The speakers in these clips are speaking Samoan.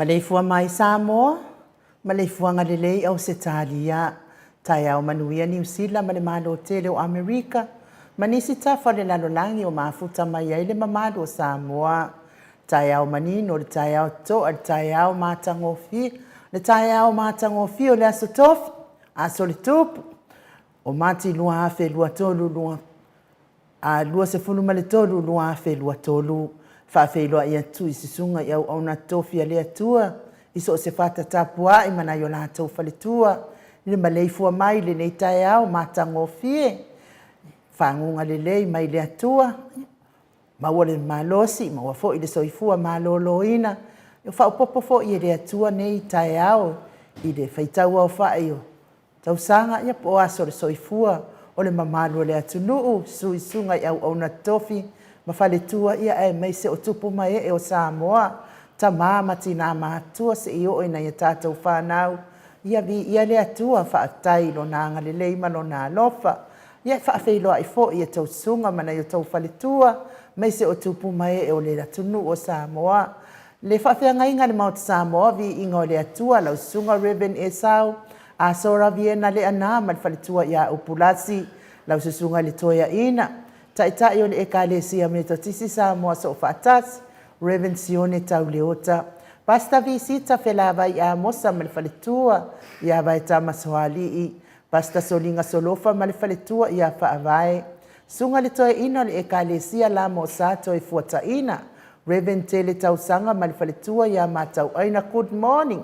Maleifua mai Samoa, maleifuaga lelei Ausetalia, taeao manuia Niu Sila ma le Malo tele o Amerika, ma nisi tafa o le lalolagi o mafuta mai ai le mamalu o Samoa. Taeao manino, le taeao totoa, le taeao matagofie, le taeao matagofie o le Aso Tofi, Aso le Tupu, o Mati 2023, a 23 2023. Faafeiloai atu i susuga i auauna totofi a le Atua i so o se fata tapuai ma nai o latou faletua i le maleifua mai i lenei taeao matagofie, faguga lelei mai le Atua, maua le malosi, maua foi le soifua maloloina. Ua faaopoopo foi e le Atua nei taeao i le faitauaofai o tausaga ia po o aso o le soifua o le mamalu o le atunuu, suisuga i auauna totofi ma faletua, ia aemaise o tupu ma ee o Samoa, tama ma tina matutua seia oo i nai a tatou fanau. Ia viia le Atua, faafetai i Lona agalelei ma Lona alofa. Ia e faafeiloai foi i a outou susuga ma nai o outou faletua, aemaise o tupu ma ee o le atunuu o Samoa. Le faafeagaiga i le Maota Samoa, viiga o le Atua, lau susuga Reverend Esau Asora Viena Leaana ma le faletua ia Upulasi, lau susuga i le Toeaina, Taitai o le Ekalesia Metotisi Samoa Soofaatasi, Reverend Sione Tauleota, Pastor Visita Felavai Amosa ma le faletua ia Vaetama Soalii, Pastor Soliga Solofa ma le faletua ia Faavae, Susuga i le Toeaina o le Ekalesia Lamo Sa Toefuataina, Reverend Tele Tausaga ma le faletua ia Matauaina Good morning.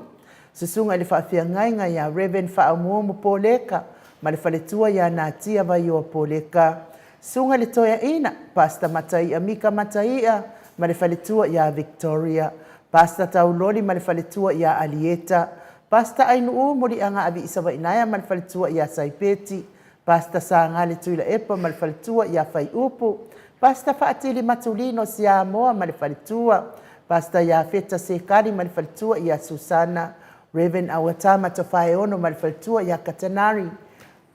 Susuga i le Faafeagaiga ia Reverend Faaumuumu Poleka ma le faletua ia Natia Vaioa Poleka. Susuga i le Toeaina, Pastor Mataia Mika Mataia ma le faletua ia Victoria. Pastor Tauloli ma le faletua ia Alieta. Pastor Ainuu Muliaga Aviisavainaea ma le faletua ia Saipeti. Pastor Sagale Tuilaepa ma le faletua ia Faiupu. Pastor Faatili Matulino Siamoa ma le faletua, Pastor Iafeta Sekali ma le faletua ia Susana, Rev. Auatama Tofaeono ma le faletua ia Katanari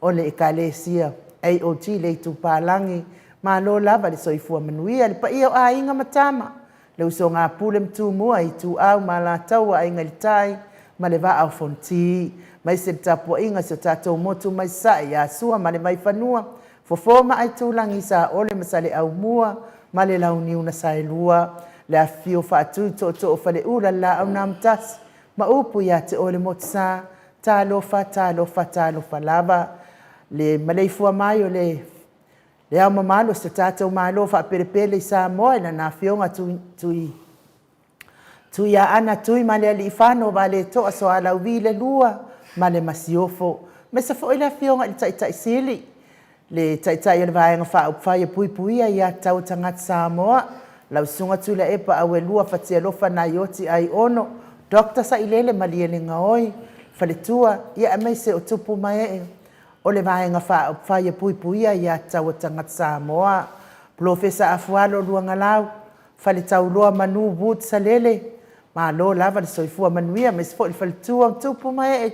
o le Ekalesia AOG le Itupalagi. Malo lava le soifua manuia le paia o aiga ma tama, le usoga a Pule ma Tumua, Ituau ma Alataua, Aiga i le Tai ma le Vaa o Fonoti, aemaise le tapuaiga a si o tatou motu mai Sasae ia Sua ma le Vaifanua, Fofo ma Aitulagi, Saole ma Saleaaumua ma le Launiu na Saelua, le afifio o Faatui, Tootoo o Faleula, le Laau na Amotasi ma upu ia te oe le Motusa. Talofa, talofa, talofa lava. Le maleifua mai o le Le Ao Mamalu o si o tatou Malo faapelepele i Samoa i lana Afioga Tuiaana Tuimalealiifano Vaaletoa Sualauvi II ma le Masiofo. Aemaise foi le Afioga i le Taitai Sili, le Taitai o le Vaega Faaupufai e Puipuia Aia Tatau a Tagata Samoa, lau Susuga Tuilaepa Auelua Fatialofa Naioti Aiono, Dr. Sailele Malielegaoi, Faletua, ia aemaise o tupu ma ee o le Vaega Faaupufai e Puipuia Aia Tatau a Tagata Samoa, Polofesa Afualo Luagalau, Faletauloa Manu Wood Salele, malo lava le soifua manuia aemaise foi le faletua o tupu ma ee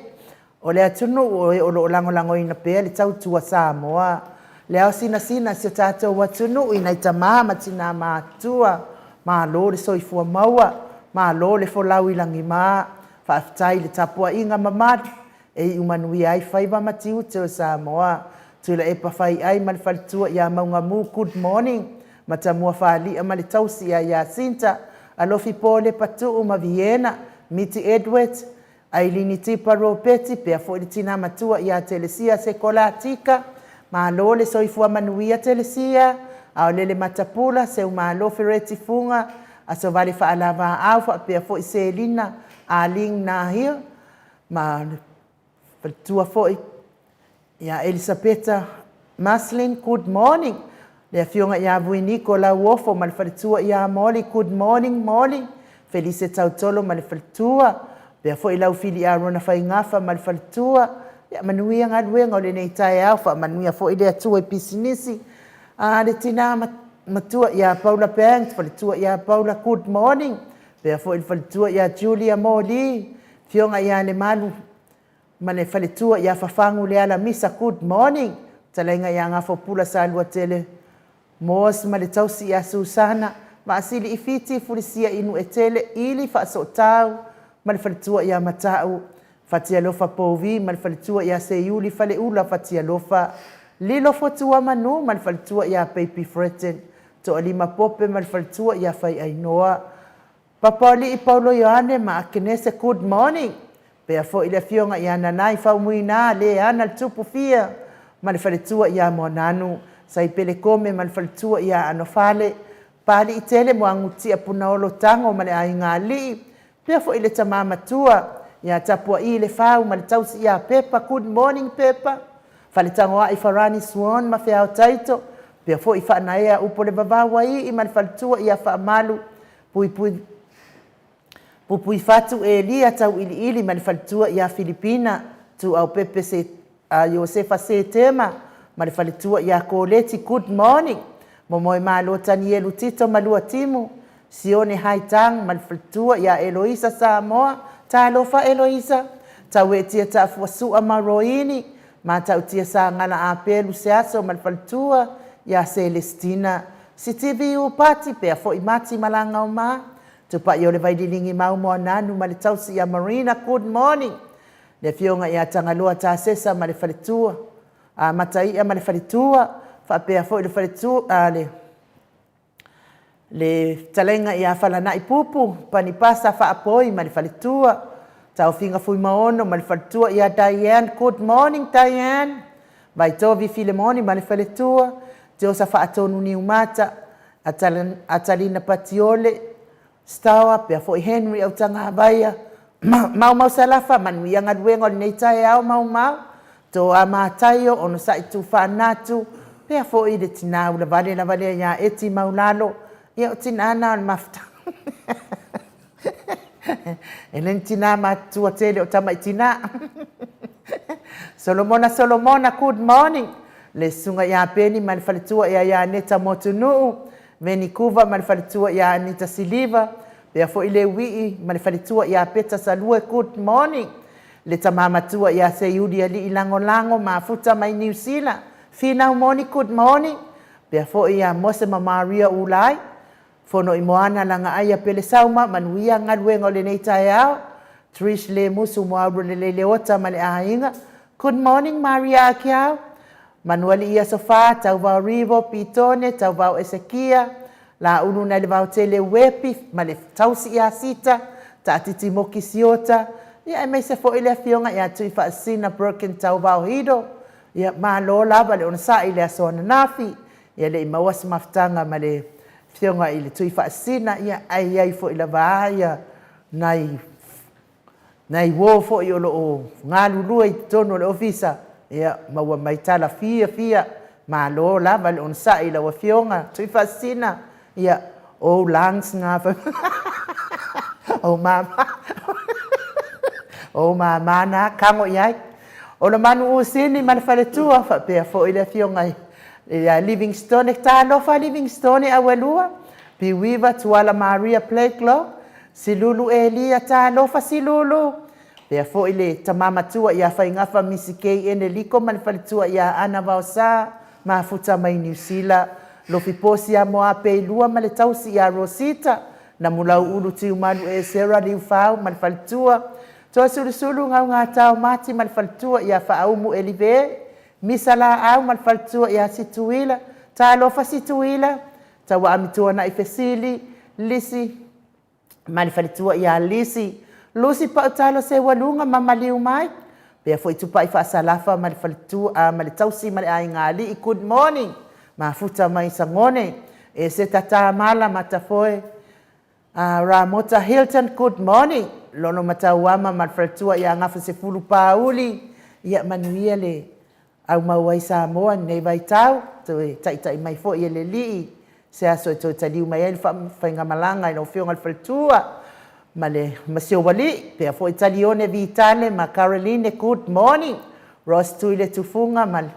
o le atunuu o e o lo o lagolagoina pea le tautua Samoa. Le ao sinasina o si o tatou atunuu i nai tama ma tina matutua, malo le soifua maua, malo le folau i lagima, faafetai i le tapuaiga mamalu e iu manuia ai faiva ma tiute o Samoa. Tuilaepa Faiai ma le faletua ia Maugamu, good morning. Matamua Falia ma le tausi ia Iasinta, Alofi Po Lepatuu ma Viena, Miti Edwards, Ailini Tipa Ropeti, pea foi le tina matua ia Telesia Sekolatika, malo le soifua manuia Telesia, Aolele Matapula, Seumalo Fereti Fuga, Asovale Faalavaau faapea foi Selina Aling Nahil, ma le faletua foi ia Elisapeta Maslin, good morning. Le afioga ia Vuiniko Lauofo ma le faletua ia Molly, good morning Molly. Felise Tautolo ma le faletua, pea foi lau Fili Arona Faigafa ma le faletua. Ia manuia galuega o lenei taeao, faamanuia foi le Atua i pisinisi. A le tina matua ia Paula Banks, faletua ia Paula, good morning. Pea foi le faletua ia Julia Moli, Afioga ia Lemalu ma le faletua ia Fafagu Leala Misa, good morning. Fetalaiga ia Gafopula Saluatele Moss ma le tausi ia Susana Vaasili i Fiti Fulisia i Nuetele Ili Faasootau ma le faletua ia Matau Fatialofa Povi ma le faletua ia Seiuli Faleula Fatialofa Lilo Fotua Manu ma le faletua ia Baby Fretton Toalima Pope ma le faletua ia Faiainoa Papalii Paulo Ioane ma Akenese, good morning. Pea foi le afioga ia Nanai Faumuina, le ana le tupu fia ma le faletua ia Moananu, Saipele Kome ma le faletua ia Anofale, Papalii Tele Muagutia Punaolo Tago ma le aiga alii, pea foi le tama matua ia Tapuaii Lefau ma le tausi ia Pepa, good morning Pepa. Faletagoai Farani Swan ma Feao Taito, pea foi Faanaea Upu o le Vavau Aii ma le faletua ia Faamalu Puipui Pupuifatu Elia Tauiliili ma le faletua ia Filipina Tuaupepe se a Iosefa Setema ma le faletua ia Koleti. Good morning. Momoemalo Tanielu Tito ma Luatimu Sione Haitang ma le faletua ia Eloisa Samoa. Talofa Eloisa. Tauetia Taafuasua ma Roini Matautia Sagala Apelu Seaso ma le faletua ia Selestina Sitivi Upati pea foi Mati Malagaoma Tupai o le Vaililigi Mau Moananu ma le tausi ia Marina. Good morning. Le afioga ia Tagaloa Tasesa ma le faletua, a Mataia ma le faletua, faapea foi le faletua, a le le fetalaiga ia Falanai Pupu, Panipasa Faapoi ma le faletua, Taofiga Fuimaono ma le faletua ia Diane. Good morning Diane. Vaitovi Filemoni ma le faletua, Tiosa Faatonu Niumata, Atalina Patiole, Stower, pea foi Henry Autagavaia, Maumau Salafa, manuia galuega o lenei taeao Maumau, Toa Mataio, Onosai Tufaanatu, pea foi le tina ulavale lava lea ia Eti Maulalo, ia o tina na o le mafuta. E le ni tina matutua tele o tamai tina. Solomona Solomona, good morning. Le Susuga ia Peni ma le faletua ia Ianeta Motunuu, Venikuva ma le faletua ia Anita Siliva, pea foi le Wii ma le faletua ia Peta Salue, good morning. Le tama matua ia Seiuli Alii Lagolago, mafuta mai Niu Sila, Finau moni, good morning. Pea foi ia Mose ma Maria Ulai, Fono i Moana Lagaai a Pelesauma, manuia galuega o lenei taeao. Trish Le Musu Moaulu Lelei Leota ma le aiga, good morning Maria Akiau. Manuali ia Sofa, Tauvao Rivo, Pitone, Tauvao Esekia, Laulu nai le Vaotele Uepi ma le tausi ia Sita, Taatiti Moki Siota, ia aemaise foi le afioga ia Tuifaasisina Broken Tauvao Hido. Ia malo lava le onosai i le aso ananafi. Ia le i maua se mafutaga ma le afioga i le Tuifaasisina, ia ae i ai foi lava ia nai uo foi o lo o galulue i totonu o le ofisa, ia maua mai tala fiafia. Malo lava le onosai i lau afioga Tuifaasisina, ia o ou lungs na o mama o mama na kago i ai. O le manu usini ma le faletua, faapea foi le afioga ia Livingstone, talofa Livingstone auelua, Piuiva Tuala Maria Blacklock, Silulu Elia, talofa Silulu, pea foi le tama matua ia Faigafa Misi K Eneliko ma le faletua ia Ana Vaosa, mafuta mai Niu Sila, Lofi Posi ia Moape i lua ma le tausi ia Rosita, Namulau Ulu Tiumalu e Sarah Liufau ma le faletua, Toasulusulu Gaugatao Mati ma le faletua ia Faaumu Elive, Misa Laau ma le faletua ia Situila, talofa Situila, Tauaamituanai Fesili, Lisi ma le faletua ia Lisi, Lusi Pautalo Seualuga ma maliu mai, pea foi Tupai Faasalafa ma le faletua ma le tausi ma le aiga alii, good morning, mafuta mai Sagone, e se tata mala matafoe, Ramota Hilton, good morning, Lono Matauama ma le faletua ia Gafa Sefulu Pauli, ia manuia le aumau ai Samoa nei vaitau, toe taitai mai foi e le alii, se aso e toe taliu mai ai le faafaigamalaga i lau afioga i le faletua ma le masiowalii, pea foi Talione Vitale ma Caroline, good morning, Rose Tui le Tufuga ma le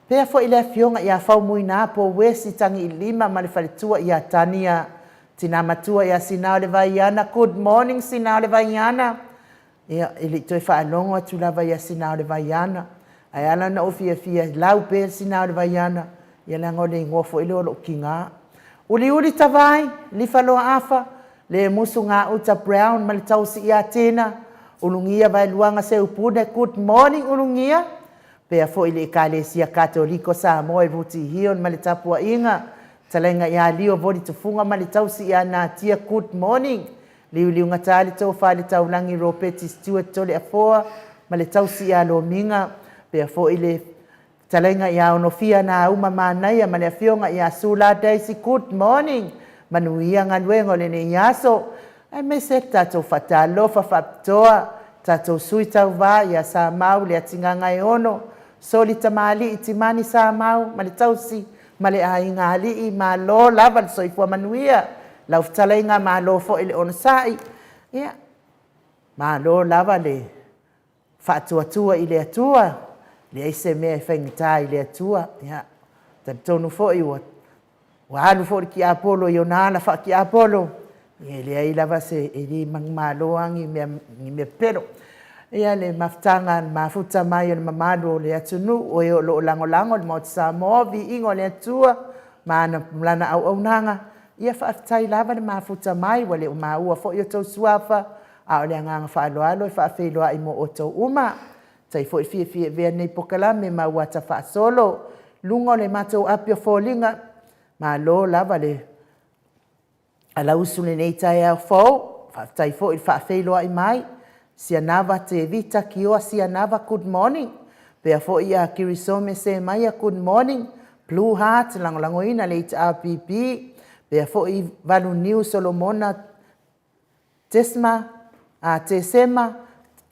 pea foi le afioga ia Faumuina po Wesi Tagiilima ma le faletua ia Tania, tina matua ia Sina o le Vaiana, good morning Sina o le Vaiana. Ia, e le i toe faalogo atu lava ia Sina o le Vaiana, ae ala ona ou fiafia lau pea Sina o le Vaiana, ia leaga o le igoa foi lea o lou tiga. Uliuli Tavai, Lifaloa Afa, le Musu Gauta Brown ma le tausi ia Tina, Ulugia Vaeluaga Seupune, good morning Ulugia. Pea foi le Ekalesia Katoliko Samoa i Ruti Hion ma le tapuaiga, talaiga ia Lio Voli Tufuga ma le tausi ia Natia, good morning. Liuliugata le tofa le taulagi Ropeti Stewart Toleafoa ma le tausi ia Lomiga, pea foi le talaiga ia Onofia na uma manaia ma le afioga ia Sula Daisy, good morning. Manuia galuega o lenei aso. Aemaise tatou faatalofa faapitoa, tatou sui tauva ia Samau le Atigaga e ono, Soli Tamalii Timani Samau ma le tausi ma le aiga alii, malo lava le soifua manuia, lau fetalaiga malo foi le onosai, ia malo lava le faatuatua i le Atua, leai se mea e faigata i le Atua. Ia talitonu foi ua alu foi le tiapolo i ona ala faatiapolo, ia e leai lava se, e le manumalo lava ni mea pepelo. Ia le mafutaga mafuta mai o le mamalu o le atunuu, o e o lo o lagolago le Maota Samoa, viiga o le Atua ma lana auaunaga, ia faafetai lava le mafuta mai, ua le o maua foi o outou suafa, a o le agaga faaaloalo e faafeiloai mo outou uma. Tai foi fiafia e avea nei polokalame ma ua ta faasolo luga o le matou api o foliga, malo lava le alausu lenei taeao fou, faafetai foi le faafeiloai mai, Sianava Tevita Kioa Sianava, good morning. Pea foi ia Kirisome Semaia, good morning. Blue Heart, lagolagoina le HRPP. Pea foi Valuniu Solomona Tesma, Tesema,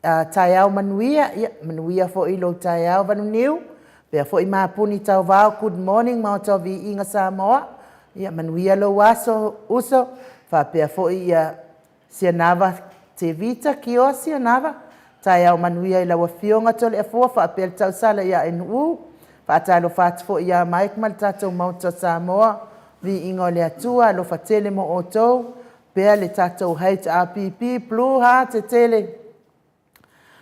taeao manuia, ia manuia foi lou taeao Valuniu. Pea foi Mapuni Tauvao, good morning Maota o Viiga Samoa. Ia manuia lou aso uso. Faapea foi ia Sianava Tevita Kioa Sianava, taeao manuia i lau afioga Toleafoa faapea le tausala ia NU. Faatalofa atu foi ia Mike ma le tatou Maota o Samoa, viiga o le Atua, alofa tele mo outou, pea le tatou HRPP Blue Heart tele.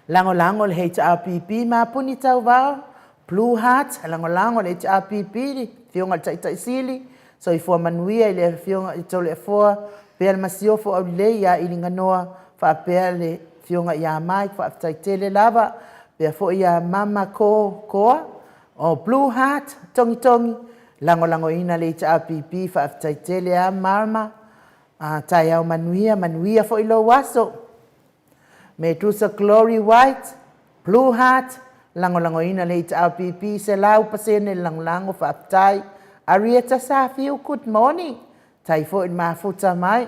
Lagolago le HRPP ma Puni Tauvao, Blue Heart, lagolago le HRPP, le Afioga i le Taitai Sili, soifua manuia i le Afioga i Toleafoa, pea le Masiofo aulelei ia Iliganoa, faapea le Afioga ia Mike, faafetai tele lava, pea foi ia Mama Ko Koa, o Blue Heart, Togitogi, lagolagoina le HRPP, faafetai tele a Mama, taeao manuia, manuia foi lou aso. Medusa Glory White, Blue Heart, lagolagoina le HRPP, 100% le lagolago, faafetai. Arieta Safiu, good morning. Tai foi le mafuta mai.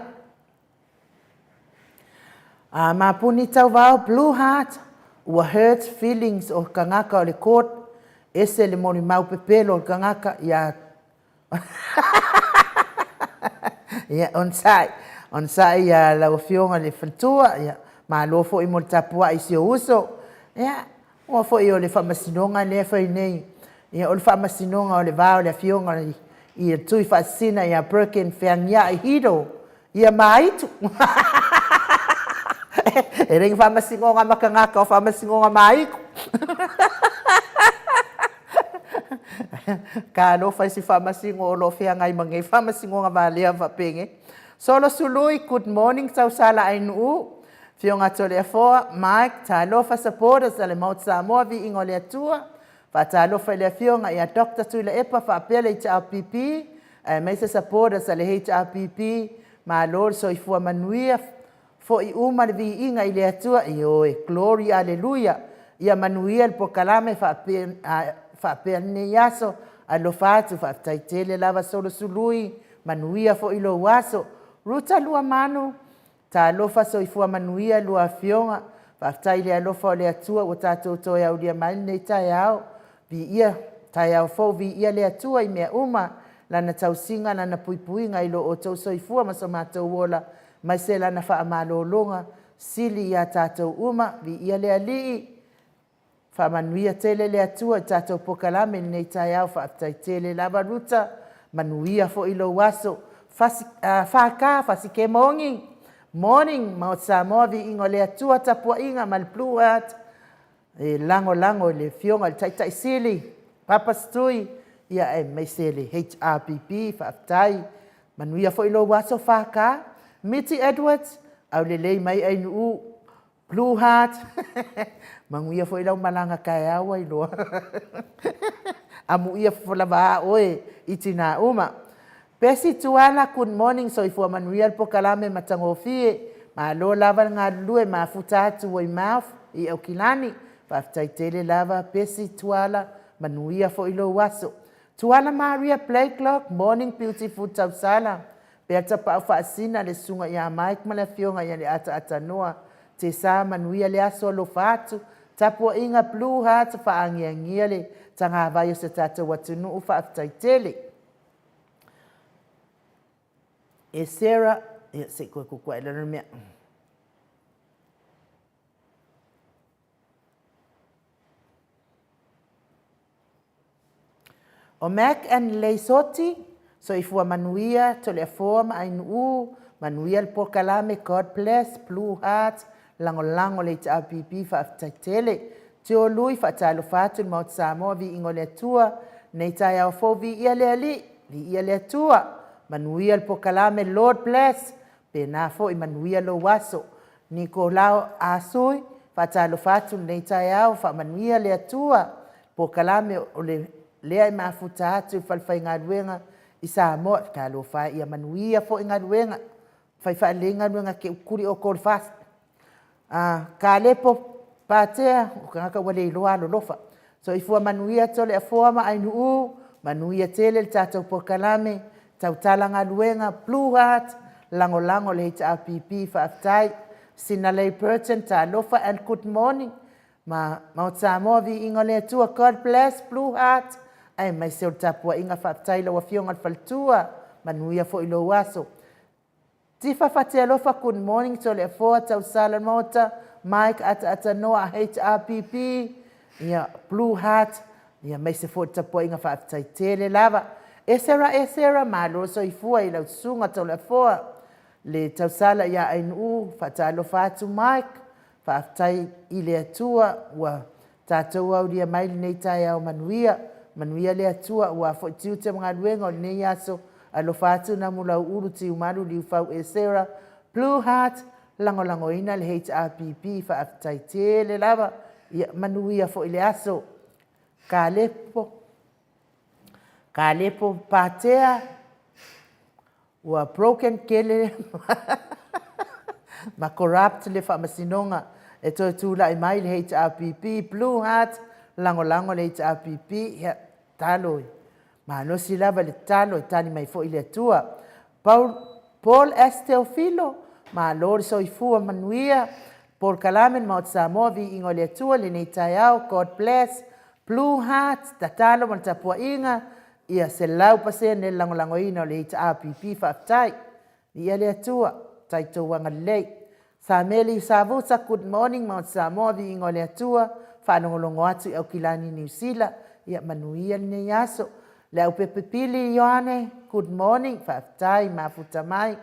Mapuni Tauvao, Blue Heart, ua hurt feelings o tagata o le court, ese le molimau pepelo o le tagata ia. Ia, onosai, onosai ia lau Afioga i le faletua, ia, malo foi mo le tapuai i si ou uso. Ia, aua foi o le faamasinoga lea e fai nei, ia, o le faamasinoga o le va o le Afioga i le Tui Faasisina ia Perkin Feagiai Hiro, ia Maitu. E le faamasinoga ma tagata, o faamasinoga maitu. Talofa i si faamasino o lo o feagai ma nei faamasinoga valea faapenei. Solo Sului, good morning, tausala ainuu. Afioga Toleafoa, Mike, talofa supporters a le Maota Samoa, viiga o le Atua. Faatalofa i le Afioga ia Dr. Tuilaepa faapea le HRPP, aemaise supporters a le HRPP, malo le soifua manuia, foi uma le viiga i le Atua, ioe, glory, alleluia. Ia manuia le polokalame faapea lenei aso, alofa atu, faafetai tele lava Solo Sului, manuia foi lou aso. Ruta Luamanu, talofa soifua manuia lua afioga, faafetai i le alofa o le Atua ua tatou toe aulia mai lenei taeao, viia, taeao fou, viia le Atua i mea uma, lana tausiga, lana puipuiga i lo outou soifua ma so matou ola, mai se lana faamalologa, sili ia tatou uma, viia le Alii, faamanuia tele le Atua i tatou polokalame i lenei taeao, faafetai tele lava Ruta, manuia foi lou aso. Whaka, Fasikemogi, morning, Maota Samoa, viiga o le Atua, tapuaiga ma le Blue Heart, e lagolago i le Afioga i le Taitai Sili, Papa Stui, ia aemaise le HRPP, faafetai, manuia foi lou aso Whaka. Miti Edwards, aulelei mai ainuu, Blue Heart, manuia foi lau malaga taeao ai loa. Amuia fofola a oe i tina uma. Pesi Tuala, good morning, soifua manuia le polokalame matagofie. Malo lava le galulue mafuta atu Weymouth i Aukilani. Faafetai tele lava Pesi Tuala, manuia foi lou aso. Tuala Maria Blakelock, morning beautiful tausala. Pea tapau faasina le susuga ia Mike ma le Afioga ia le Ataatanoa. Te sa manuia le aso alofa atu. Tapuaiga Blue Heart faagiagia le tagavai o se tatou atunuu, faafetai tele. E Sarah, ia se i koe kukua e lana mea. O Mac and Leisoti, soifua manuia, Toleafoa ma Ainuu, manuia le polokalame, God bless, Blue Heart, lagolago le HRPP, faafetai tele. Tio Lui, faatalofa atu le Maota Samoa, viiga o le Atua, nei taeao fou, viia le Alii, viia le Atua, manuia le polokalame, Lord bless, pena foi manuia lou aso. Nikolao Asui, faatalofa atu lenei taeao, faamanuia le Atua, polokalame o le lea e mafuta atu i le falefaigaluega i Samoa, talofa e ia manuia foi galuega, fai faalelei galuega te utuli o le fasi. Kalepo Patea, o tagata ua le iloa alolofa. Soifua manuia Toleafoa ma Ainuu, manuia tele le tatou polokalame, tautala galuega, Blue Heart, lagolago le HRPP, faafetai. Sinalei Burton, talofa and good morning. Ma Maota Samoa, viiga o le Atua, God bless, Blue Heart, aemaise o le tapuaiga, faafetai lau Afioga i le faletua, manuia foi lou aso. Tifa Fatialofa, good morning, Toleafoa, tausala Maota, Mike Ataatanoa, HRPP, ia, Blue Heart, Ia aemaise foi le tapuaiga faafetai tele lava. Esera Esera, malo le soifua i lau susuga Toleafoa, le tausala ia Ainuu, faatalofa atu Mike, faafetai i le Atua ua tatou aulia mai lenei taeao manuia. Manuia le Atua aua foi tiute ma galuega o lenei aso. Alofa atu Namulauulu Tiumalu Liufau Esera, Blue Heart, lagolagoina le HRPP, faafetai tele lava. Ia manuia foi le aso. Kalepo, Kalepo Patea, ua broken kele ma corrupt le faamasinoga e toe tulai mai le HRPP, Blue Heart, lagolago le HRPP, ia talo e malosi lava le tatalo e tali mai foi le Atua. Paul, Paul S. Teofilo, malo le soifua manuia, polokalame le Maota Samoa, viiga o le Atua lenei taeao, God bless, Blue Heart, tatalo ma le tapuaiga, ia 100% le lagolagoina o le HRPP, faafetai. Viia le Atua, faafetai i tou agalelei. Sameli Savusa, good morning Maota Samoa, viiga o le Atua, faalogologo atu i Aukilani Niu Sila, ia manuia lenei aso. Leaupepe Pili Ioane, good morning, faafetai mafuta mai.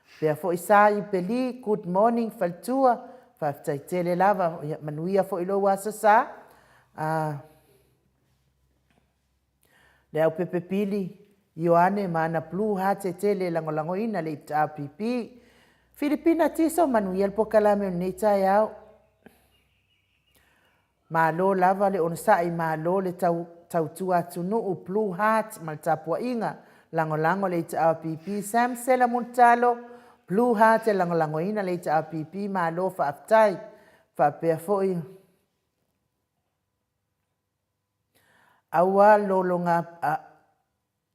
Faapea foi Sa Iupeli, good morning faletua, faafetai tele lava, ia manuia foi lou aso Sa. Leaupepe Pili Ioane ma ana Blue Heart e tele e lagolagoina le HRPP. Filipina Tiso, manuia le polokalame o lenei taeao. Malo lava le onosai, malo le tautua atunuu, Blue Heart ma le tapuaiga, lagolago le HRPP. Sam Sela Mulitalo, Blue Heart e lagolagoina le HRPP, malo faafetai. Faapea foi Aua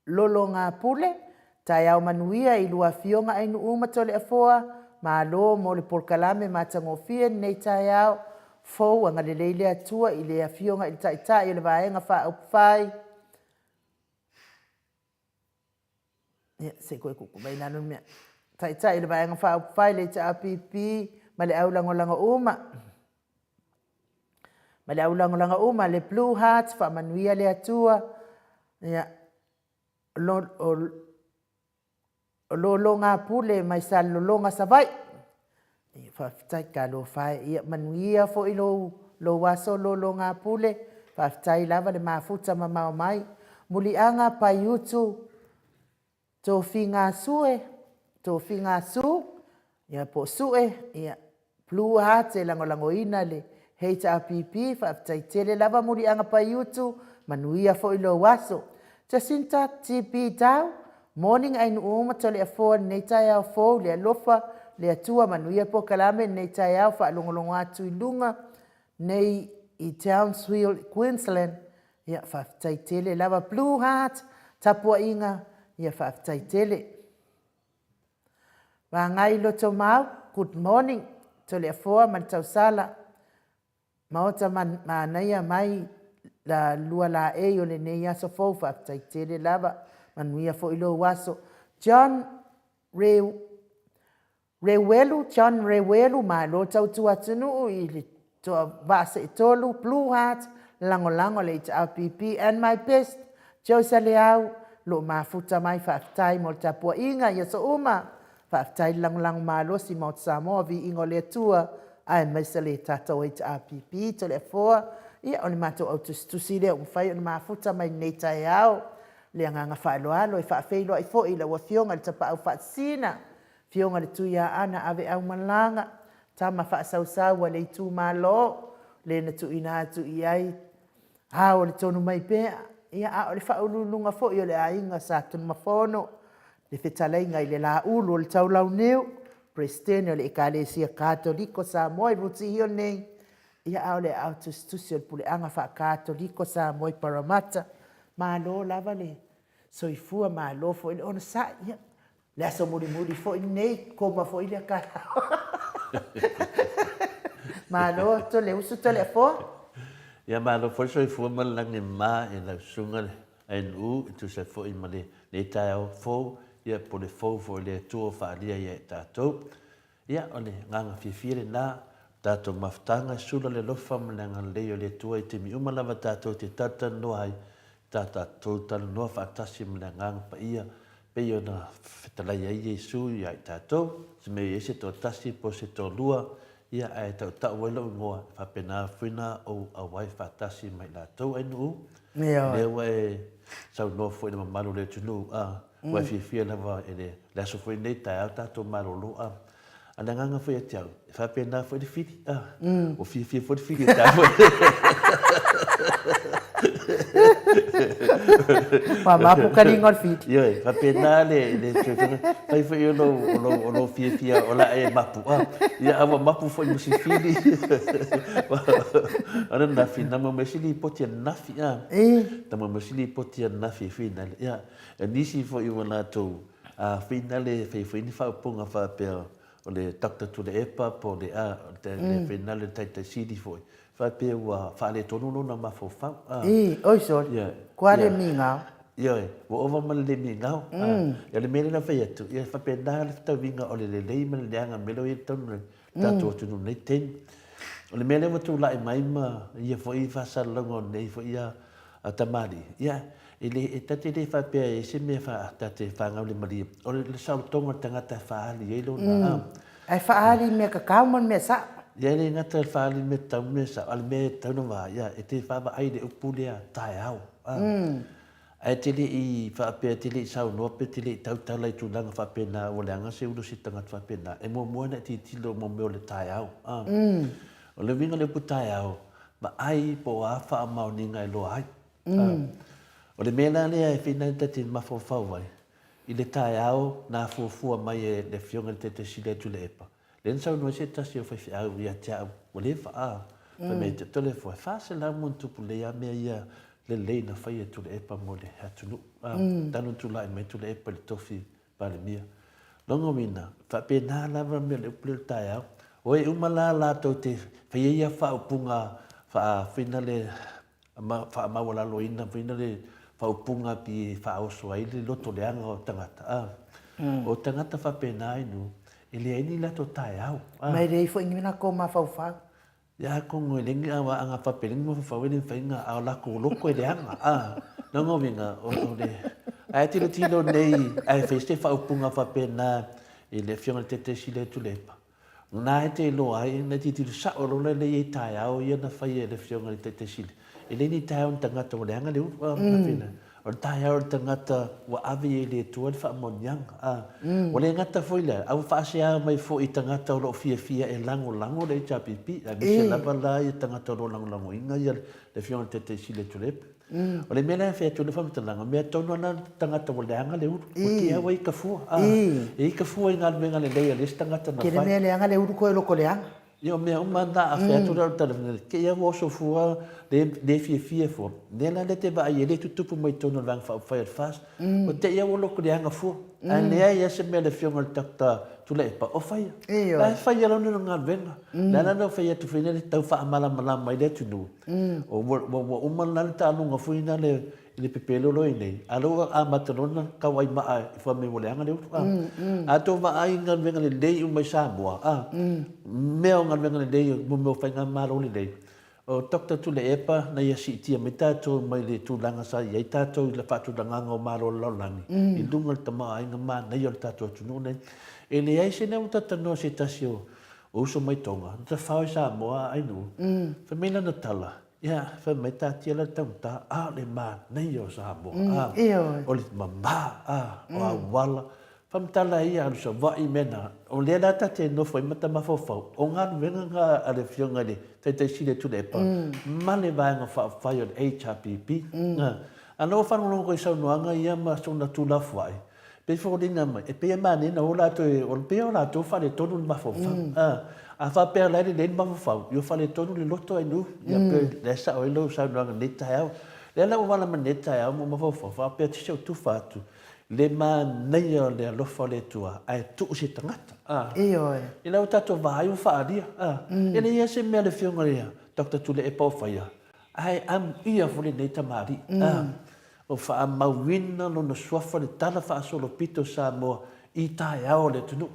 Lologapule, taeao manuia i lua afioga Ainuu ma Toleafoa, malo mo le polokalame matagofie lenei taeao fou, agalelei le Atua i le afioga i le Taitai o le Vaega Faaupufai. Ia, se i toe tuutuu mai i lalo le mea. Taitai o le Vaega Faaupufai, le HRPP ma le au lagolago uma. Ma le au lagolago uma, le Blue Heart, faamanuia le Atua. Ia, lo, o, o Lologapule mai Salelologa, Savaii. Ia, faafetai, talofa e. Ia, manuia foi lou, lou aso Lologapule. Faafetai lava le mafuta mamao mai. Muliaga Paiutu Tofigasue, Tofigasu, ia po o Sue, ia Blue Heart e lagolagoina le HRPP, faafetai tele lava Muliaga Paiutu, manuia foi lou aso. Jacinta TB Tau, morning Ainuu ma Toleafoa lenei taeao fou, le alofa, le Atua manuia polokalame lenei taeao, faalogologo atu i luga nei i Townsville, Queensland, ia faafetai tele lava Blue Heart, tapuaiga, ia faafetai tele. Vagai Lotomau, good morning, Toleafoa ma le tausala, Maota manaia mai la lua laei o lenei aso fou, faafetai tele lava, manuia foi lou aso. John Reuelu, John Reuelu, malo tautua atunuu i le toa vaa seetolu, Blue Heart, lagolago le HRPP and my best, Joyce Leau, lo o mafuta mai, faafetai mo le tapuaiga i aso uma, faafetai le lagolago malosi Maota Samoa, viiga o le Atua, aemaise le tatou HRPP, Toleafoa, ia o le matou au tusitusi lea ua mafai ona mafuta mai lenei taeao. Le agaga faaaloalo e faafeiloai foi i lau Afioga i le Tapaau Faasisina, Afioga i le Tuiaana Aveaumalaga, tama faasausau a le itumalo, le na tuuina atu i ai ao o le tonu mai pea, ia a o le faauluuluga foi o le aiga Sa Tunumafono, le fetalaiga i le Laulu o le Taulauniu, Peresetene o le Ekalesia Katoliko Samoa i Rutihio nei, ia a o le aao tusitusi o le Puleaga Faa-Katoliko Samoa i Paramata. Malo lava le soifua, malo foi le onosai. Ia, le aso mulimuli foi lenei, koma foi lea tala. Malo Toeleusu Toleafoa. Ia malo foi le soifua ma le lagi e mama i lau susuga le ANU e tusa ai foi ma lenei taeao fou, ia po o le fou foi o le Atua ua faaalia ia i tatou. Ia o le agaga fiafia lena. Tatou mafutaga e sula le alofa ma le agalelei o le Atua i taimi uma lava tatou te talatalanoa ai, ta tatou talanoa faatasi ma le Agaga Paia pei ona fetalai ai Iesu ia i tatou, se mea e i ai se toatasi po o se toalua, ia ae tautau ai lou igoa, e faapena foi na ou auai faatasi ma i latou. Ai Nu'u, lea ua e saunoa foi i le mamalu o le atunuu, a, ua e fiafia lava i le aso foi lenei, taeao tatou malolo, a. A o le agaga foi ia te au, e faapena foi le fili, a, ua fiafia foi le fili e ta foi. Ua mapu kaliga o le fili. Ioe, faapena le, le fai foi o lou, o lou, o lou fiafia o la e mapu, a, ia, a ua mapu foi ma si fili. O le nafi, na mo se lipoti ananafi, a. Na mo se lipoti ananafi e finale, ia, e nisi foi ua latou, A finale e fai foi ni faaupuga faapea o le Doctor Tuilaepa po o le a, le finale o le Taitai Sili foi, faapea ua faaletonu lona mafaufau. I, oi sole, kua le migao. Ioe, ua ova ma le le migao. O le mea lea na fai atu, ia e faapena le fetauiga o le lelei ma le leaga, mea lea ua i ai i totonu o le tatou atunuu i lenei taimi. O le mea lea ua tulai mai ma ia foi faasalalauga o lenei foi a tamalii, ia, e le, e ta te le faapea e i ai se mea fa, ta te faagaulemalie, o le saolotoga o le tagata e faaali ai lona, a. Ae faaali i mea tatau ma le mea sao. Ia, e le gata i le faaali i le mea tatau ma le mea sao, a o le mea e tatau ona vaai, ia, e te vaavaai i le upu lea, taeao, a. Ae te le i faapea, e te le i saunoa pe te le i tautala i tulaga faapena ua leaga se ulu o se tagata faapena, e muamua ona e tilotilo mo mea o le taeao. A. O le uiga o le upu taeao, vaai po o a faamaoniga e loa ai. A. O le mea la lea e finau ta te mafaufau ai, i le taeao na fuafua mai e le Afioga i le Taitaisili a Tuilaepa, Lea na saunoa ai se tasi o faifeau ia te au, ua leva a, fai mai, Toleafoa, e 400 ma ona tupu lelei lava mea ia lelei na fai e Tuilaepa mo le atunuu. Talu ona tulai mai Tuilaepa i le tofi Palemia. Lona uiga, faapena lava mea o le upu lea o le taeao. O e uma la latou te faia ia faaupuga faafinale ma faamaualaloina foi le faaupuga pi e faaoso ai le loto leaga o tagata, a. O tagata faapena ai nuu, e leai ni latou taeao, a. Ma e leai foi ni latou mafaufau. Ia atonu e leai ni aga faapea e leai ni mafaufau e le mafai ona, a o latou loto e leaga, a. Lona uiga, o le, ae tilotilo nei ae fai se faaupuga faapena i le Afioga i le Taitaisili a Tuilaepa, Na e te iloa ai, na tilotilo sao loa lea i ai taeao ia na fai e le Afioga i le Taitai Sili. E leai ni taeao o ni tagata ua leaga le ulu, a, mm. O le taeao o le tagata ua ave i ai le Atua le faamaoniaga, a. Ua le gata foi lea, a ua faasea mai foi i tagata o lo o fiafia e lagolago le HRPP, aemaise lava la ia tagata o lo o lagolagoina ia le Afioga i le Taitai Sili a Tuilaepa. O le mea lea e fai atu ai le faamatalaga, mea tonu lava le tagata ua leaga le ulu, ua tea ua ika fua. E ika fua i galuega lelei a le isi tagata na fai. Tele mea leaga le ulu koe loko leaga. Ia o mea uma na a fai atu lea o le tala, kei ua oso fua, le fiafia fua. Lea la lea te vaai ai le tutupu mai totonu o le Vaega Faaupufai o le FAST, ua te i ua loko leaga fua. Ae leai lava se mea a le Afioga i le Doctor Tuilaepa o faia. La e faia lona galuega. Le ala lea o fai atu foi lea tau faamalamalama ai le atunuu. Ua uma la le taaloga foi lea i le pepelo loa i nei, a o lea ua amata loa ona tau ai maa i fua mai ua leaga le ulu. A tou vaai i galuega lelei uma i Samoa, mea o galuega lelei, mo mea o faigamalo lelei, o Doctor Tuilaepa na ia siitia mai tatou mai le tulaga sa i ai tatou i le faatulagaga o Malo o le lalolagi i luga o le tamaoaiga manaia o le tatou atunuu lenei. E leai se mea ua talatalanoa se tasi o O uso mai Tonga, na tafao i Samoa a Ainuu, fai mai lana tala, ia, fai mai taatia la le taugata, a o le manaia o Samoa, a, o le mama, a, o auala, faamatala ai ia alu Savaii mea na, o lea la ta te nofo ai ma ta mafaufau, o galuega na a le Afioga i le Taitai Sili a Tuilaepa ma le Vaega Faaupufai o le HRPP, a, a na ua faalogologo i saunoaga ia ma sona tuulafoai, Pei foliga mai, e pei e manaia na o latou e, o pei o latou faaletonu le mafaufau. A, a faapea la e lelei le mafaufau, ia faaletonu le loto ai nu. Ia pei lea e sao ai lau saunoaga i lenei taeao. Lea la ua vala mai lenei taeao ma mafaufau, faapea se ou tufa atu, le manaia o le alofa o le Atua ae tuu se tagata. A, Ioe. I lau tatou vaai ua faaalia. A, e leai lava se mea a le Afioga ia Doctor Tuilaepa o faia, ae amuia foi lenei tamalii. A, O faamauina lona suafa le tala faasolopito o Samoa i taeao o le atunuu,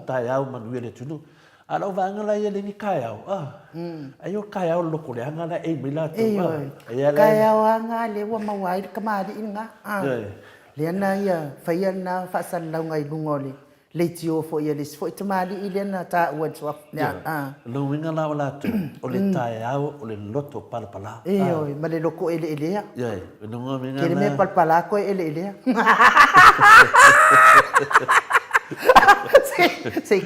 taeao manuia le atunuu. A o lau vaega la ia le ni taeao, a, ai o taeao o le lotoleaga la e ei mai latou, a. Ioe, taeao lava na lea ua maua ai le kamali'i lena, a. Lea na ia faia lena faasalalauga i luga o le leitio foi a le isi foi tamalii lea na taua i le suafa, a. O lona uiga la o latou, o le taeao o le loto palapala. Ioe, ma le loto eleelea. Ioe, o lona uiga la. Tele mea e palapala toe eleelea. Se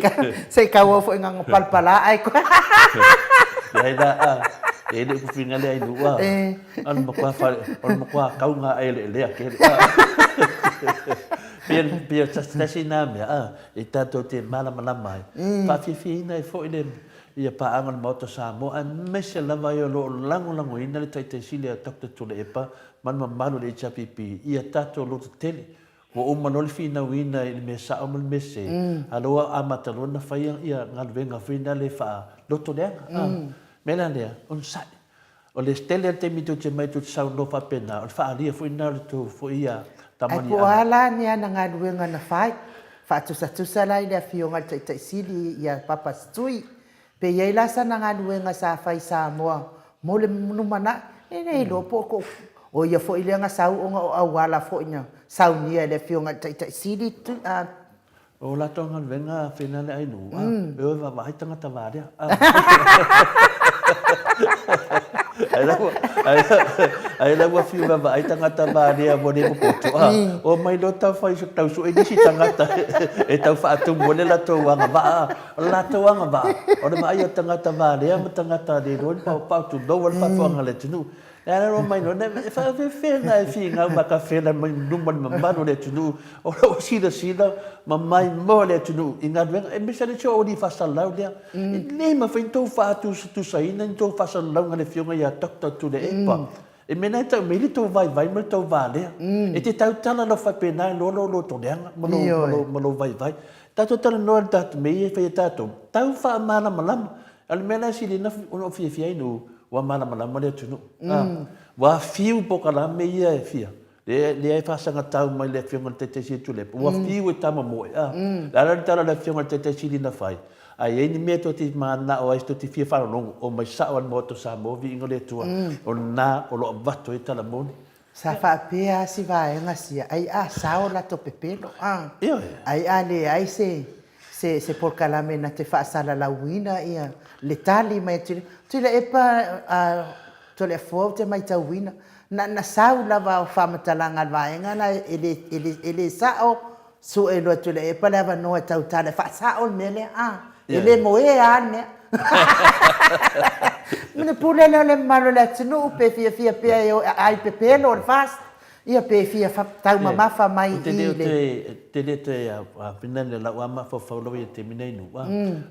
i tau au foi na palapala ae koe. Leai la, a, e i ai le upu finagale a Nuu, a, o le matua fale, o le matua tau na eleelea tele. Pei, pei o se tasi na mea, a, e tatou te malamalama ai, faafiafiaina ai foi le, ia paaga o le Maota o Samoa, aemaise lava ia o lo o lagolagoina le Taitai Sili a Doctor Tuilaepa ma le mamalu o le HRPP ia tatou loto tele. Ua uma loa le finauina i le mea sao ma le mea sese, a lea ua amata loa ona fai ia galuega foi na le faaloto leaga. A, mea la lea, onosai. O le tele o le taimi tou te omai tou te saunoa faapena, o le faaalia foi lena o le tou foi Ae po o tamaliiaga. a la ni ana galuega na fai? Faatusatusa la i le Afioga i le Taitai Sili ia Papa Stui, pe i ai la sana galuega sa fai i Samoa mo le lumanai? E le iloa po o kou O ia foi lea na sau ona o auala foi na saunia e le Afioga i le Taitai Sili a. O latou galuega fena le ainu a e o e vaavaai tagata valea a. Ai la ua fiu vaavaai tagata valea ua le popoto a. O mai loa tau fai tau sue nisi tagata e tau faatumu ai le latou agavaa a. O le latou agavaa o le vaai o tagata valea ma tagata le iloa ni paopao tulou a le faafofoga a le atunuu. E ala loa mai loa, e faafefea na e finau ma ka fela mai luma le mamalu o le atunuu, o lou silasila ma maimoa le atunuu i galuega, aemaise lava le isi o alii faasalalau lea. E le mafai ona tou faatusatusaina ni tou faasalalauga i le afioga ia Doctor Tuilaepa. E mea na e tau mai le tou vaivai ma le tou valea. E te tautala loa faapena e loa lou loto leaga ma lou, ma lou vaivai. Tatou talanoa i le tatou mea ia e fai e tatou, tau faamalamalama. A o le mea la e sili ai ona ou fiafia ai nuu, ua malamalama le atunuu. Ua fiu polokalame ia e fia, lea e faasagatau mai le Afioga i le Taitai Sili Tuilaepa, ua fiu e tamamoe. O le a la le tala a le Afioga i le Taitai Sili na fai? A i ai ni mea tou te mananao ai, tou te fia faalogologo, omai sao lava i le Maota o Samoa, viiga o le Atua, o lena o lo o avatu ai tala moni. Sa faapea lava si vaega sia, ai a sao latou pepelo, a. Ai a leai se, se, se polokalame na te faasalalauina ia le tali mai a Tuilaepa. Tuilaepa, a, Toleafoa ou te maitauina, na, na sau lava o faamatalaga a le vaega la e le, e le, e le sao, Sue loa e Tuilaepa le avanoa e tautala e faasao le mea lea, a. E le moe lava le mea. Ona pule lea o le mamalu o le atunuu pe fiafia pea e o e aai pepelo o le FAST, ia pe fia taumamafa mai i le... Ou te le toe afina i lau lava mafaufau lava i le taimi nei Nuu,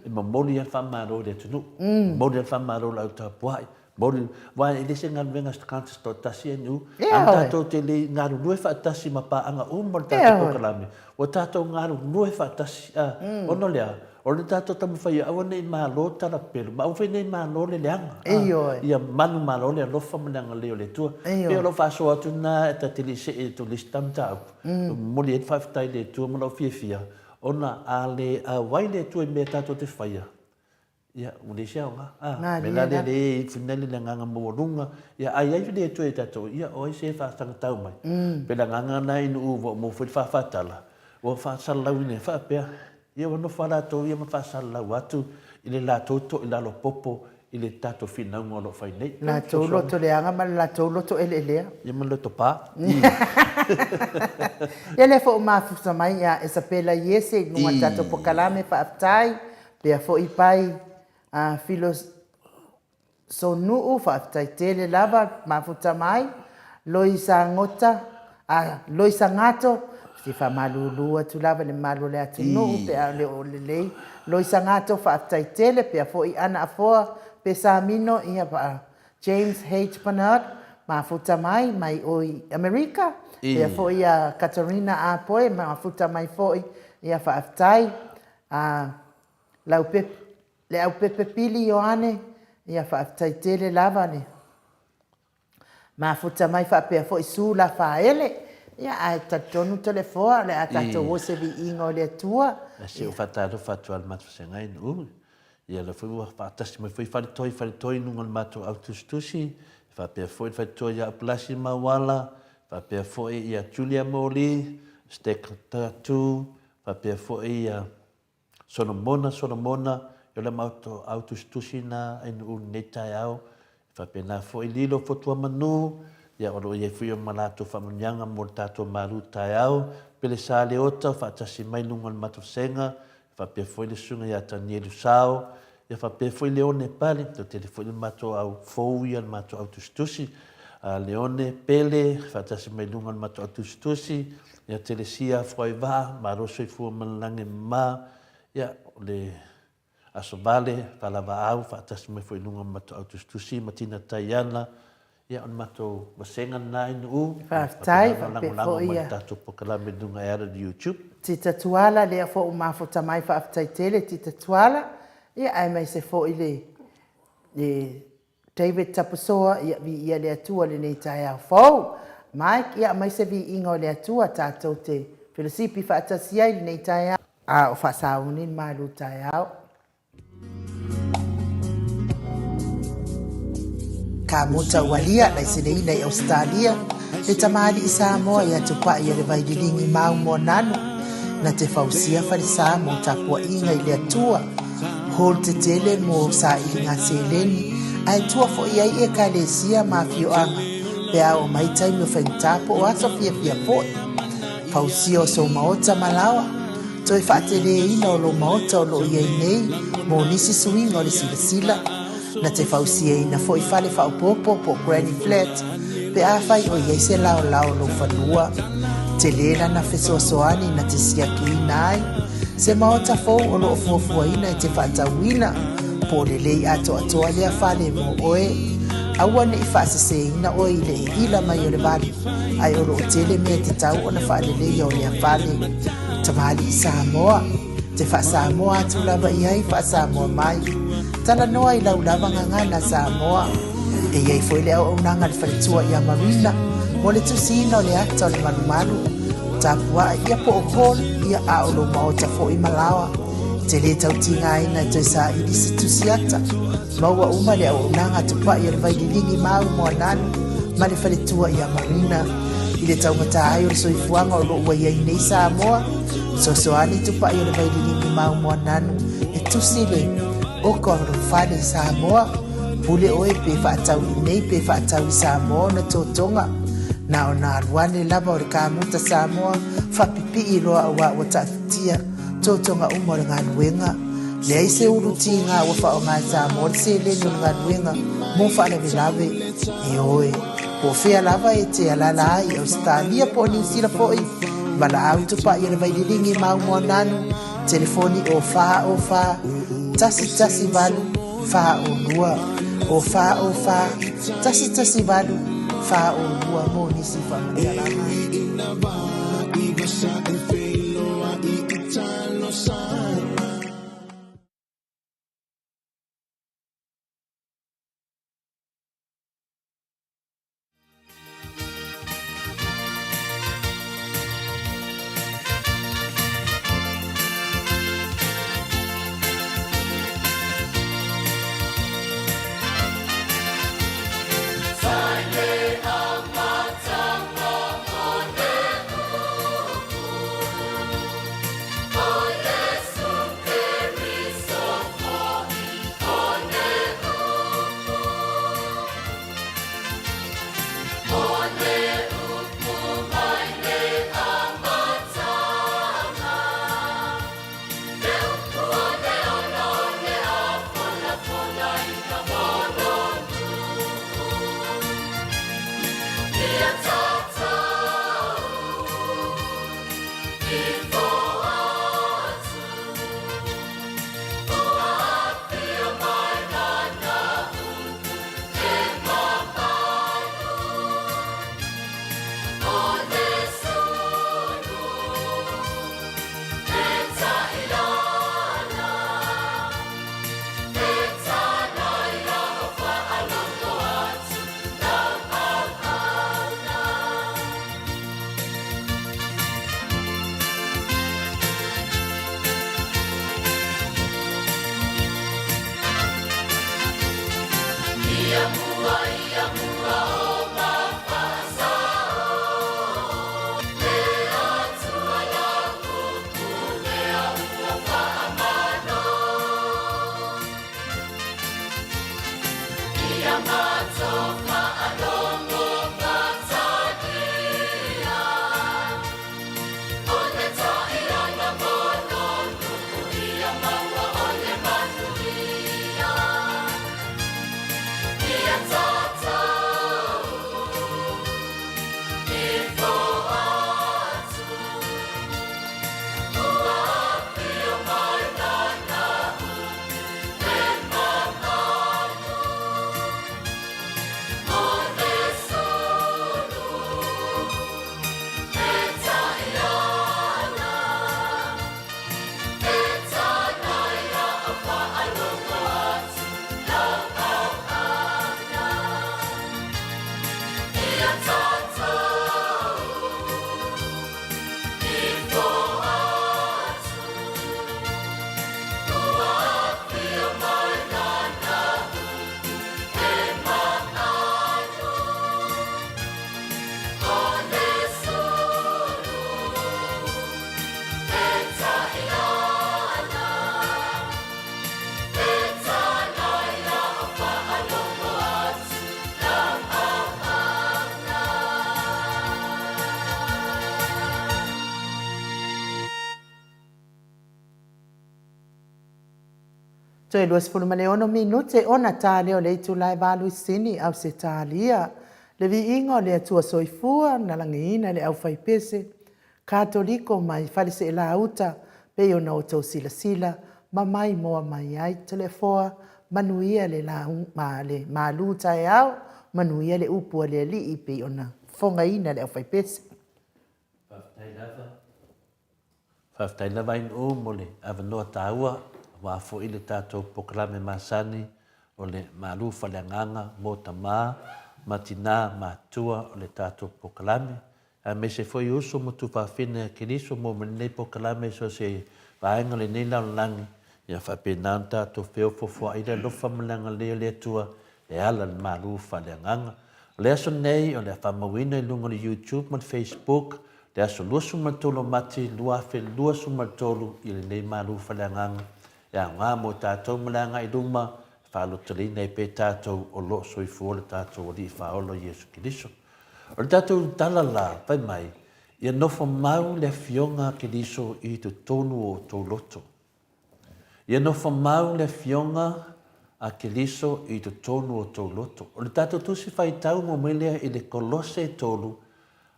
e momoli lava le faamalo i le atunuu, momoli lava le faamalo i le au tapuai, Momoli, aua e le se galuega a se tagata se toatasi e Nuu, a na tatou te le galulue faatasi ma paaga uma o le tatou polokalame, ua tatou galulue faatasi, a, ona o le a? O le tatou taumafai ia aua ne i malo tala pelu, ma aua foi ne i malo le leaga, a, ia manumalo le alofa ma le agalelei o le Atua. E pei o lau faasoa atu lena e ta te le i see i le isi ta mataupu, e momoli ai le faafetai i le Atua ma lou fiafia, ona a le auai le Atua i mea tatou te faia, Ia, ua leai se aoga. A, mea la lea, lea e finali le agaga maualuga, ia, a i ai le Atua ia tatou, ia, o ai se faasagatau mai? Pei o le agaga lena i nuu ua maua foi le faafatala, ua faasalalauina ai faapea, ia ua nofo lava latou ia ma faasalalau atu i le latou toilalo popo i le tatou finauga o lo o fai nei. Latou loto leaga ma le latou loto eleelea. Ia ma le loto pa. Ia lea foi ua mafuta mai ia Esapela Iese i luga o le tatou polokalame, faafetai. Pea foi pai a Filosonuu, faafetai tele lava mafuta mai, Loisagota, a Loisagato, fia faamalulu atu lava i le mamalu o le atunuu pe a le oo lelei. Loisagato, faafetai tele, pea foi Ana Afoa Pesamino, ia pa James H. Bernard, mafuta mai, mai o i Amerika, pea foi a Katarina Apoe, mafuta mai foi, ia faafetai. A Laupepe, Leaupepe Pili Ioane, ia faafetai tele lava le mafuta mai faapea foi Su Lafaele. Ia ae talitonu Toleafoa o le a tatou o i se viiga o le Atua. Ia se i ou faatalofa atu lava i le matou feagai Nuu. Ia lea foi ua faatasi mai foi Faletoi, Faletoi i luga o le matou au tusitusi, e faapea foi le Faletoi ia Apulasi Mauala, faapea foi ia Julia Moli, Stack Tatu, faapea foi ia Solomona Solomona, ia o le matou au tusitusi na ainuu i lenei taeao. E faapena foi Lilo Fotuamanu, ia o lo o i ai foi ma latou faamanuiaga mo le tatou malu taeao. Pelesa Leota faatasi mai i luga o le matou vasega, faapea foi le susuga ia Tanielu Sao, ia faapea foi Leone Pale, ua tele foi le matou au fou ia le matou au tusitusi, a Leone Pele faatasi mai luga o le matou au tusitusi, ia Telesia Fuaivaa, malo soifua ma le lagi e mama, ia o le Aso Vale, Falavaau faatasi mai foi i luga o le matou au tusitusi ma Tina Taiana, Ia, o le matou vasega lena i Nu'u. Faafetai, faapea foi ia. le tatou polokalame i luga e ala i le YouTube. Tita Tuala, lea foi ua mafuta mai, faafetai tele Tita Tuala. Ia, aemaise foi le, le David Tapusoa, ia, viia le Atua i lenei taeao fou. Mike, ia, aumai se viiga o le Atua tatou te felosipi faatasi ai i lenei taeao. A o faasauni le malu taeao. Ka muta ualia laiseleina i Ausetalia le tamalii Samoa ia Tupai o le Vaililigi Mau Moananu na te fausia falesa mo tapuaiga i le Atua hall tetele mo sailiga seleni ae tua foi ai Ekalesia ma afioaga pe a oo mai taimi o faigata po o aso fiafia foi. Fausia o sou maota ma laoa. Toe faateleina o lou maota o lo o i ai nei mo nisi suiga o le silasila, na te fausiaina foi fale faaopoopo po o granny flat pe afai o i ai se laolao o lou fanua. Tele lana fesoasoani na te siakiina ai se maota fou o lo o fuafuaina e te faatauina po o lelei atoatoa lea fale mo oe. Aua ne i faaseseina oe i le iila mai o le vale, ae o lo o tele mea tatau ona faaleleia o lea fale. Tamalii Samoa, te faa-Samoa atu lava i ai faa-Samoa mai. Talanoa i lau lava gagana Samoa. E i ai foi le auaunaga a le faletua ia Marina mo le tusiina o le ata o le malumalu. Tapuai ia po o hall ia a o lou maota foi ma laoa. Te lē tau tigaina e toe saili se tusi ata. Maua uma le auaunaga a Tupai o le Vaililigi Mau Moananu ma le faletua ia Marina. I le taugata ai o le soifuaga o lo o ua i ai nei Samoa, fesoasoani Tupai o le Vaililigi Mau Moananu e tusi le oka o lou fale i Samoa. Pule oe pe faatau i inei pe faatau i Samoa ona totoga. Na ona alu ane lava o le kamuta Samoa faapipii loa auā ua taatitia totoga uma o le galuega. Leai se ulu tiga ua faaaoga e Samoa le seleni o le galuega mo faalavelave. Ioe, po o fea lava e te alaala ai i Ausetalia po o Niu Sila foi, valaau tupai o le Vaililigi Mau Moananu, telefoni o 4 o 4 118 4 o 2, o 4 o 4 118 4 o 2 mo nisi faamatalaga. Toe 26 minute ona ta lea o le itula e valu i Sini, Ausetalia. Le viiga o le Atua Soifua na lagiina le aufaipese Katoliko mai Faleseelauta pei ona outou silasila ma maimoa mai ai. Toleafoa, manuia le ma le malu taeao, manuia le upu a le Alii pei ona fofogaina le aufaipese. Faafetai lava. Faafetai lava Ainuu mo le avanoa taua aua foi le tatou polokalame masani o le Malu Faaleagaga mo tama ma tina matutua o le tatou polokalame aemaise foi uso ma tuafafine a Keriso mo ma lenei polokalame i so o se vaega o lenei lalolagi. Ia faapena ona tatou feofofoa'i le alofa ma le agalelei o le Atua e ala i le Malu Faaleagaga. O le aso lenei o le a faamauina i luga o le YouTube ma le Facebook le aso 23 o Mati 2023 i lenei Malu Faaleagaga e aoga mo tatou ma le agai i luma e faalototeleina ai pea tatou o lo o soifua lo tatou Alii Faaola o Iesu Keriso. O le tatou tala la, fai mai, Ia nofo mau le Afioga a Keriso i totonu o outou loto. Ia nofo mau le Afioga a Keriso i totonu o outou loto. O le tatou Tusi Faitau mo mai lea i le Kolose 3,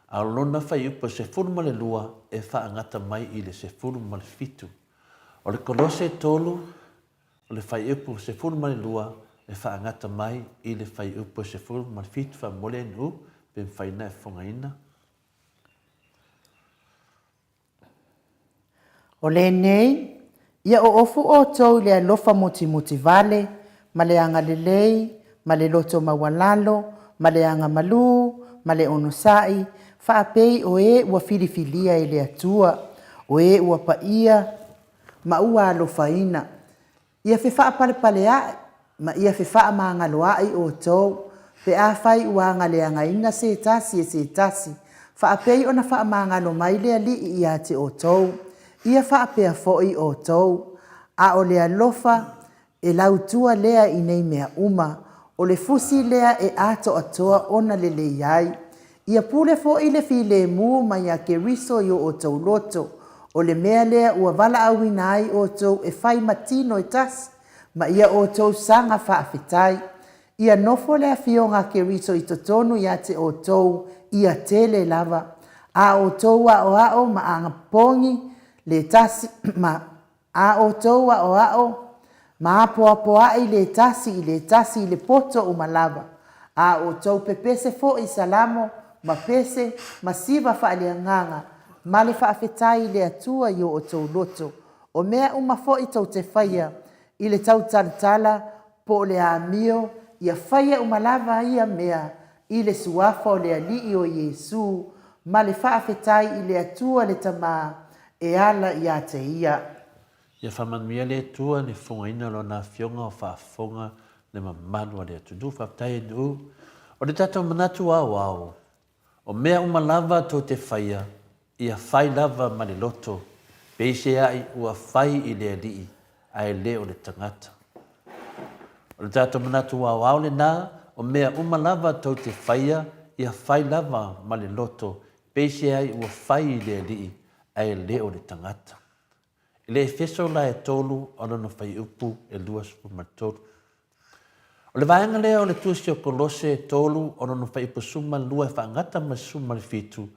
a o lona fuaiupu e 12 e faagata mai i le 17. O le Kolose 3, o le fuaiupu 12 e faagata mai i le fuaiupu 17. Faamolemole NU pe mafai ona e fofogaina. O lenei, ia oofu outou i le alofa mutimoti vale, ma le agalelei, ma le loto maualalo, ma le agamalu, ma le onosai, faapei o e ua filifilia e le Atua, o e ua paia ma ua alofaina. Ia fefaapalepaleaʻi ma ia fefaamagaloaʻi outou, pe afai ua agaleagaina se tasi e se tasi, faapei ona faamagalo mai le Alii ia te outou, ia faapea foi outou. A o le alofa e lautua lea i nei mea uma, o le fusi lea e atoatoa ona lelei ai. Ia pule foi le filemu mai a Keriso i o outou loto, o le mea lea ua valaauina ai outou e fai ma tino e tasi, ma ia outou saga faafetai. Ia nofo le Afioga a Keriso i totonu ia te outou ia tele lava, a outou aoao ma agapogi le tasi ma A outou aoao ma apoapoai le tasi i le tasi i le poto uma lava, a outou pepese foi i salamo ma pese ma siva faaleagaga ma le faafetai i le Atua i o outou loto, o mea uma foi tou te faia i le tautalatala po o le amio, ia faia uma lava ia mea i le Suafa o le Alii o Iesu ma le faafetai i le Atua le Tama e ala ia te ia. Ia faamanuia le Atua i le fofogaina o Lona Afioga o faafofoga le mamalu a le atunuu. Faafetai Anu'u. O le tatou manatu aoao, o mea uma lava tou te faia, ia fai lava ma le loto, peiseai ua fai i le Alii, ae le o le tagata. O le tatou manatu aoao lena, o mea uma lava tou te faia, ia fai lava ma le loto, peiseai ua fai i le Alii, ae le o le tagata. I le Efeso la e tolu o lona fuaiupu e 23. O le vaega lea o le Tusi o Kolose e tolu o lona fuaiupu 12 e faagata ma le 17,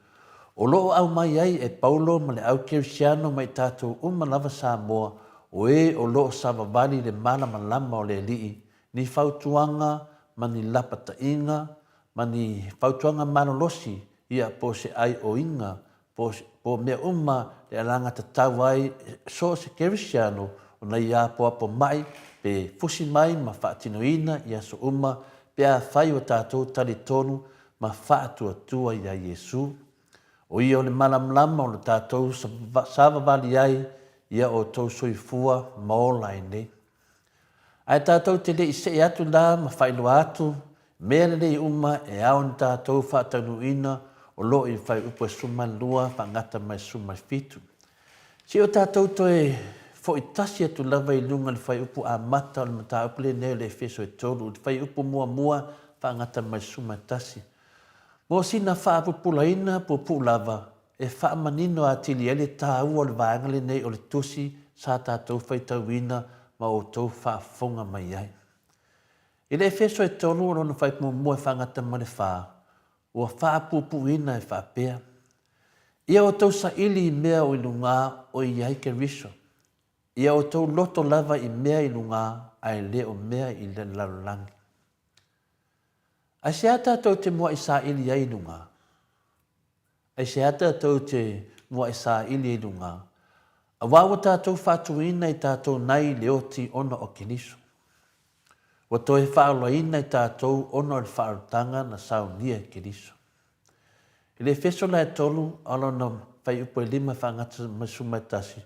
o lo o aumai ai e Paulo ma le au Kerisiano ma i tatou uma lava Samoa o e o lo o savavali i le malamalama o le Alii, ni fautuaga ma ni lapataiga ma ni fautuaga malolosi ia po o se aioiga po o mea uma e alagatatau ai so o se Kerisiano ona ia apoapo mai pe fusi mai ma faatinoina i aso uma pe afai ua tatou talitonu ma faatuatua iā Iesu. O ia o le malamalama o lo tatou savavali ai ia outou soifua ma ola ai nei. Ae tatou te le i see atu la ma faailoa atu mea lelei uma e ao ona tatou faataunuuina o lo o i Fuaiupu e 12 faagata mai 17. Se i o tatou toe foi tasi atu lava i luga i le fuaiupu amata o le mataupu lenei o le Efeso e 3, i le fuaiupu muamua faagata mai 11. Mo sina faapupulaina puupuu lava, e faamanino atili ai le taua o le vaega lenei o le tusi sa tatou faitauina ma outou faafofoga mai ai. I le Efeso e 3 o lona fuaiupu muamua e faagata ma le 4, ua faapuupuuina e faapea, Ia outou saili i mea o i lugā o i ai Keriso, ia outou loto lava i mea i lugā ae le o mea i le lalolagi. Aisea tatou te muaʻi saili ai i lugā? Aisea tatou te muaʻi saili ai i lugā? Auā ua tatou faatuina i tatou nai le oti ona o Keriso. Ua toe faaolaina i tatou ona o le faaolataga na saunia e Keriso. I le Efeso la e 3 a o lona fuaiupu e 5 e faagata mai 11,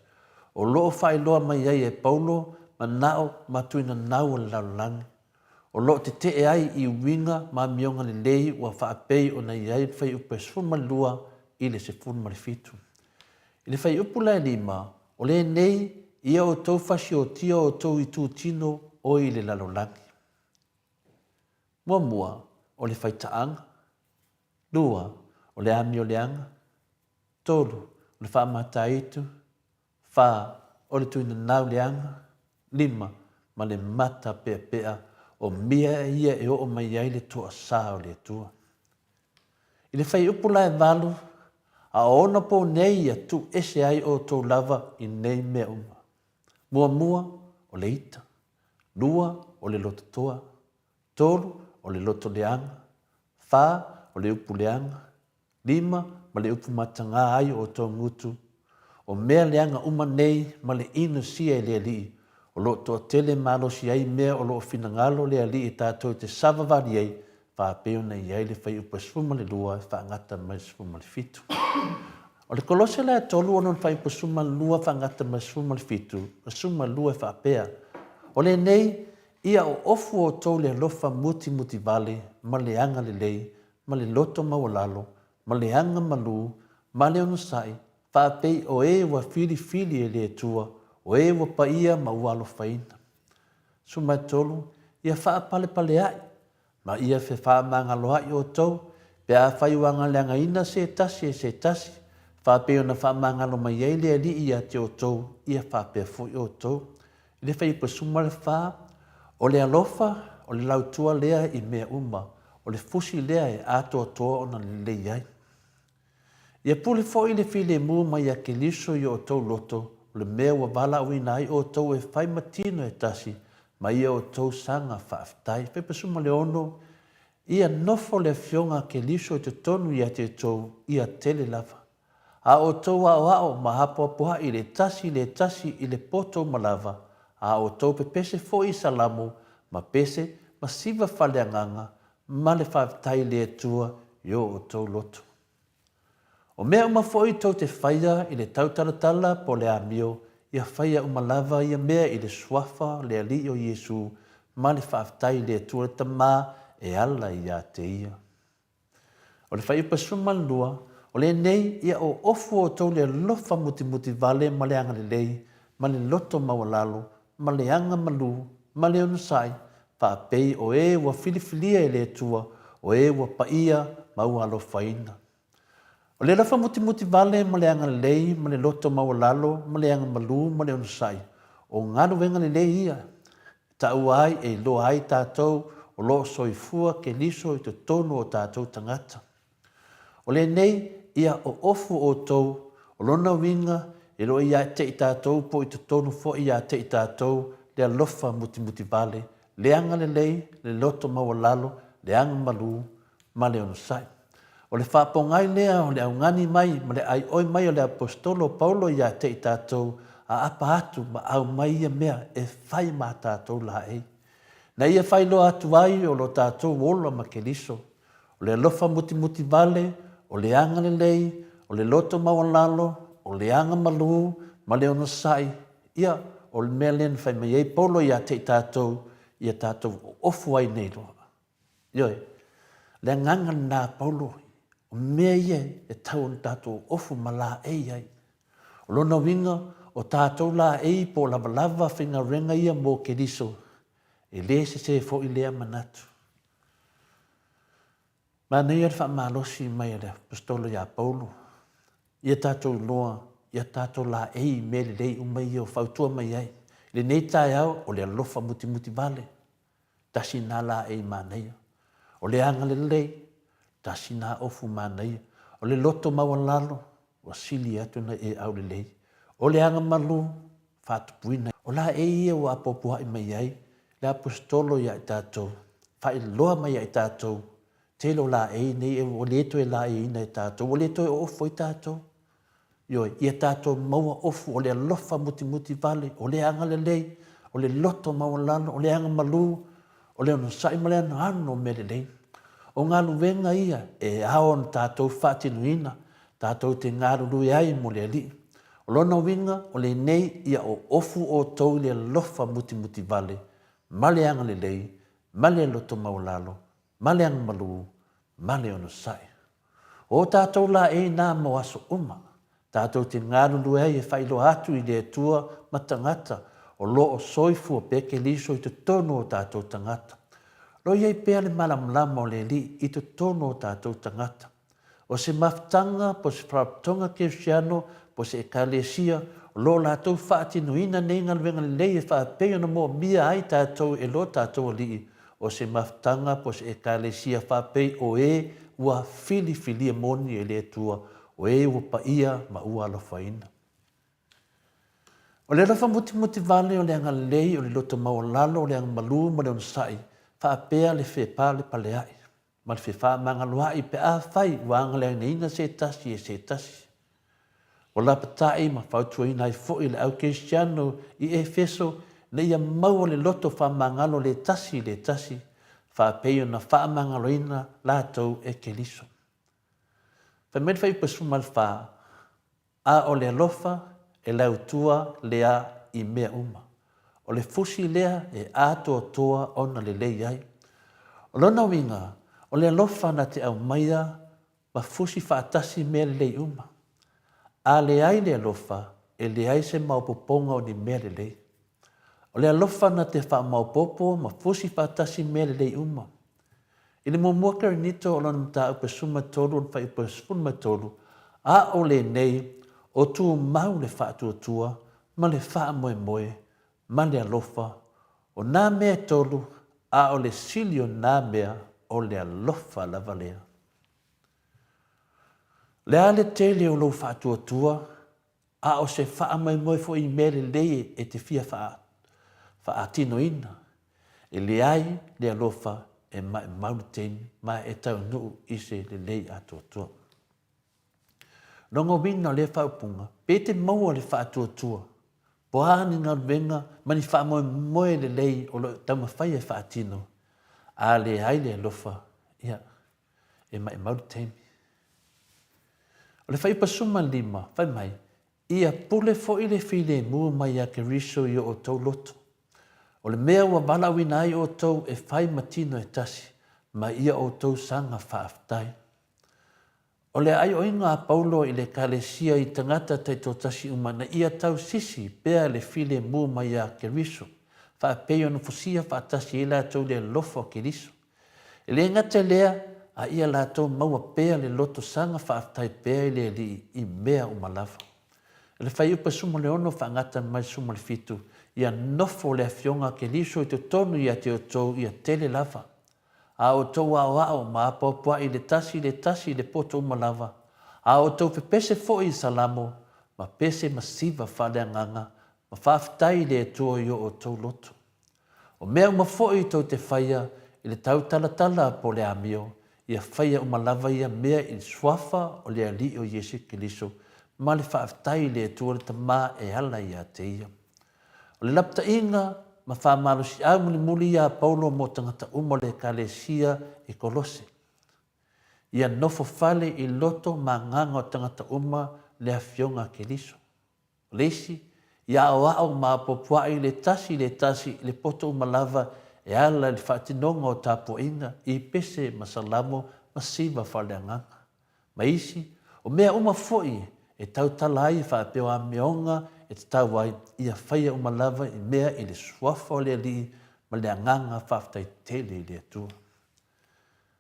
o lo o faailoa mai ai e Paulo manao ma tuinanau o le lalolagi, o lo o tetee ai i uiga ma amioga lelei ua faapei ona i ai le fuaiupu e 12 i le 17. I le fuaiupu la e 5, o lenei ia outou fasiotia outou itutino o i le lalolagi. Muamua, o le faitaaga. Lua, o le amioleaga. Tolu, o le faamataitu. Fa, o le tuinanau leaga. Lima, ma le mata peapea, o mea ia e oo mai ai le toasā o le Atua. I le fuaiupu la e 8, a o ona pō nei ia tuu ese ai outou lava i nei mea uma. Muamua, o le ita. Lua, o le lototoa. Tolu, o le loto leaga. Fa, o le upu leaga. Lima, ma le upu matagā ai o outou gutu. O mea leaga uma nei ma le inu sia e le Alii, o lo o toatele malosi ai mea o lo o finagalo le Alii tatou te savavali ai, faapei ona i ai le fuaiupu e 12 e faagata mai le 17. O le Kolose la e 3 o lona fuaiupu 12 faagata mai le 17, 12 e faapea, O lenei, ia oofu outou le alofa mutimutivale ma le agalelei ma le loto maualalo, ma le aga malū, ma le onosai, faapei o e ua filifili e le Atua, o e ua paia ma ua alofaina. 13, Ia faapalepaleaʻi, ma ia fefaamagaloaʻi outou, pe afai ua agaleagaina se tasi e se tasi, faapei ona faamagalo mai ai le Alii ia te outou, ia faapea foi outou. I le fuaiupu 14, o le alofa, o le lautua lea i mea uma, o le fusi lea e atoatoa ona lelei ai. Ia pule foi le filemu mai ia Keriso i o outou loto, o le mea ua valaauina ai outou e fai ma tino e tasi, ma ia outou saga faafetai. Fuaiupu 16, Ia nofo le Afioga a Keriso i totonu ia te outou, ia tele lava. A outou aoao ma apoapoai le tasi i le tasi i le poto uma lava, a outou pepese foi i salamo ma pese ma siva faaleagaga ma le faafetai i le Atua i o outou loto. O mea uma foi tou te faia i le tautalatala po o le amio, ia faia uma lava ia mea i le Suafa o le Alii o Iesu ma le faafetai i le Atua le Tama e ala ia te ia. O le fuaiupu 12, o lenei, ia oofu outou le alofa mutimuti vale ma le agalelei, ma le loto maualalo, ma le aga malū, ma le onosai, faapei o e ua filifilia e le Atua, o e ua paia ma ua alofaina. O le alofa mutimuti vale ma le agalelei, ma le loto maualalo, ma le aga malū, ma le onosai, o galuega lelei ia, e taua ai e iloa ai tatou o lo o soifua Keriso i totonu o tatou tagata. O lenei, ia oofu outou, o lona uiga, e le o ia te i tatou po i totonu foi ia te i tatou le alofa mutimutivale, le agalelei, le loto maualalo, le agamalū, ma le onosai. O le faapogai lea o le augani mai ma le aioi mai o le Aposetolo o Paulo ia te i tatou, aapa atu ma aumai ia mea e fai ma tatou laei. Na ia faailoa atu ai o lo tatou ola ma Keriso, o le alofa mutimuti vale, o le agalelei, o le loto maualalo, o le agamalū, ma le onosai, ia, o le mea lea na fai mai ai Paulo ia te i tatou, ia tatou oofu ai nei loa. Ioe. Le agaga lena a Paulo, o mea ia e tau ona tatou ofu ma laei ai. O lona uiga, o tatou laei po o lavalava faigaluega ia mo Keriso, e le sese foi lea manatu. Manaia le faamalosi mai a le Aposetolo ia Paulo, ia tatou iloa, ia tatou laei i mea lelei uma ia o fautua mai ai. Lenei taeao, o le alofa mutimuti vale, tasi na laei manaia. O le agalelei, tasi na ofu manaia. O le loto maualalo, ua sili atu na e aulelei. O le agamalu, faatupuina. O laei ia ua apoapoai mai ai le Aposetolo ia i tatou, faailoa mai ia i tatou, tele o laei nei ua le toe laeiina e tatou, ua le toe oofo ai tatou. Ioe, ia tatou maua ofu o le alofa mutimuti vale, o le agalelei, o le loto maualalo, o le agamalu, o le onosai ma le anoano o mea lelei. O galuega ia e ao ona tatou faatinoina, tatou te galulue ai mo le Alii. O lona uiga, o lenei ia oofu outou i le alofa mutimuti vale, ma le agalelei, ma le loto maualalo, ma le agamalu, ma le onosai. O tatou laei na mo aso uma, tatou te galulue ai e faailoa atu i le Atua ma tagata o lo o soifua pea Keriso i totonu o tatou tagata. O lo o i ai pea le malamalama o le Alii i totonu o tatou tagata. O se mafutaga po o se faalapotopotoga kerisiano po o se ekalesia o lo o latou faatinoina nei galuega lelei e faapei ona moomia ai tatou e lo tatou Alii, o se mafutaga po o se ekalesia faapei o e ua filifilia moni e le Atua, o e ua paia ma ua alofaina. O le alofa mutimuti vale o le agalelei, o le loto maualalo, o le agamalu ma le onosai, faapea le fepalepalea'i ma le fefaamagaloa'i pe afai ua agaleagaina se tasi e se tasi. Ua lapatai ma fautuaina ai foi le au kerisiano i Efeso ina ia maua le loto faamagalo le tasi i le tasi, faapei ona faamagaloina latou e Keriso. Fai mai le Fuaiupu 14, A o le alofa e lautua lea i mea uma. O le fusi lea e atoatoa ona lelei ai. O lona uiga, o le alofa na te aumaia ma fusi faatasi mea lelei uma. A leai le alofa, e leai se maopoopoga o ni mea lelei. O le alofa na te faamaopoopo ma fusi faatasi mea lelei uma. I le muamua Korinito o lona mataupu e 13 o le fuaiupu e 13, a o lenei, o tumau le faatuatua ma le faamoemoe ma le alofa, o nā mea e tolu, a o le sili o nā mea, o le alofa lava lea. O le a le tele o lou faatuatua, a o se faamoemoe foi i mea lelei e te fia faatinoina, e leai le alofa e maumau le taimi ma e taunuu i se lelei atoatoa. Lona uiga o lea faaupuga, pe te maua le faatuatua, po a ni galuega ma ni faamoemoe lelei o lo o taumafai e faatino, a leai le alofa, ia, e maumau le taimi. O le Fuaiupu 15, fai mai, Ia pule foi le filemu mai ia Keriso i o outou loto. O le mea ua valaauina ai outou e fai ma tino e tasi, ma ia outou saga faafetai. O le aioiga a Paulo i le Ekalesia i tagata taitoatasi uma ina ia tausisi pea le filemu mai ia Keriso, faapei ona fusia faatasi ai latou i le alofa o Keriso. E le gata i lea, a ia latou maua pea le loto saga faafetai pea i le Alii i mea uma lava. I le fuaiupu 16 faagata mai le 17, ia nofo le Afioga a Keriso i totonu ia te outou ia tele lava. A outou aoao ma apoapoai le tasi i le tasi i le poto uma lava, a outou pepese foi i salamo, ma pese ma siva faaleagaga, ma faafetai i le Atua i o outou loto. O mea uma foi tou te faia i le tautalatala po o le amio, ia faia uma lava ia mea i le Suafa o le Alii o Iesu Keriso, ma le faafetai i le Atua le Tama e ala ia te Ia. O le lapataiga ma faamalosiau mulimuli ia a Paulo mo tagata uma o le Ekalesia i Kolose. Ia nofo fale i loto ma agaga o tagata uma le Afioga a Keriso. O le isi, ia aoao ma apoapoai le tasi i le tasi i le poto uma lava e ala i le faatinoga o tapuaiga i pese ma salamo ma siva faaleagaga. Ma isi, o mea uma foi e tautala ai faapea o amioga e tatau ai, ia faia uma lava i mea i le suafa o le Alii ma le agaga faafetai tele i le Atua.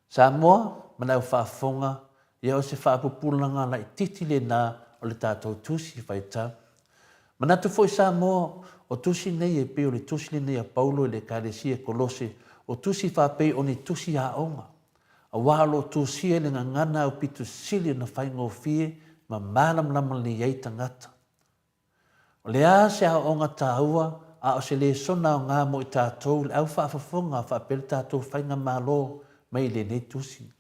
Samoa ma le au faafofoga, ia o se faapupulaga laitiiti lena o le tatou tusi faitau. Manatu foi Samoa, o tusi nei e pei o le tusi lenei a Paulo i le Ekalesia e Kolose, o tusi faapei o ni tusi aoga, aua o lo o tusia i le gagana aupito sili ona faigofie ma malamalama lelei ai tagata. O le a se aoaoga taua a o se lesona aoga mo i tatou le au faafofoga faapea le tatou faigamalo mai i lenei tusi.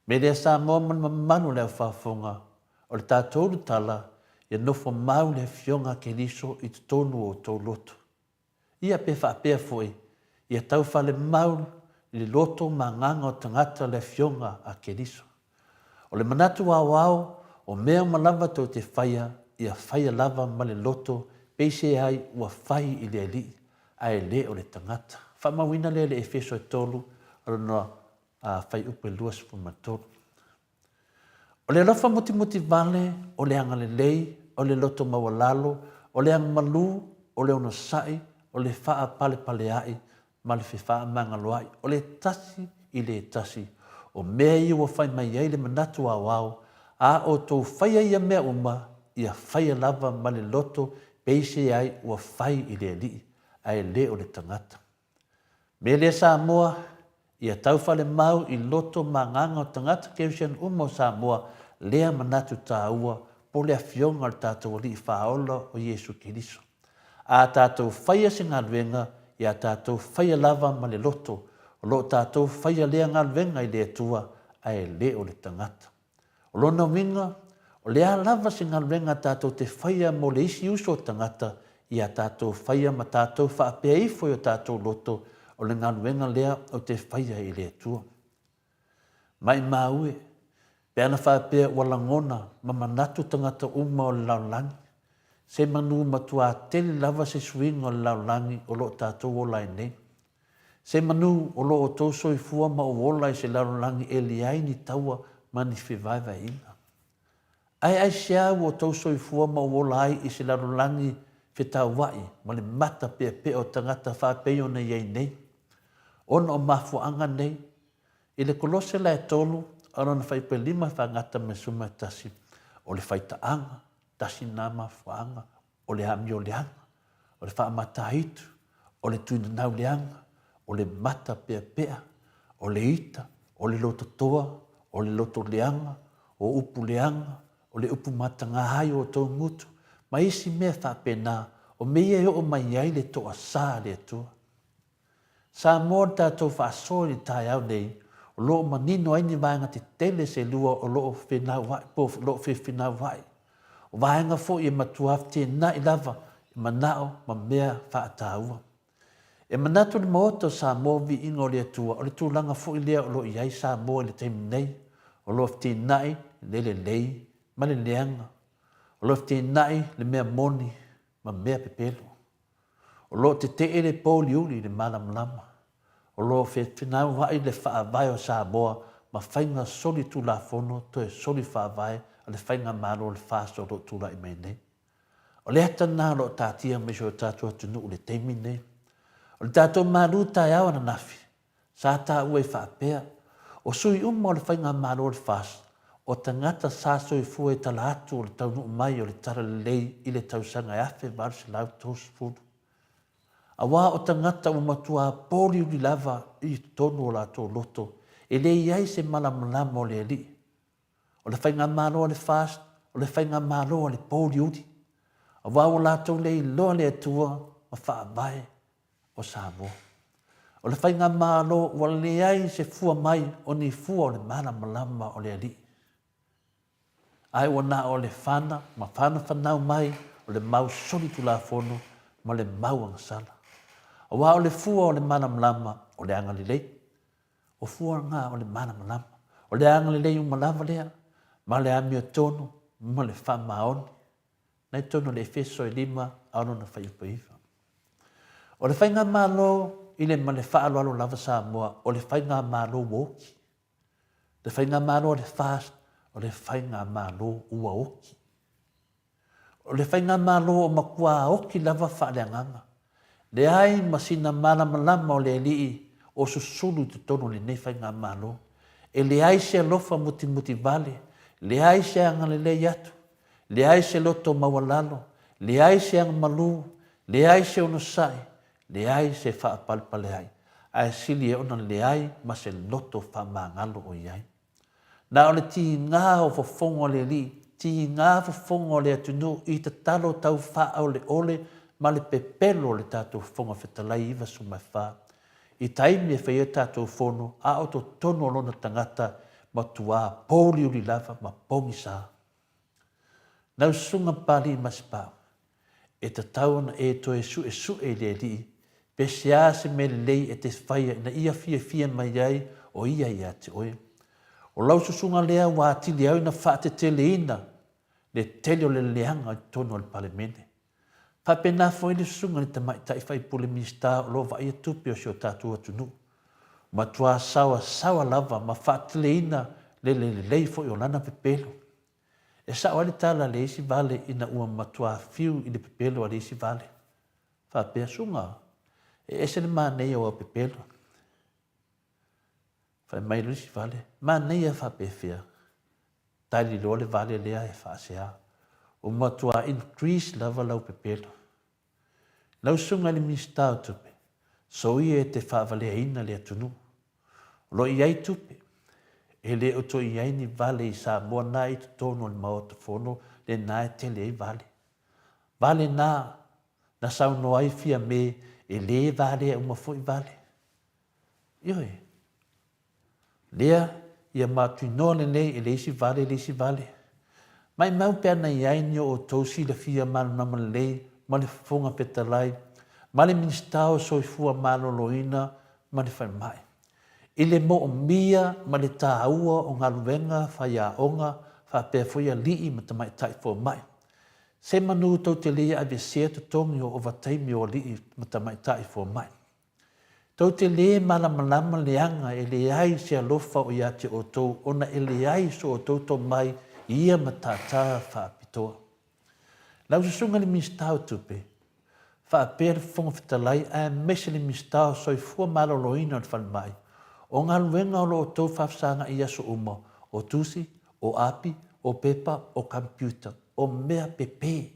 Me lea Samoa ma le mamalu o le au faafofoga, o le tatou tala, ia nofo mau le Afioga a Keriso i totonu o outou loto. Ia pe faapea foi, ia tau fale mau i le loto ma agaga o tagata le Afioga a Keriso. O le manatu aoao, o mea uma lava tou te faia, ia faia lava ma le loto peisē ai ua fai i le Alii, ae le o le tagata. Faamauina lea i le Efeso e 3, o lona fuaiupu e 23. O le alofa mutimuti vale, o le agalelei, o le loto maualalo, o le agamalu, o le onosai, o le faapalepaleaʻi ma le fefaamagaloaʻi, o le tasi i le tasi, o mea ia ua fai mai ai le manatu aoao, a outou faia ia mea uma, ia faia lava ma le loto peisē ai ua fai i le Alii, ae le o le tagata. Mea lea Samoa, ia tau fale mau i loto ma agaga o tagata Kerisiano uma o Samoa lea manatu taua po le Afioga o le tatou Alii Faaola o Iesu Keriso. A tatou faia se galuega, ia tatou faia lava ma le loto, o lo o tatou faia lea galuega i le Atua ae le o le tagata. O lona uiga, o le a lava se galuega tatou te faia mo le isi uso o tagata, ia tatou faia ma tatou faapea ifo i o tatou loto, o le galuega lea ou te faia i le Atua. Maimau e, pe ana faapea ua lagona ma manatu tagata uma o le lalolagi, se manu matuā tele lava se suiga o le lalolagi o lo o tatou ola ai nei. Se manu o lo outou soifua ma ou ola i se lalolagi e leai ni taua ma ni fevaevaeaiga. Ae aisea ua outou soifua ma ou ola ai i se lalolagi fetauaʻi ma le mata peapea o tagata faapei ona i ai nei? Ona o mafuaaga nei, i le Kolose la e tolu, a o lona fuaiupu e lima e faagata ma le 11, o le faitaaga, tasi lena mafuaaga, o le amio leaga, o le faamataitu, o le tuinanau leaga, o le mata peapea, o le ita, o le lototoa, o le loto leaga, o upu leaga, o le upu matagā ai o outou gutu, ma isi mea faapena, o mea ia e oo mai ai le toasā a le Atua. Samoa le tatou faasoa i le taeao nei, o lo o manino ai ni vaega tetele se lua o lo o fenauaʻi po o lo o fefinauaʻi. O vaega foi e matua fetenaʻi lava i manao ma mea faataua. E manatu le Maota o Samoa viiga o le Atua o le tulaga foi lea o lo o i ai Samoa i le taimi nei, o lo o fetenaʻi le lelei ma le leaga, o lo o fetenaʻi le mea moni ma mea pepelo. O lo o tetee le pouliuli i le malamalama. O lo o fefinauai le Faavae o Samoa ma faiga solitulafono toe soli faavae a le Faigamalo o le FAST o lo o tulai mai nei. O le ata lena o lo o taatia mai si o tatou atunuu i le taimi lenei. O le tatou malu taeao ananafi, Sa taua e faapea, o sui uma o le Faigamalo o le FAST, o tagata sa soifua i tala atu o le taunuu mai o le Talalelei i le tausaga e 1830. Aua o tagata ua matuā pōliuli lava i totonu o latou loto, e le i ai se malamalama o le Alii. O le Faigamalo a le FAST, o le Faigamalo a le pōliuli. Aua ua latou le iloa le Atua ma faavae o Samoa. O le Faigamalo ua leai se fua mai o ni fua o le malamalama o le Alii. Ae ua na o le fana ma fanafanau mai o le mau solitulafono ma le mau agasala. Aua o le fua o le malamalama o le agalelei. O fua na o le malamalama. O le agalelei uma lava lea ma le amiotonu ma le faamaoni. Na i totonu o le Efeso e lima a o lona fuaiupu e iva. O le Faigamalo i le ma le faaaloalo lava Samoa, o le Faigamalo ua oki. Le Faigamalo a le FAST, o le Faigamalo ua oki. O le Faigamalo o matua oki lava faaleagaga. Leai ma sina malamalama o le Alii o susulu i totonu o lenei Faigamalo. E leai se alofa mutimuti vale, leai se agalelei atu, Leai se loto maualalo, leai se agamalu, Leai se onosai, leai se faapalepaleai, ae sili e ona leai ma se loto faamagalo o i ai. Na o le tiga o fofoga o le Alii, tiga fofoga o le atunuu i tatalo tau faaoleole ma le pepelo o le tatou Fofoga Fetalai 94. I taimi e fai ai tatou fono a o totonu o lona tagata matuā pōuliuli lava ma pogisa. Lau Susuga Papalii Masepau, e tatau ona e toe suesue i le Alii pe se a se mea lelei e te faia ina ia fiafia mai ai o Ia ia te oe. O lau susuga lea ua atili ai ona faateteleina le tele o le leaga i totonu o le Palemene. Faapena foi le susuga i le Tamaitai Faipule Minisita o lo o vaaia tupe o si o tatou atunuu. Matua saoasaoa lava ma faateteleina le lelei foi o lana pepelo. E sao ai le tala a le isi vale ina ua matua fiu i le pepelo a le isi vale. Faapea, Suga, e ese le manaia o au pepelo. Fai mai le isi vale, Manaia faapefea? Tali loa le vale lea e faasea. Ua matua increase lava lau pepelo. Lau susuga i le Minisita o Tupe, soia e te faavaleaina le atunuu. O lo o i ai tupe. E le o toe i ai ni vale i Samoa na i totonu o le Maota Fono lena e tele ai vale. Vale na, na saunoa ai Fiame e le valea uma foi vale. Ioe. Lea, ia maatuinoa lenei e le isi vale le isi vale. Maimau pe ana i ai ni o outou silafia malamalama lelei ma le Fofoga Fetalai ma le Minisita o Soifua Maloloina ma le Falemai, i le moomia ma le taua o galuega faiaoga faapea foi alii ma tamaitai fomai. Se manu tou te le aveesea totogi o ovataimi o alii ma tamaitai fomai. Tou te lē malamalama leaga e leai se alofa o ia te outou ona e leai so outou tomai i ia matata faapitoa. Lau Susuga i le Minisita o Tupe, faapea le Fofoga Fetalai aemaise le Minisita o Soifua Maloloina o le Falemai, o galuega o lo outou faafesagai i aso uma, o tusi, o api, o pepa, o computer, o mea pepe.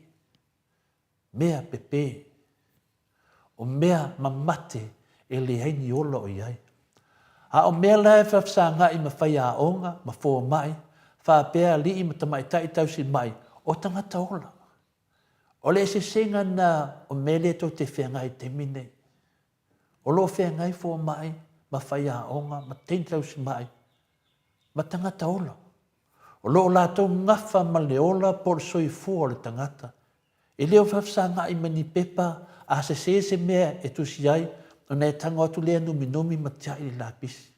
Mea pepe. O mea mamate e leai ni ola o i ai. A o mea la e faafesagai ma faiaoga ma fomai, faapea alii ma tamaitai tausi mai, o tagata ola. O le eseesega lena o mea lea tou te feagai i le taimi lenei. O lo o feagai fomai ma faiaoga ma teine tausi mai ma tagata ola. O lo o latou gafa ma le ola po o le soifua o le tagata. E le o faafesagai ma ni pepa a sese se mea e tusi ai ona e tago atu lea numinumi ma tiai le lapisi.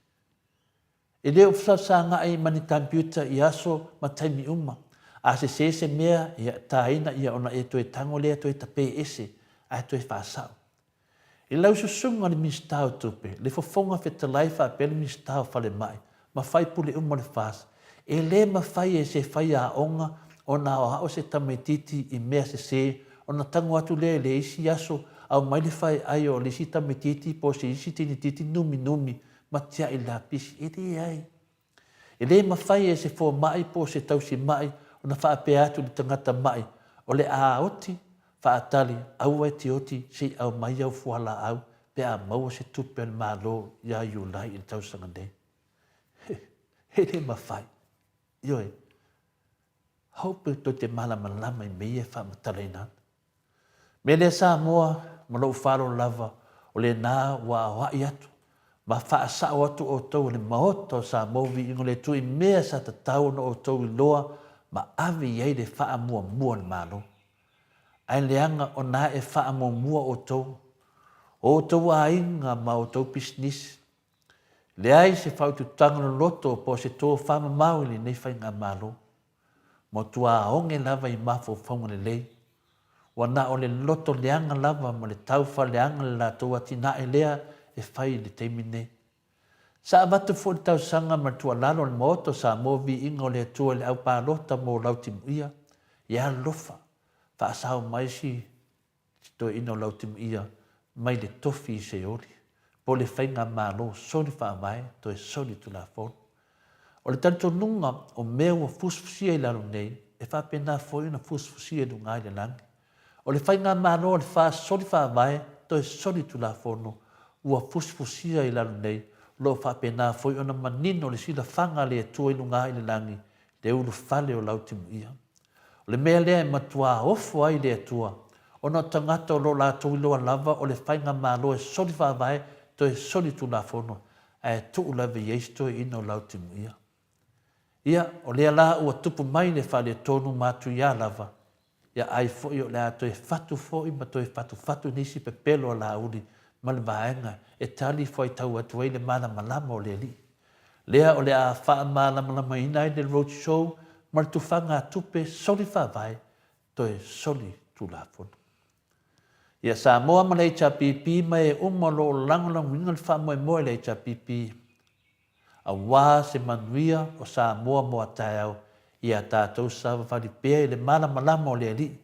E le o faafesagai ma ni computer i aso ma taimi uma. A sese se mea, ia taina ia ona e toe tago lea toe tape ese ae toe faasao. I lau susuga le Minisita o Tupe, le Fofoga Fetalai faapea le Minisita o Falemai ma faipule uma o le FAST, e le mafai e se faiaoga ona aoao se tamaitiiti i mea sese ona tago atu lea i le isi aso aumai le faeai o le isi tamaitiiti po o se isi teinitiiti numinumi ma tiai lapisi. E leai. E le mafai e se fomai po o se tausimai ona faapea atu i le tagata maʻi, O le a oti, faatali, aua e te oti se i aumai au fualaau pe a maua se tupe a le Malo ia Iulai i le tausaga nei. E le mafai. Ioe. Hope tou te malamalama i mea ia e faamatalaina atu. Mea lea Samoa, ma lou faaaloalo lava, o lena ua aoai atu ma faasao atu outou e le Maota o Samoa Viiga o le Atua i mea sa tatau ona outou iloa ma ave i ai le faamuamua a le Malo. Ae leaga o na e faamuamua outou, o outou aiga ma outou pisinisi. Leai se faaututaga loloto po o se tofa mamao i lenei faigamalo. Matua oge lava i mafaufauga lelei. Ua na o le loto leaga lava ma le taufaaleaga le latou atinae lea e fai i le taimi nei. Sa avatu foi le tausaga ma le tuualalo a le Maota o Samoa Viiga o le Atua i le au palota mo Lautimuia, ia alofa, faasao mai si si toeaina o Lautimuia mai le tofi i Seoli, po o le faigamalo soli faavae toe soli tulafono. O le talitonuga o mea ua fusifusia i lalo nei, e faapena foi ona fusifusia i luga i le lagi. O le Faigamalo a le FAST soli faavae toe soli tulafono ua fusifusia i lalo nei, o lo o faapena foi ona manino le silafaga a le Atua i luga i le lagi, le ulufale o Lautimuia. O le mea lea e matuā ofo ai le Atua, ona o tagata o lo o latou iloa lava o le Faigamalo e soli faavae toe soli tulafono, ae tuu lava i ai si toeaina o Lautimuia. Ia, o lea la ua tupu mai le faaletonu matuia lava, ia ai foi o le a toe fatu foi ma toe fatufatu nisi pepelo a Laauli ma le vaega e tali fuaitau atu ai le malamalama o le Alii. Lea o le a faamalamalamaina ai le Road Show ma le tufaga a tupe soli faavae toe soli tulafono. Ia Samoa ma le HRPP ma e uma o lo o lagolagoina le faamoemoe i le HRPP, Aua se manuia o Samoa mo a taeao, ia tatou savavali pea i le malamalama o le Alii.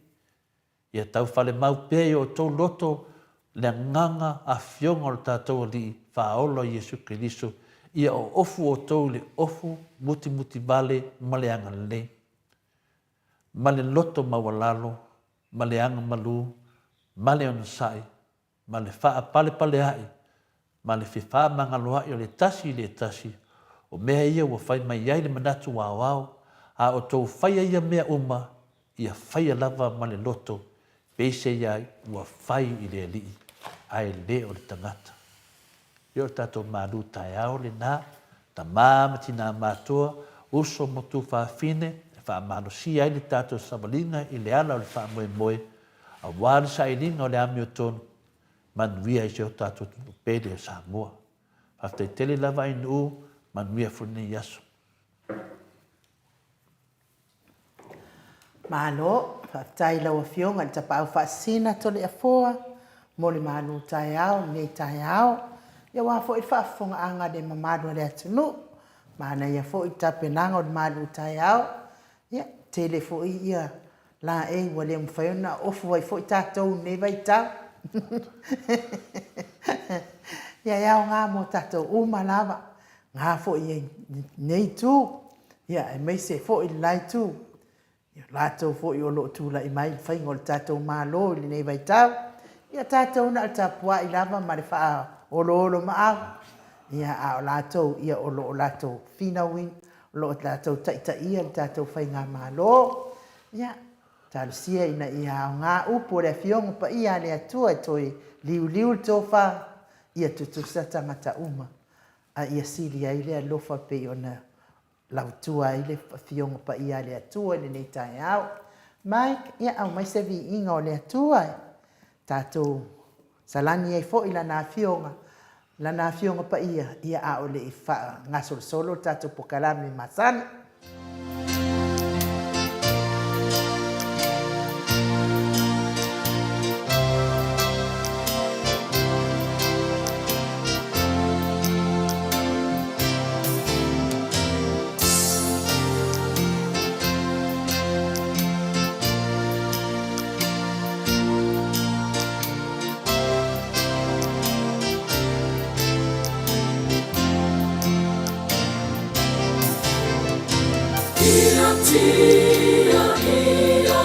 Ia taufalemau pea i o outou loto le agaga afioga o lo tatou Alii Faaola o Iesu Keriso, ia oofu outou i le ofu mutimutivale ma le agalelei, ma le loto maualalo, ma le agamalu, ma le onosai, ma le faapalepaleaʻi, ma le fefaamagaloaʻi o le tasi i le tasi, o mea ia ua fai mai ai le manatu aoao, a outou faia ia mea uma, ia faia lava ma le loto, peisei ai ua fai i le Alii, ae le o le tagata. Ia o le tatou malu taeao lena, tama ma tinā matutua, uso ma tuafafine, e faamalosia ai le tatou savaliga i le ala o le faamoemoe, aua le sailiga o le amiotonu, manuia i si o tatou atunuu pele o Samoa. Faafetai tele lava Ainuu, manuia foi lenei aso. Malo, faafetai i lau Afioga i le Tapaau Faasisina Toleafoa mo le malu taeao i lenei taeao. Ia aua foi le faafofogaaga a le mamalu o le atunuu. Manaia foi le tapenaga o le malu taeao. Ia, tele foi ia laei ua le mafai ona ofu ai foi tatou i lenei vaitau. Ia e aoga mo tatou uma lava, na foi i lenei itu, ia aemaise foi le la itu, ia latou foi o lo o tulai mai i le faiga o le tatou Malo i lenei vaitau. Ia tatou na o le tapuai lava ma le faaoloolomaau, ia a o latou ia o lo o latou finauina, o lo o latou taitaia le tatou faigamalo. Ia, talosia ina ia aoga upu o le Afioga Paia a le Atua e toe liuliu le tofa, ia tutusa tagata uma, a ia sili ai le alofa pei ona lautua ai le Afioga Paia a le Atua i lenei taeao. Mike, ia aumai se viiga o le Atua e tatou salani ai foi Lana Afioga, Lana Afioga Paia, ia a o le i faagasolosolo le tatou pokalame masani. Ia tia ia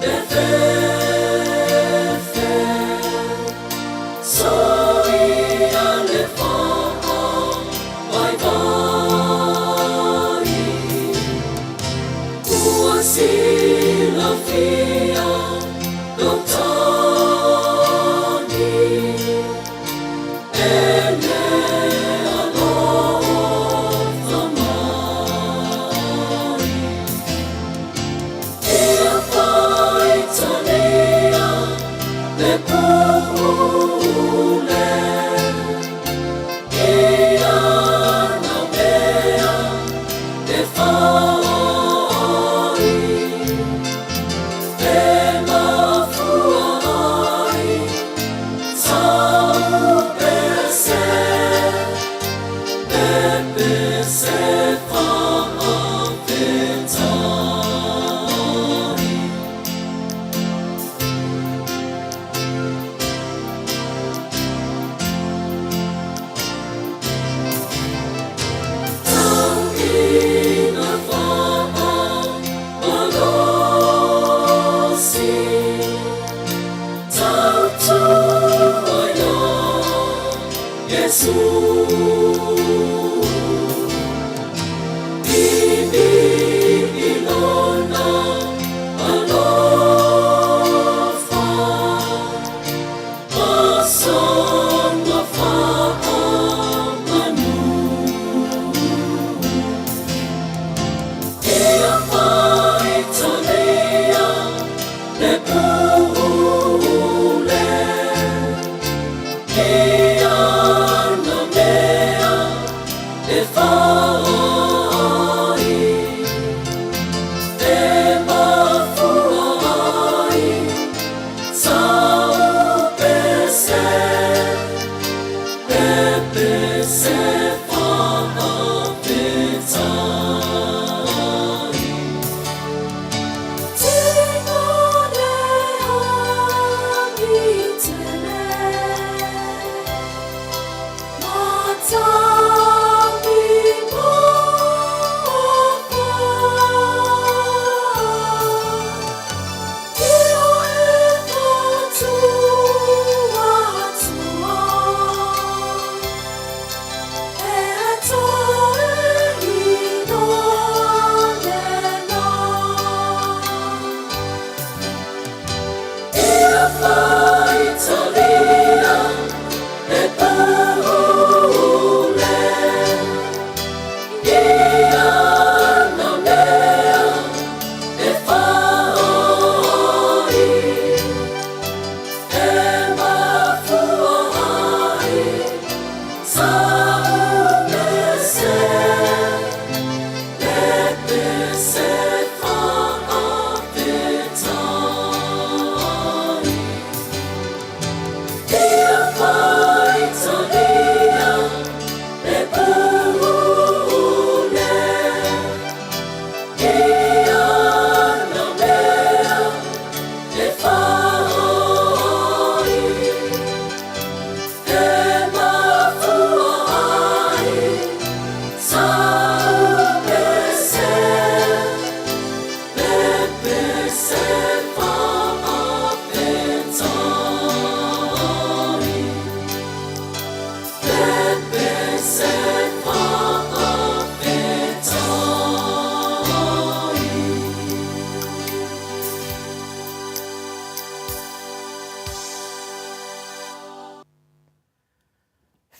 te fefe, Soia le faa vaivai, Ua silafia tou tani, E le alofa mai. Ia faitalia le pule.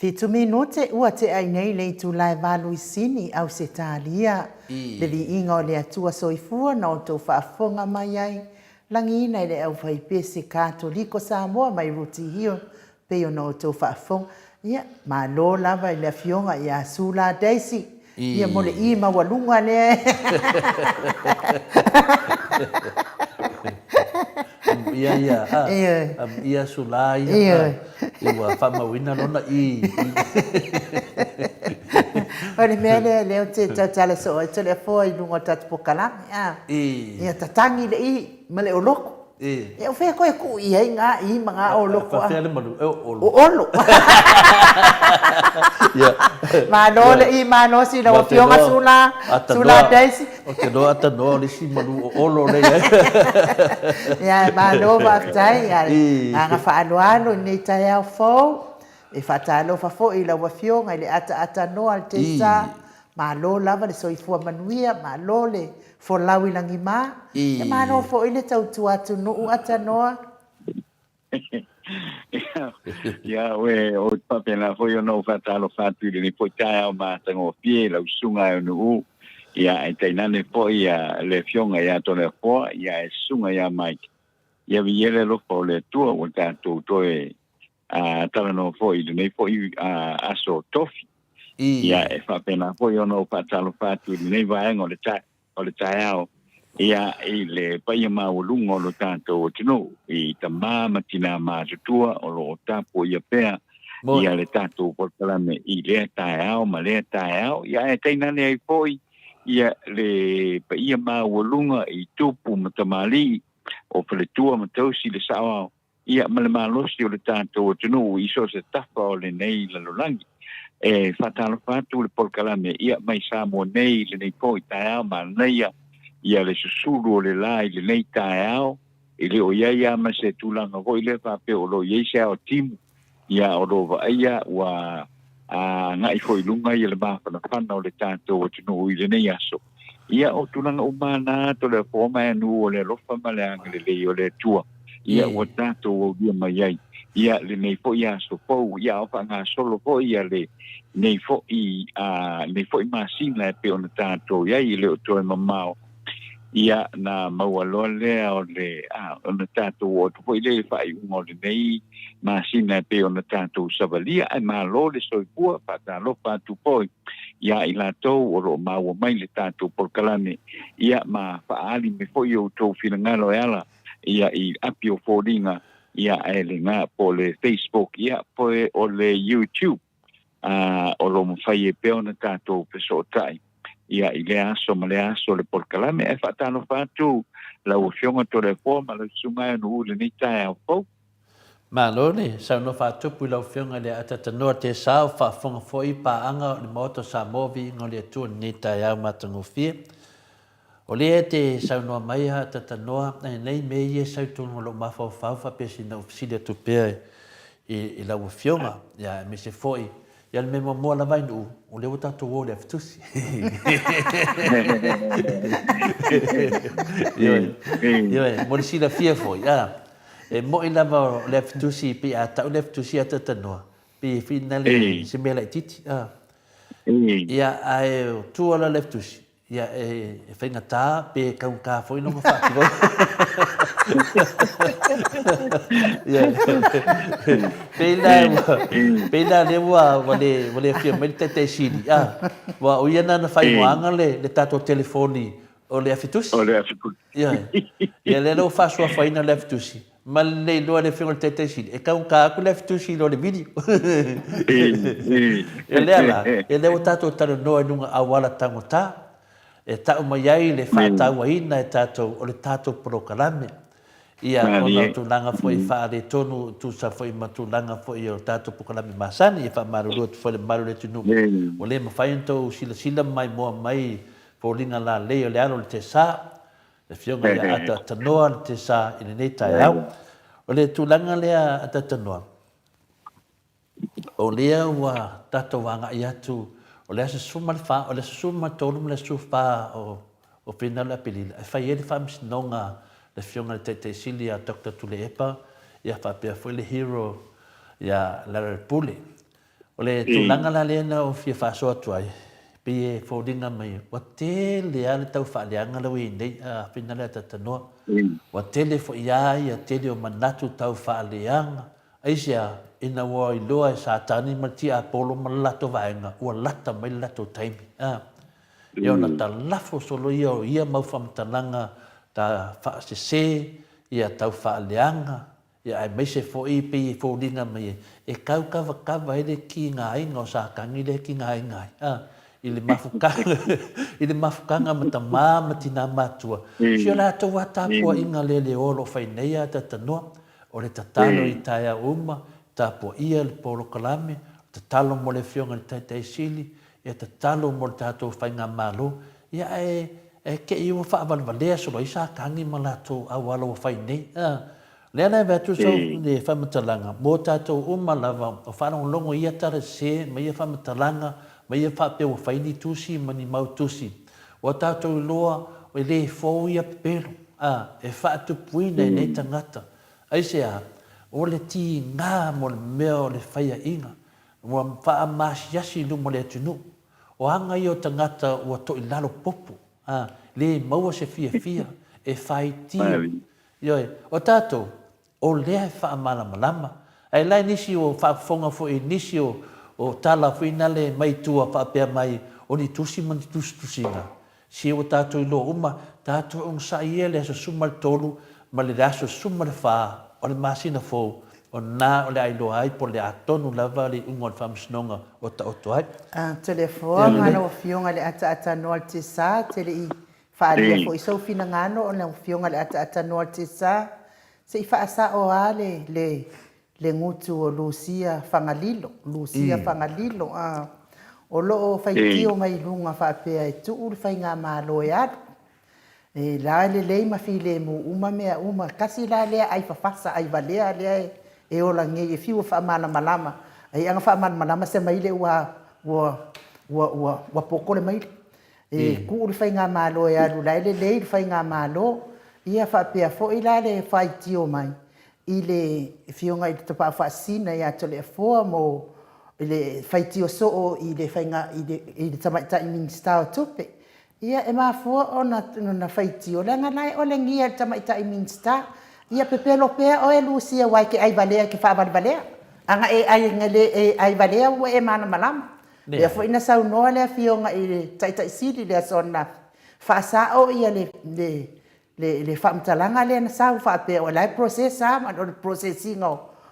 Fitu minute ua tea ai nei le itula e valu i Sini, Ausetalia. Le viiga o le Atua Soifua na outou faafofoga mai ai, lagiina i le aufaipese Katoliko Samoa mai Ruti Hill, pei ona outou faafofoga. Ia, malo lava i le Afioga ia Sula Daisy, ia mo le i maualuga lea. Ia ia, a, ia Sula ia, a, ua faamauina lona i. O le mea lea, lea ou te tautala soo ai Toleafoa i luga o le tatou polokalame, a. Ia tatagi le i ma le oloko. Ia o fea koe tuu i ai ngā i ma ngā o loko a? Faafefea le malu? E o Olo. O Olo. Malo le i malosi lau Afioga Sula, Sula Daisy. Ou te iloa atanoa o le isi malu o Olo lea i ai. Ia, malo faafetai. Agaga faaaloalo i lenei taeao fou. E faatalofa foi i lau Afioga i le ataatanoa a le Tesa. Malo lava le soifua manuia, malo le folau i lagima, ia malo foi le tautua atunuu atanoa. Ia oe, ou te faapena foi ona ou faatalofa atu i lenei foi taeao matagofie i lau susuga e Nuu, ia ae tainane foi ia le Afioga ia Toleafoa, ia ae susuga ia Mike. Ia viia le alofa o le Atua ua tatou toe talanoa foi i lenei foi aso tofi. Ia, e faapena foi ona ou faatalofa atu i lenei vaega o le, ta, o le taeao, ia, i le paia maualuga o lo tatou atunuu, i tamā ma tinā matutua o lo o tapuaia pea ia le tatou polokalame i lea taeao ma lea taeao, ia ae tainane ai foi ia le paia maualuga i tupu ma tamalii o faletua ma tausi le saoao ia ma le malosi o le tatou atunuu i so o se tafa o lenei lalolagi. E faatalofa atu le polokalame ia mai Samoa nei i lenei po i taeao manaia ia le susulu o le la i lenei taeao e le o i ai lava ma se tulaga foi lea faapea o lo o i ai se ao timu ia o lo o vaaia ua Agai foi i luga le mafanafana o le tatou atunuu i lenei aso. Ia, o tulaga uma na Toleafoa ma Anu o le alofa ma le agalelei o le Atua, ia ua tatou aulia mai ai ia lenei foi aso fou, ia a o faagasolo foi ia lenei foi a lenei foi masina e pei ona tatou i ai, e le o toe mamao ia na maua loa lea o le a ona tatou oo atu foi lea i le faaiuga o lenei masina e pei ona tatou savalia, ae malo le soifua. Faatalofa atu foi ia i latou o lo o maua mai le tatou polokalame, ia ma faaali mai foi outou finagalo e ala ia i api o foliga, ia ae le na po o le Facebook, ia po o le YouTube, a o lo o mafai ai pea ona tatou fesootai ia i lea aso ma lea aso le polokalame. Ae faatalofa atu lau Afioga Toleafoa ma lau Susuga Aeanu'u i lenei taeao fou. Malo le saunoa faatupu i lau Afioga i le Atatanoa Tesau, faafofoga foi paaga o le Maota o Samoa Viiga o le Atua i lenei taeao matagofie. O lea e te saunoa mai a Atatanoa, nei mea ia e sau i totonu o lou mafaufau faapea sina ou fesili atu pea i lau Afioga, ia aemaise foi Ia le mea muamua lava i Nu'u, o lea ua tatou o i le afitusi. Ioe, ioe, mo le silafia foi, a, e mo'i lava o le afitusi, pei a ta'u le afitusi ia Tatanoa, pei e finale se mea laitiiti, a. Ia, ae o tua la le afitusi, Ia, e faigata pe taugata foi lona faatinoga. Ia, pei la, pei la lea ua, ua le, ua le afio mai le Taitai Sili, a, ua o ia na na faaigoaina le, le tatou telefoni o le afe tusi. O le afe tusi. Ia, ia lea la ua faasuafaina le afe tusi, ma le iloa e le Afioga i le Taitai Sili, e taugata atu le afe tusi i lo le vili. E lea la, e lea ua tatou talanoa i luga auala taugata, e tau mai ai le faatauaina e tatou o le tatou polokalame. Ia, ona o tulaga foi faaletonu e tusa foi ma tulaga foi o tatou polokalame masani, e faamalulu atu foi i le mamalu o le atunuu, ua le mafai ona outou silasila ma maimoa mai i foliga lalei o le alo o le tesa. Le Afioga ia Ata Tanoa le Tesa i lenei taeao. O le tulaga lea Ata Tanoa, o lea ua tatou agai atu, o le aso 14, o le aso 13 ma le aso 14 o Fenalu Aperila e fai ai le faamasinoga a le Afioga i le Taitai Sili ia Doctor Tuilaepa ia faapea foi le hero ia Lealailepule. O le tulaga la lea na ou fia faasoa atu ai, pei e foliga mai ua tele lava le tau faaleaga la ua i ai nei a Fina lea Tatanoa. Ua tele foi lava ia tele o manatu tau faaleaga. Aisea? Ina ua iloa e Satani ma le tiapolo ma le latou vaega ua lata mai le latou taimi. A. Ia ona talafo solo ia o ia mau faamatalaga ta faasese, ia tau faaleaga, Ia aemaise foi pei e foliga mai e tau kavakava ai le kigaina o Satani lea e kigaina ai, a, i le mafutaga, i le mafutaga ma tamā ma tinā matua. Si o latou a tapuaiga leleoa o lo o fai nei a Tatanoa, o le tatalo i taeao uma, tapuaia le polokalame, tatalo mo le Afioga i le Taitai Sili, ia tatalo mo le tatou Faigamalo, ia ae, ae te i ua faavalevalea solo ai Satani ma latou auala ua fai nei, a. Lea la e avatu sau le faamatalaga mo tatou uma lava o faalogologo i ia tala sese ma ia faamatalaga ma ia faapea ua fai ni tusi ma ni mau tusi. Ua tatou iloa e le fou ia pepelo, a, e faatupuina e nei tagata. Aisea? O le tiga mo le mea o le faiaina ua faamasiyasi i luma o le atunuu. O aga ia o tagata ua toilalo popo, a, le maua se fiafia e faitio. Ioe, o tatou, o lea e faamalamalama. Ae la nisi o faafofoga foi i nisi o, o tala foi nale mai tua faapea mai o ni tusi ma ni tusitusiga. Se ua tatou iloa uma, tatou onosai ia le aso 13 ma le aso 14 o le masina fou, o na o le a iloa ai po o le a tonu lava le iuga o le faamasinoga o taoto ai. A, Toleafoa ma lau Afioga i le Ataatanoa le Tesa, te le i Faaalia foi sou finagalo o lau Afioga i le Ataatanoa Tesa, se i faasao a le, le, le gutu o Lusia Fagalilo, Lusia Fagalilo, a. O lo o faitio mai i luga faapea e tuu le faigamalo e alu. E la e lelei ma filemu uma mea uma. Tasi la lea ai fafasa, ai valea lea e ola nei e fiu e faamalamalama. Ai aga faamalamalama se maile ua ua ua ua ua pokole maile. E kuu le faigamalo e alu la e lelei le faigamalo, ia faapea foi la le faitio mai i le Afioga i le Tapaau Faasisina ia Toleafoa mo le faitio soo i le faiga i le Tamaitai Minisita o Tupe. Ia e mafua ona faitio leaga la e olegia e le Tamaitai Minisita. Ia pepelo pea oe Lucia aua e te ai valea e te faavalevalea. A na e ai valea ua e malamalama. Lea foi na saunoa le Afioga i le Taitai Sili i le aso ananafi, faasao ia le faamatalaga lea na sau faapea o la e process lava, o le process ina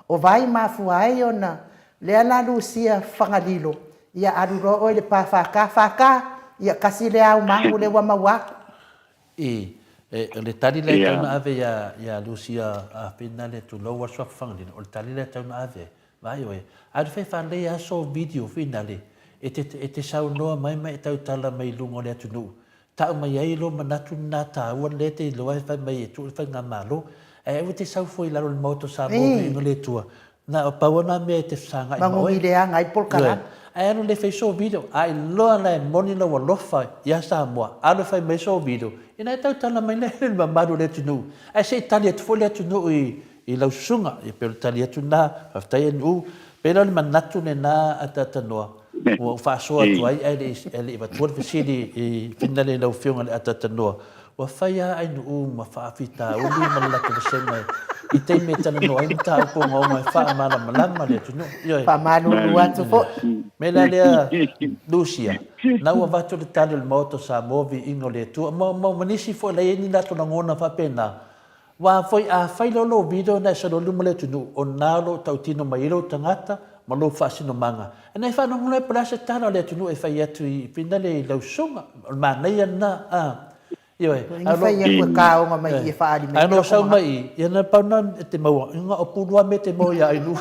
o vai mafua ai ona, lea la Lucia Fagalilo, ia alu loa oe i le pa FK, FK, ia tasi lea au magu lea ua maua atu. I, o le tali lea e tatau ona ave ia Lucia Finale, tulou a le suafa Fagalilo, o le tali lea e tatau ona ave, Vaai oe, alu fai faalelei a so video finale e te e te saunoa mai ma e tautala mai i luga o le atunuu, tau mai ai lou manatu lena taua lea e te iloa e fai mai e tuu le faigamalo, ae aua e te sau fua i lalo o le Maota o Samoa viiga o le Atua, na o pau lava na mea e te fesagai ma oe. Magogi leaga ai polokalame. Ioe, ae alu le fai so video, a iloa la e moni lou alofa ia Samoa, alu e fai mai so video, ina e tautala mai lea i le mamalu o le atunuu, ae se i tali atu foi le atunuu i I lau susuga, ia pei o le tali atu lena, faafetai Anu'u. Pei la o le manatu lena a Tatanoa ua ou faasoa atu ai ae le i avatua le fesili i finale i lau Afioga i le Atatanoa, ua fai lava Anu'u ma faafitauli ma le latou vasega i taimi e talanoa ai mataupu ogaoga e faamalamalama le atunuu. Ioe. Faamalulu atu foi. Mea la lea Lucia, na ua avatu le tali o le Maota o Samoa, viiga o le Atua, ma nisi foi la e i ai ni latou lagona faapena, Aua foi a fai loa lou video na e solo i luma o le atunuu, o na o lo o tautino mai ai lou tagata ma lou faasinomaga. E na e faalogologo ai po o le a se tala o le atunuu e fai atu i finale i lau susuga. O le manaia lena, a. Ioe. Ina fai atu e kaoga mai i e faaali mai. Ae na o sau mai i, ia na pau na e te maua, na o pulu lava mea e te maua ia Ainuu.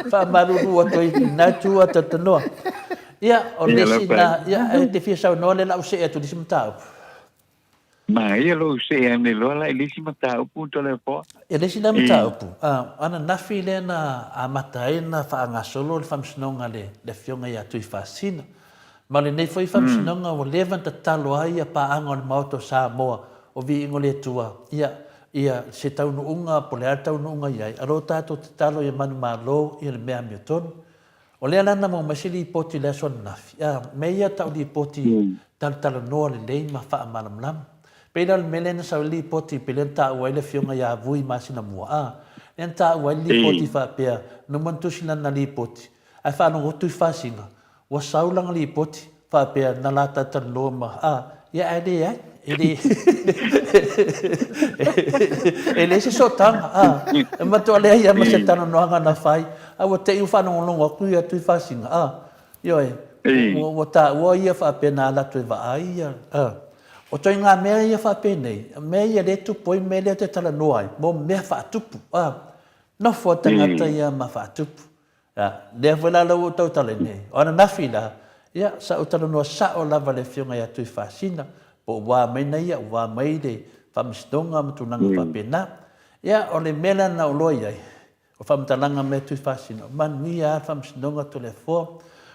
Faamalulu atu ai i lena itu a Talanoa. Ia, o le isi lena, ia, e te fia saunoa lea o le a ou see atu i le isi mataupu. Manaia lou see ane loa la i le isi mataupu Toleafoa. Ia le isi lea mataupu, o ananafi lea na amata ai ona faagasolo le faamasinoga a le Afioga ia Tuifaasisina. Ma o lenei foi faamasinoga ua leva ona tatalo ai ia paaga o le Maota o Samoa o Viiga o le Atua, ia, ia se taunuuga po o le a le taunuuga i ai, a o lo tatou tatalo ia manumalo ia le mea amiotonu. O lea la na maua mai se lipoti i le aso ananafi, a, mea ia tau lipoti talatalanoa lelei ma faamalamalama. Pei la o le mea lea na sau ai le lipoti, pei lea na taua ai le afioga ia Vui masina mua, a, lea na taua ai le lipoti faapea, na uma ona tusi lana lipoti, ae faalogo atu i Fasina, ua sau lana lipoti, faapea na la talatalanoa ma, a, ia ae leai, e le, e leai se sootaga, a, e matua leai lava ma se talanoaga na fai, a ua te i ua faalogologo atu ia Tuifaasina, a, ioe, ua, ua taua ia faapea na alu atu e vaai ia, a. O ituaiga mea ia faapenei, mea ia lea e tupu ai mea lea ou te talanoa ai, mo mea faatupu, a. Nofo a tagata ia ma faatupu. Ia, lea foi la ua ou tautala nei, o ananafi la, ia, sa ou talanoa sao lava i le Afioga ia Tuifaasina, po o ua mai na ia, ua mai le Faamasinoga ma tulaga faapena. Ia, o le mea la na ou iloa i ai, o faamatalaga mai a Tuifaasina, manuia lava le Faamasinoga Toleafoa,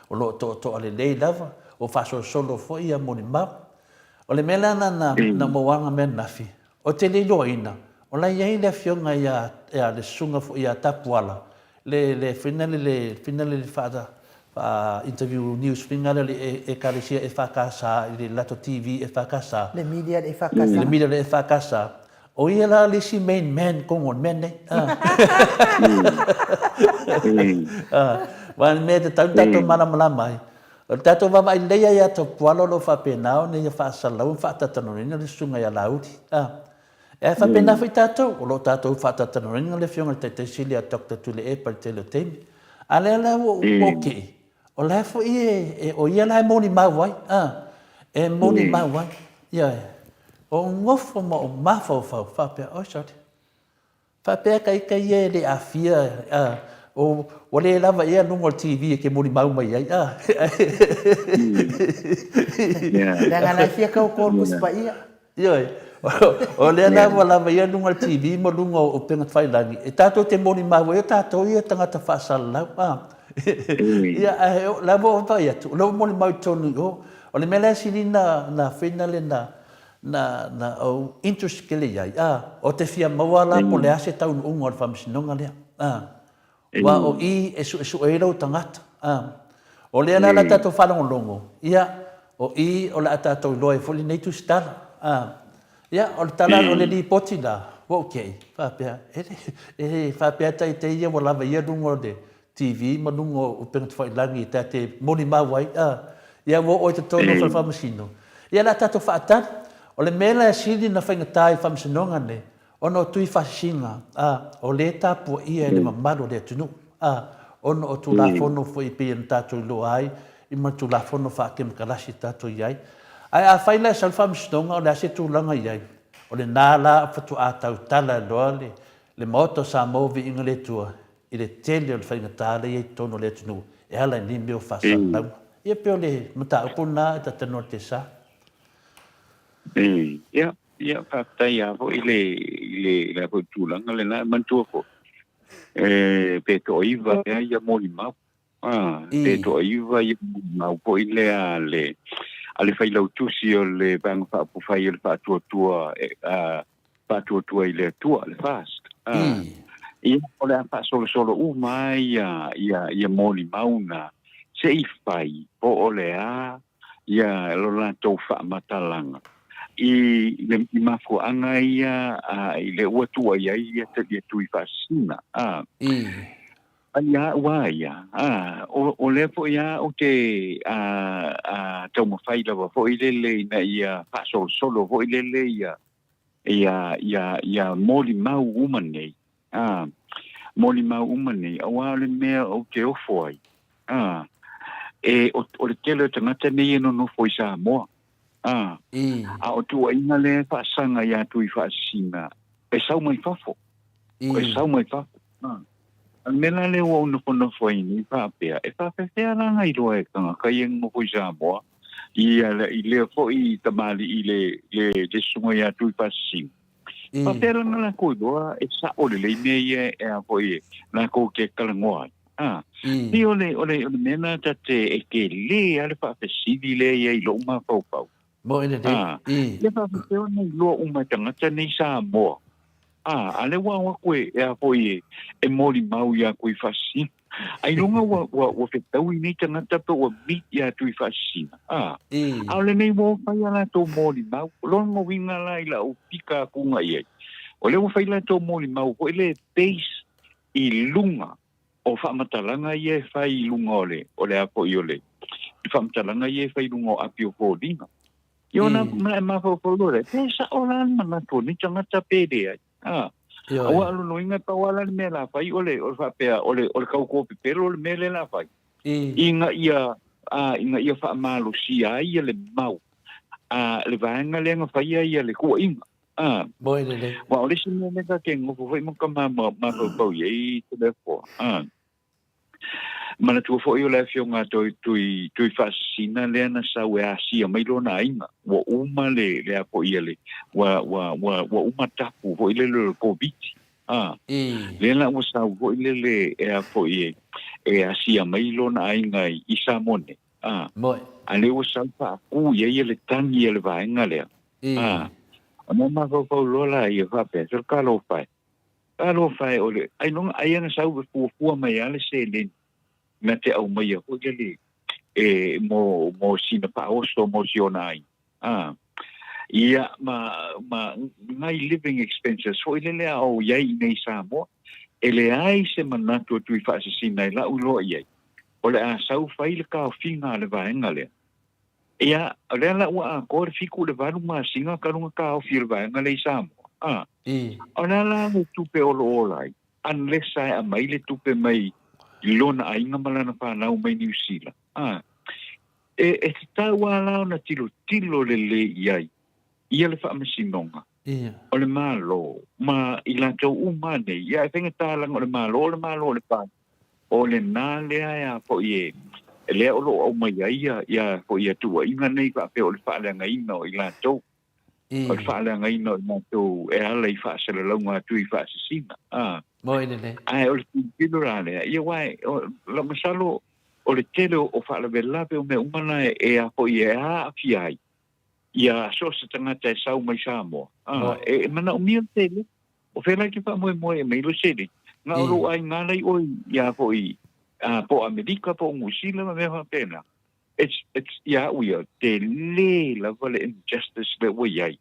o lo o toatoa lelei lava, o faasolosolo foi ia molimau. O le mea la na na maua anga mea ananafi, Ou te le iloaina, o la e i ai le afioga ia, ia le susuga foi ia Tapuala, le, le fina le, le fina le faa, faa interview news fina le le ekalesia EFKS i le latou TV EFKS. Le media le EFKS. Le media le EFKS. O ia la le isi main man kongo le mea nei. Aua le mea e tatau ona tatou malamalama ai, O le tatou vaavaai lelei lava ia Tapuala o lo o faapena ona ia faasalalau ma faatatalanoaina le susuga ia Laauli. A. E faapena foi tatou, o lo o tatou faatatalanoaina le Afioga i le Taitai Sili ia Doctor Tuilaepa i le tele o taimi. A lea la ua ou kei, o la e foi e, o ia la e molimau ai, a, e molimau ai. Ioe. Ou nofo ma ou mafaufau faapea, oi sole, Faapea ka ita ia e le aafia a o ua le lava ea luga o le TV e te molimau mai ai a. Leaga la e fia tauto le Tusi Paia. Ioe. O lea la ua lava ia luga o le TV ma luga o upega tafailagi, e tatou te molimau ai o tatou ia tagata faasalalau. A. Ia, ae o la ua ou vaai atu, o lea ua molimau i totonu i o. O le mea la e sili na foi na le na na na ou interest tele i ai, a, ou te fia maua la po o le a se taunuuga o le faamasinoga lea. A. Aua o i e suesue ai lou tagata. A. O lea la la tatou faalogologo, ia, o i o le a tatou iloa ai foi lenei tusitala. A. Ia, o le tala, o le lipoti la, ua ou te i, faapea, e le, e faapea tai ia ua lava ia luga o le TV ma luga o upega tafailagi ta te molimau ai, a. Ia ua oo i totonu o le fale faamasino. Ia, o le a tatou faatali. O le mea la e sili ona faigata i le faamasinoga lenei, Ona o tui faasisiga, a, o lea e tapuaia e le mamalu o le atunuu, a, ona o Tulafono foi e pei ona tatou iloa ai i ma Tulafono faa-kemokarasi tatou i ai. Ae afai la e sau le Faamasinoga o le a se tulaga i ai, o lena la faatoa tautala loa le le Maota o Samoa o Viiga le Atua i le tele o le faigata lea e i ai i totonu o le atunuu e ala i nei mea o faasalalauga. Ia pei o le mataupu lena e talatalanoa i le Tesa. Ia, Ia, faafetai lava foi i le, i le, i le foi tulaga lena. E manatua foi, e, pe toaiva ea ia molimau. Ah, pe toaiva ia molimau foi lea a le, a le failautusi o le Vaega Faaupufai o le Faatuatua, e, a, Faatuatua i le Atua, le FAST. Ah, ia, o le a faasolosolo uma ia, ia, ia molimau na, se i fai, po o le a ia lo latou faamatalaga i le i mafuaaga ia a i le ua tuuai ai ia ia tui faasina a ai a ua ia a o o lea foi a ou te a a taumafai lava foi lele ina ia faasolosolo foi lele ia ia ia ia molimau uma nei Ā, molimau uma nei, auā o le mea ou te ofo ai, ā, e, o, o le tele o tagata nei e nonofo i Samoa, ā, a o tuuaiga lea e faasaga iā Tuifaasisina, e sau mai fafo, e sau mai fafo, ā. A le mea la lea ua ou nofonofo ai nei faapea, e faapefea la na iloa e tagata ia e nonofo i Samoa, i, i lea foi tamalii le, le, le susuga iā Tuifaasisina, Faapea la na lakou iloa e sa'o lelei mea ia e a foi e lakou te talanoa ai. A, pei o le, o le, o le mea na ta te e tele a le faafesili lea ia i lo'u mafaufau. Moe lelei. A, ia faapefea ona iloa uma e tagata nei Samoa. A, a lea ua ao atu e, e a foi e, e molimau ia Tuifaasisina. Ailoga ua, ua, ua fetaui nei tagata pe ua meet iā Tuifaasisina. A, a o lenei ua fai a latou molimau. O lona uiga la i lau pika akuga i ai, o lea ua fai latou molimau foi lea e base i luga o faamatalaga ia e fai i luga o le, o le a foi o le, i faamatalaga ia e fai i luga o api o foliga. Ia ona e mafaufau loa lea, pe sa'o la le manatu o nei tagata pe leai. A, aua o lona uiga e pau lava la le mea la fai o le, o le faapea o le, o le tauto pepelo le mea lea la fai. Ina ia, a, ina ia faamalosia ai ia le mau a le vaega lea na faia ia le tuuaiga. A, Moe lelei. Aua o le isi mea lea ta te nofo foi ma ka ma, mafaufau i ai Toleafoa. A, Manatua foi o le afioga a Toi, Tui, Tuifaasisina lea na sau e asia mai lona aiga. Ua uma le, le a foi ia le, ua, ua, ua, ua uma tapu foi lele o le Koviti. A, lea la ua sau foi lele e a foi e, e asia mai lona aiga i, i Samoa nei. A, a lea ua sau faakū i ai ia le tagi a le vaega lea. A, ona mafaufau loa la ia faapea, sole talofa e. Talofa e o le ailoga aia na sau e fuafua mai lava le seleni na te aumaia foi lele e mo mo sina faaoso mo si ona aiga. A ia ma ma nai living expenses foi lele a o i ai i nei i Samoa, e leai se manatu e Tuifaasisina i la'u iloa i ai, o le a sau fai le taofiga a le vaega lea. Ia, o lea la ua atoa le 7 i le 8 masina talu ona taofi e le vaega lea i Samoa, a, o le a la le tupe o lo o ola ai, unless lava e aumai le tupe mai lona aiga ma lana fanau mai Niu Sila, a. E, e tatau lava la ona tilotilo lelei i ai ia le Faamasinoga o le Malo ma i latou uma nei, ia e faigata leaga o le Malo o le Malo o le Pāti. O lena lea e a foi e, lea o lo o aumai ai ia, ia foi ia tuuaiga nei faapea o le faaleagaina o i latou. O le faaleagaina o i matou e ala i faasalalauga a Tuifaasisina. A. Moi lelei. Ae o le tilotilo la lea, ia aua o lau masalo o le tele o faalavelave o mea uma na e a foi e aafia ai ia so o se tagata e sau mai Samoa. A, e manaomia le seleni. O fea la e te faamoemoe e aumai lou seleni? Na o lou aiga la i oe ia foi po o Amerika po o Niu Sila ma mea faapena. It's, it's, ia au ia, tele lava le injustice lea ua i ai.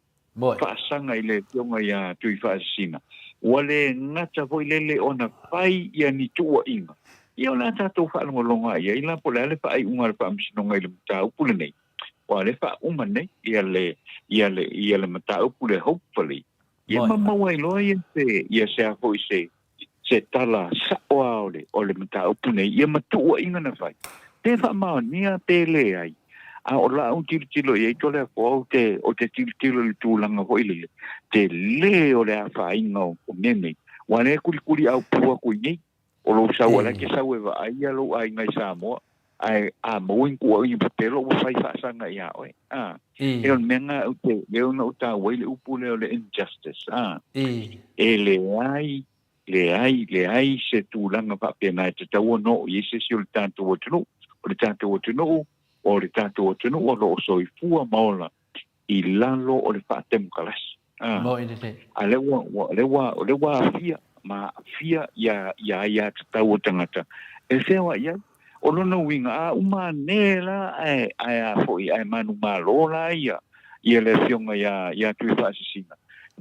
Faasaga i le Afioga ia Tuifaasisina. Ua le gata foi lele ona fai ia ni tuuaiga. Ia o le a tatou faalogologo lava i ai la po o le a le faaiuga a le Faamasinoga i le mataupu lenei. Aua o lea e faauma nei ia le, ia le, ia le mataupu lea hopefully. Ia ma maua ai loa ia se, ia se a foi se, se tala sa'o a o le, o le mataupu nei, ia ma tuuaiga na fai, pe faamaonia pe leai. A o la'u tilotilo i ai Toleafoa, ou te, ou te tilotilo i le tulaga foi lele, tele o le afaina o, o mea nei. Aua lea e kulikuli aupū atu i nei, o lou sau o la e te sau e vaai ia lou aiga i Samoa, ae a maua ni tuuaiga pepelo ua fai faasaga ia oe. A, e o le mea lena ou te, lea na ou taua ai le upu lea o le injustice. A, e leai, leai, leai se tulaga faapena e tatau ona oo i ai se isi o le tatou atunuu. O le tatou atunuu, o le tatou atunuu o lo o soifua ma ola i lalo o le faatemokalasi. A, a lea ua, ua, lea ua, lea ua aafia ma aafia ia, ia aiatatau o tagata e feoai ai. O lona uiga, a uma ane la ae, ae a foi, ae manumalo la ia, ia le afioga ia, ia Tuifaasisina,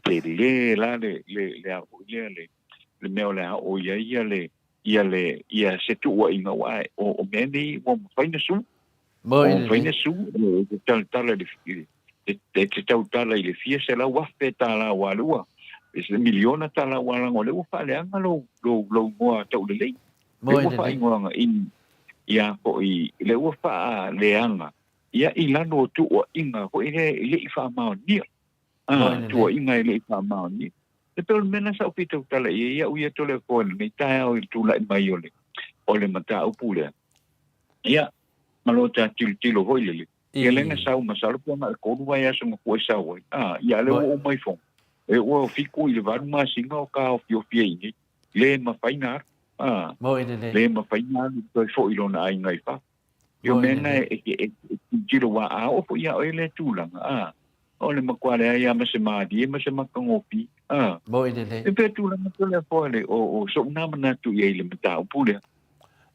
tele la le, le, le a foi lea, le, le mea o le a oo i ai ia le, ia le, ia se tuuaiga, aua o, o mea nei ua mafai ona sui. Moi Ua mafai ona sue, e te talatala i le, e te tautala i le fia $100,000 aua o lea ua, miliona tala aua leaga o lea ua faaleaga lou, lou, lou igoa taulelei. Lea ua faaigoaga i, ia foi, lea ua faaleaga ia i lalo o tuuaiga foi lea e le i faamaonia. Ah, tuuaiga e le i faamaonia. E pei o le mea lena sa ou fia tautala i ai au ia Toleafoa i lenei taeao i le tulai mai o le, o le mataupu lea. Ia, ma lo ta tilotilo foi lele. Ia lea na sau masalo pe na o le 3 vaiaso na kuai sau ai. Ah, ia lea ua oo mai fono. E ua 7 i le 8 masina o taofiofi ai nei. Le mafai na alu. Ah, le mafai na alu toe foi i lona aiga i fafo. Ia o mea na e e tilotilo aua a oo foi ia oe lea tulaga, ah, o le matua leai lava ma se malie ma se matagofie. Ah, e pei o tulaga Toleafoa le o o so'u na manatu i ai i le mataupu lea.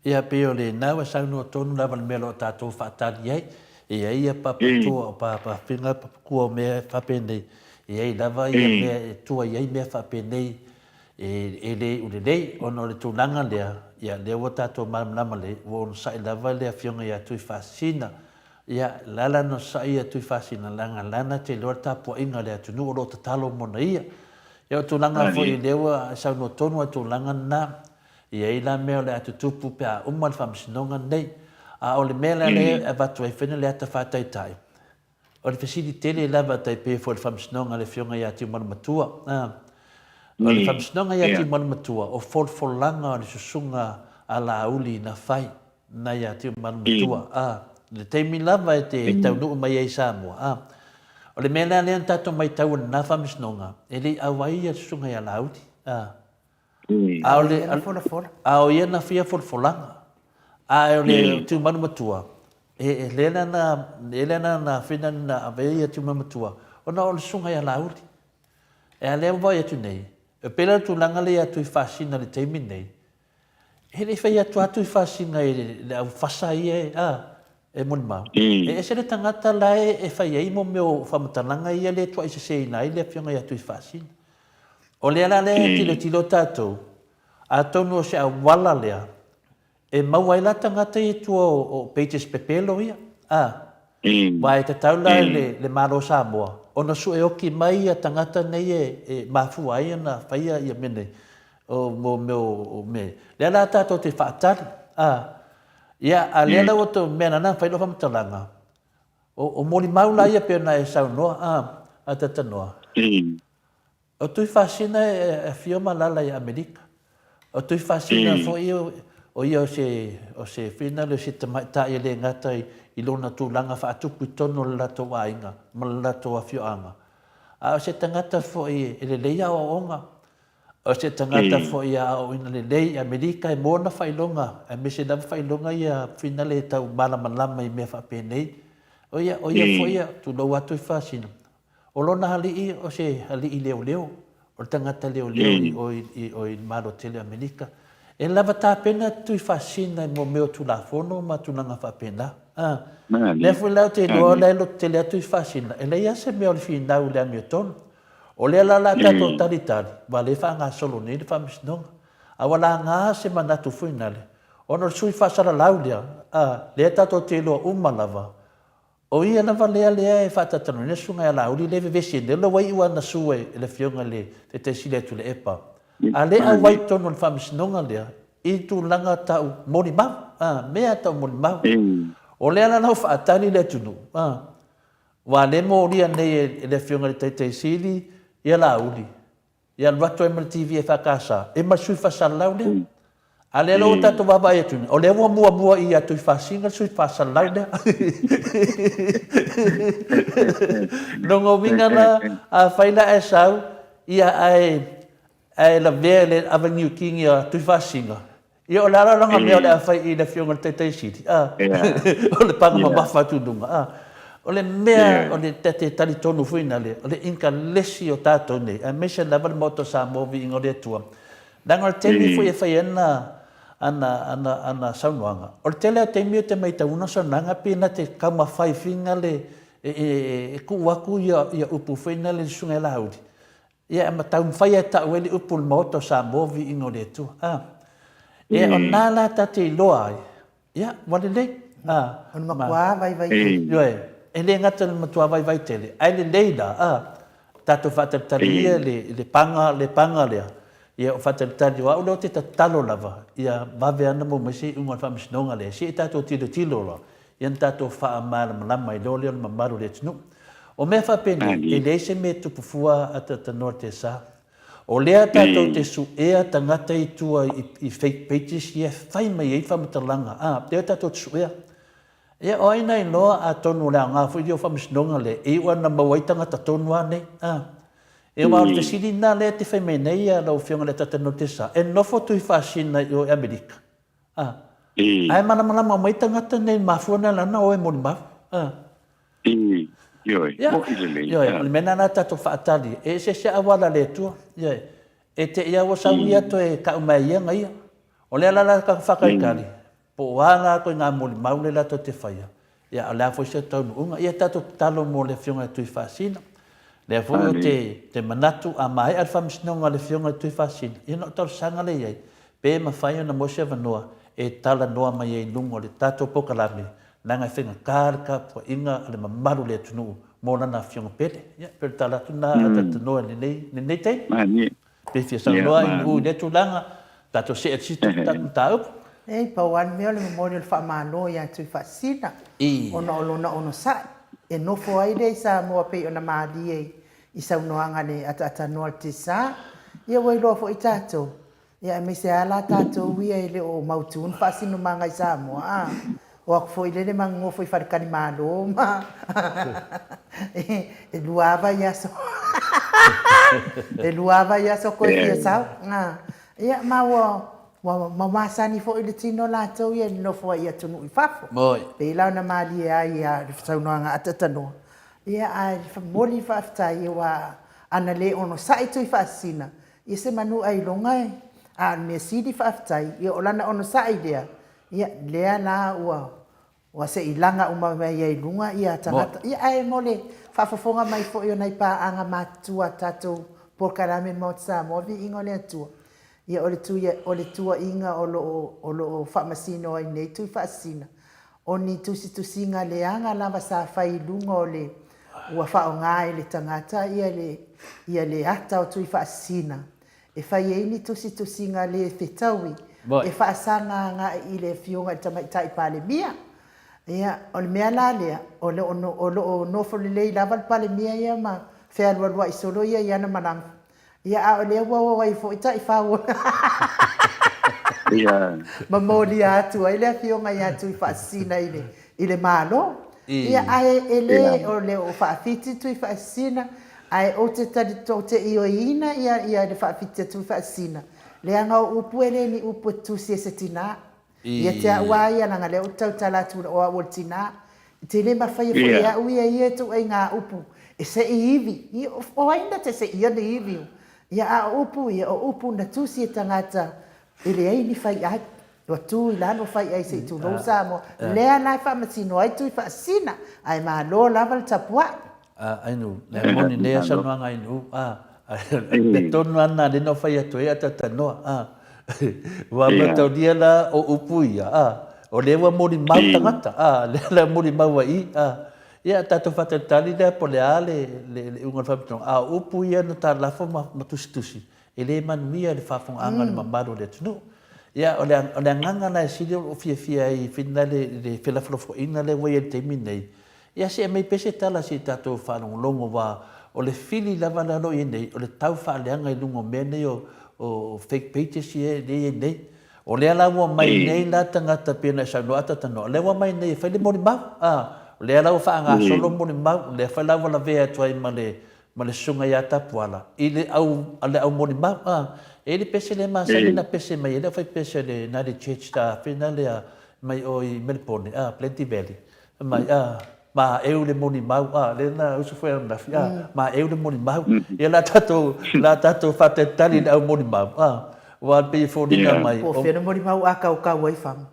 Ia, pei o lena ua saunoa tonu lava le mea o lo o tatou faatali ai. E i ai ia papatua o papafiga papatua o mea faapenei, e i ai lava ia mea e tua i ai mea faapenei e le iu lelei ona o le tulaga lea, ia lea ua tatou malamalama lelei, ua onosai lava le Afioga ia Tuifaasisina. Ia, la la na onosai ia Tuifaasisina, leaga lana te iloa le tapuaiga a le atunuu o lo o tatalo mona ia. Ia o tulaga foi lea ua saunoa tonu lava i tulaga na, E i ai la mea o le a tutupu pe a uma le faamasinoga lenei. A o le mea la lea e avatu ai fena le ata faataitai, o le fesili tele lava tai pei foi o le faamasinoga a le Afioga ia Tiumalumatua. A, o le faamasinoga ia Tiumalumatua, o folafolaga o le susuga a Laauli na fai na ia Tiumalumatua. A, le taimi lava e te taunuu mai ai i Samoa. A, o le mea la lea na tatou matau i lena faamasinoga, e le i auai ia le susuga ia Laauli. A, A o le, a o ia na fia folafolaga. A o le Tiumalu Matua, e, e lea la na, e lea na na fina na ave ia Tiumalu Matua, ona o le susuga ia Laauli. E a lea ua vaai atu nei, e pei la le tulaga lea ia Tuifaasina i le taimi lenei, e le i fai atu lava Tuifaasina i le au fasa ia e, a, e molimau. E ese le tagata la e, e fai ai mo mea o faamatalaga ia lea e tuaiseseina ai le afioga ia Tuifaasina. O lea la lea e tilotilo tatou, atonu o se auala lea e maua ai la tagata ia i tua o pages pepelo ia, a. Aua e tatau la i le Malo o Samoa ona sue oki mai ia tagata nei e mafua ai ona faia ia mea nei, o mo mea o mea. Lea la tatou te faatali, a. Ia, a lea la ua tou mea na fai lau faamatalaga, o molimau la ia pei ona e saunoa, a, a Tatanoa. O Tuifaasina e afio ma alaala i Amerika. O Tuifaasina foi o ia o se, o se finale o se tamaitai e le gata i lona tulaga faatupu i totonu o le latou aiga ma le latou afioaga. A o se tagata foi e lelei aoaoga, o se tagata foi e aoaoina lelei i Amerika e maua ona faailoga, aemaise lava faailoga ia finale e tau malamalama i mea faapenei. O ia, o ia foi ia, tulou atu i Fasina, O lona alii o se alii leoleo, o le tagata leoleo i o i o i le Malo tele o Amerika. E lava tapena Tuifaasisina i mo mea o Tulafono ma tulaga faapena. A. Lea foi la ou te iloa o la e loto tele atu Tuifaasisina, e leai lava se mea o le finau i le amiotonu. O lea la o le a tatou talitali, aua o lea e faagasolo nei le Faamasinoga. A ua laga se manatu foi nale, ona o le sui faasalalau lea, a, lea tatou te iloa uma lava, O ia lava lea lea e faatatalanoaina le susuga ia Laauli lea e vevesi ai nei, o lea ua iu lava na sue e le Afioga i le Taitai Sili a Tuilaepa, a le auai i totonu o le Faamasinoga lea i tulaga tau molimau, a, mea tau molimau. O lea la la ua faatali le atunuu, a, aua lea e molia nei e le Afioga i le Taitai Sili ia Laauli, Ia alu atu ai ma le TV EFKS e ma le sui faasalalau lea. A lea la ua tatou vaavaai atu nei, o lea ua muamua ia Tuifaasina le sui faasalalau lea. Lona uiga la, afai la ae sau, ia ae, ae lavea i le ave niutini a Tuifaasina, Ia o le a la lana mea o le a fai i le Afioga i le Taitai Sili, a? O le paga mamafa atu i luga, a? O le mea o le ta te talitonu foi nale, o le inkalesi o tatou nei, aemaise lava le Maota o Samoa Viiga o le Atua, leaga o le taimi foi e fai ai ana, ana, ana, ana saunoaga, o le tele lava o taimi ou te maitauina saunoaga pei na te taumafai finagale e, e, e tuu atu ia, ia upu foi nale i le Susuga ia Laauli, Ia, ma taumafai e tau ai le upu o le Maota o Samoa, Viiga o le Atua. A. Ia, o lena la ta te iloa ai, ia, ua lelei. A. O le matua vaivai tele. Ioe, e le gata i le matua vaivai tele, ae lelei la, a, tatou faatalitali ia i le, le paga, le paga lea, ia o faatalitali, o au lea ou te tatalo lava, ia vave ana maua mai se iuga o le Faamasinoga lea, se i tatou tilotilo loa, Ia na tatou faamalamalama ai loa lea o le mamalu o le atunuu. O mea faapenei, e leai se mea e tupu fua a Tatanoa Tesa. O lea tatou te suea tagata i tua i fake pages ia e fai mai ai faamatalaga, a, lea tatou te suea. Ia, o ai na iloa atonu o le aoga foi lea o faamasinoga lea, e iu lava ina maua ai tagata tonu lava nei, a. E aua o le fesili lena lea e te fai mai nei lau Afioga i le Tatanoa Tesa, e nofo Tuifaasina i o i Amerika, A. Ae malamalama mai tagata nei mafua na lana o e molimau. A. Ioe, moʻi lelei. Ioe, o le mea lena tatou faatali, e eseese auala a le Atua. Ioe. E te i a ua sau ia toe kau mai ia na ia. O lea la la faatalitali, po o a la ituaiga molimau lea latou te faia, Ia, o le a foi se taunuuga? Ia tatou tatalo mo le Afioga ia Tuifaasina. Lea foi ou te, te manatu a maea le faamasinoga a le Afioga ia Tuifaasina, ia ona ou talosaga lea i ai, pe mafai ona maua se avanoa e talanoa mai ai i luga o le tatou polokalame, leaga e faigata le tapuaiga a le mamalu o le atunuu mo lana Afioga pele. Ia, pei o le tala atu lena a Talanoa i lenei, lenei taimi. Pe fia saunoa i uu i lea tulaga, tatou see atu sita tatou mataupu. Leai, pau lava le mea o le momoli o le faamalo ia Tuifaasisina ona o lona onosai e nofo ai lea i Samoa pei ona malie i saunoaga a le ataatanoa o le Tesa. Ia ua iloa foi tatou, ia aemaise lava la tatou ia e le o mautu ni faasinomaga i Samoa, a O atu foi lele ma nonofo i faletalimalo ma e lua lava vaiaso e lua lava vaiaso toe fia sau. Ia ma ua ua masani foi i le tino latou ia i le nofo ai i atunuu i fafo. Pei la ona malie ai le saunoaga atatanoa. Ia ae momoli le faafetai aua ana le onosai Tuifaasisina ia se manu ailoga e a o le mea sili faafetai ia o lana onosai lea Ia, lea la ua ua se i laga uma mai ai i luga ia tagata. Ia, ae mo le faafofoga mai foi o nai paaga matutua a tatou polokalame Maota Samoa, Viiga o le Atua, ia o le tui o le tuuaiga o lo o o lo o faamasino ai nei Tuifaasisina, o ni tusitusiga leaga lava sa fai i luga o le ua faaaoga e le tagata ia le ia le ata o Tuifaasisina E fai ai ni tusitusiga le fetaui e faasaga agai i le Afioga i le Tamaitai Palemia. Ia, o le mea la lea, o lo o lo o nofo lelei lava le Palemia ia ma fealualuai solo ia i ana malaga. Ia, a o lea ua o ai foi taifau ma molia atu ai le Afioga ia Tuifaasisina i le i le Malo. Ia, ae e le o le o faafiti Tuifaasisina. Ae ou te tali, ou te ioeina ia, ia le faafiti atu i Faasisina, leaga o upu e le ni upu e tusi e se tinā. Ia te au a ia, leaga lea ou te tautala atu o au o le tinā. E te le mafaia foi e au ia ia ituaiga upu e seʻi ivi. Ia, o ai na te seʻia le ivi? Ia, a o upu ia, o upu na tusi e tagata e leai ni faiai. Ua tu i lalo faiai se i tulou Samoa. Lea la e faamasino ai tui faasina, ae malo lava le tapuai. Ainu, le moni nei a saunoaga Ainu, a, mea tonu lava lena lea na ou fai atu ai a talatalanoa, a. Ua mataulia la o upu ia, a, o lea ua molimau tagata, a, lea la molimau ai i, a. Ia, tatou faatalitali lea po o le a le, le, le iuga o le faamasinoga, a o upu ia na talafo ma, ma tusitusi, e le manuia i le faafofogaaga a le mamalu o le atunuu. Ia, o le, o le agaga la e sili o lou fiafia ai finale i le felafolafoaiga lea ua i ai i le taimi nei, Ia se i aumai pea se tala se i tatou faalogologo aua o le fili lava lea o lo o i ai nei, o le tau faaleaga i luga o mea nei o, o fake pages ia lea e i ai nei. O lea la ua omai nei la tagata pei ona e saunoa a talanoa, o lea ua omai nei e fai le molimau, a, o lea la ua faagasolo molimau, o lea foi la ua lavea atu ai ma le, ma le susuga ia Tapuala i le au, le au molimau, a. E i ai le pese lea e masani ona pese mai ai le aufaipese a le United Church a fina lea mai o i Melepone, a, Plenty Valley. Fai mai, a, ma eu le molimau, a, lea na usu foi ananafi, a, ma eu le molimau. Ia la tatou, la tatou faatalitali i le au molimau, a, aua e pei e foliga mai. Po o fea le molimau a kaukau ai fagu.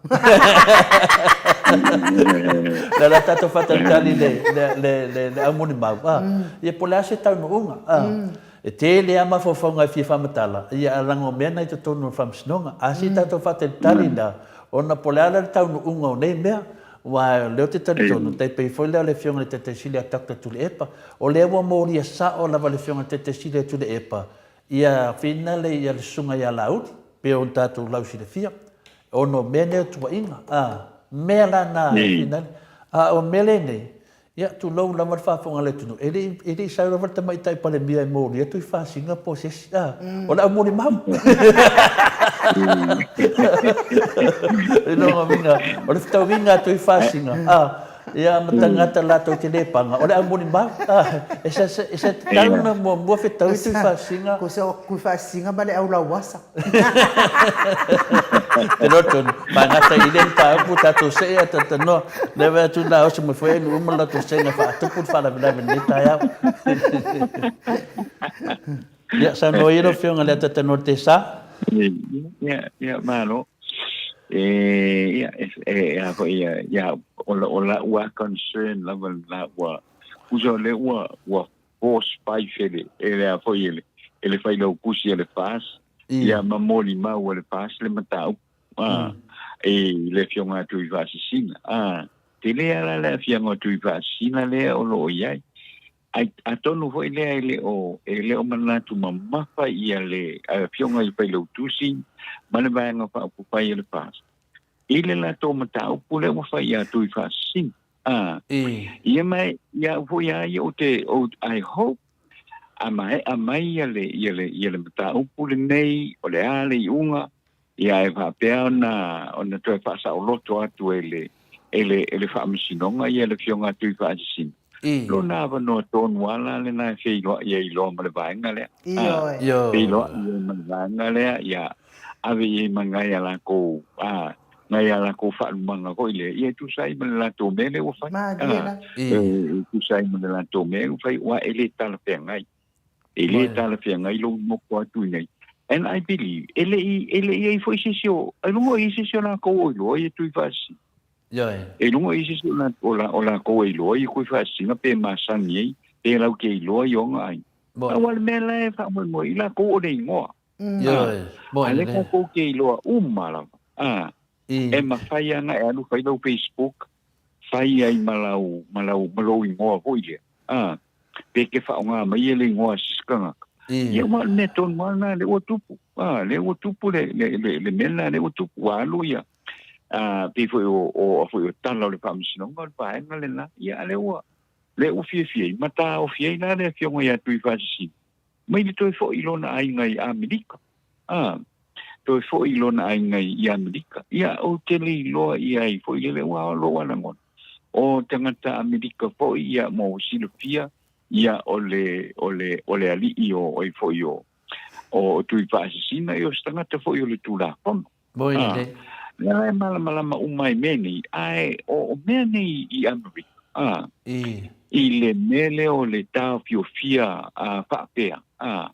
Lea la tatou faatalitali i le, le, le, le, le au molimau, a, ia po o le a se taunuuga, a. E tele lava mafaufauga e fia faamatala, ia a leaga o mea na i totonu o le faamasinoga. A se i tatou faatalitali la, ona po o le a la le taunuuga o nei mea, Aua o lea ou te talitonu, tai pei foi lea o le Afioga i le Taitai Sili a Doctor Tuilaepa, o lea ua molia sao lava e le Afioga i le Taitai Sili a Tuilaepa ia finale ia le Susuga ia Laauli, pei ona tatou lausilafia, ona o mea nei o tuuaiga, a, mea la na e finale. A o mea lenei, ia, tulou lava le faafofoga a le atunuu, e le i, e le i sau lava le Tamaitai Palemia e molia Tuifasina po o se isi, a, o le aumolimau. I lona uiga, o le fetauiga a Tuifasina, a, ia, ma tagata latou te le paga, o le aumolimau, a, e sa, e sa tatau ona muamua fetaui Tuifasina. Ko se Tuifasina ma le aulauasa. Te loa tonu, faagata i le mataupu tatou see a talatalanoa. Lea vaai atu na oso mai foi ai nuu ma le latou sega e faatupu le faalavelave i lenei taeao. Ia, saunoa ia lau Afioga i le Ataatanoa le Tesa. Ia, ia, malo. E, ia, e, e, a foi, ia, ia, o, o la ua concern lava la ua, usa o le ua, ua force fife e le, e le a foi e le, e le failautusi a le FAS, ia ma molimau a le FAS le mataupu, a, e le afioga a Tuifaasisina, a, tele lava la le afiaga o Tuifaasisina lea o lo o i ai. Ai, atonu foi lea e le o, e le o manatu mamafa ia le afioga i le failautusi ma le vaega faaupufai a le FAS i le latou mataupu lea ua fai ia Tuifaasisina. Ah, ia mai, ia au foi a ia o te, o, I hope, a maea mai ia le, ia le, ia le mataupu lenei, o le a le iuga, ia e faapea ona, ona toe faasaoloto atu e le, e le, e le Faamasinoga ia le Afioga a Tuifaasisina. Lona avanoa tonu lava la lena e feiloai ai loa ma le vaega lea. Ioe. Feiloai ai ma le vaega lea, ia ave i ai ma ngai a lakou, a, ngai a lakou faalumaga foi lea, ia e tusa ai ma le latou mea lea ua fai. Malie la. E tusa ai ma le latou mea ua fai, aua e le talafeagai. E le talafeagai lou nofo atu i inei. And I believe, e le i, e le i i ai foi se isi o, ailoga o i ai se isi o lakou o iloa ia Tuifaasisina. E luga i se isi o, la, o lakou e iloa i Tuifaasisina pe masani ai, pe lau ke iloa i ona ai. Aua le mea la e faamoemoe i lakou o le igoa. A lea tatou ke iloa uma lava. A, e mafai ana e alu fai lau Facebook, fai ai ma lau, ma lau, ma lou igoa foi lea. A, pe ke faaaoga mai e le igoa a se isi tagata. Ia ua o le mea tonu lava lena lea ua tupu. A, lea ua tupu le, le, le, le mea lena lea ua tupu. Ua alu ia, a, pei foi o, o, foi o tala o le faamasinoga o le vaega lena. Ia, a lea ua, lea ua fiafia ai, ma taofi ai la le afioga ia Tuifaasisina mai le toe foi i lona aiga i Amerika. A, toe foi i lona aiga i Amerika. Ia, ou te le iloa i ai foi lele, ua lou lava lagona. O tagata Amerika foi, ia, mo silafia, Ia, o le, o le, o le alii o, oi foi o, o Tuifaasisina, ia o se tagata foi o le Tulafono. Moi Ah, lelei. lea la e malamalama uma i mea nei, ae o, o mea nei i Amerika, ah, I. i le mea lea o le taofiofia ah, faapea, ah,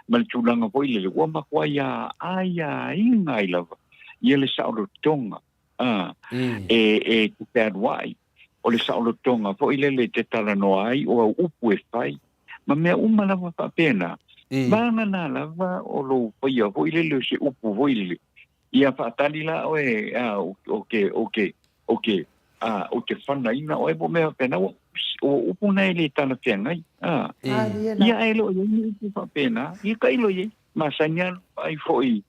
ma le tulaga foi lele, ua matuai aiaiga ai lava ia le saolotoga ah, I. e, e te fealuai. O le saolotoga foi lele e te talanoa ai o au upu e fai, ma mea uma lava faapena. I. Vagana lava o lou faia foi lele o se upu foi lele. Ia faatali la oe, a, o, o ke, o ke, o ke, a, o te fanaina oe po mea faapena, ua, o upu na e le talafeagai. A, I. Malie la. ia e le o i ai ni upu faapena, ia tailo i ai. Masani lava ai foi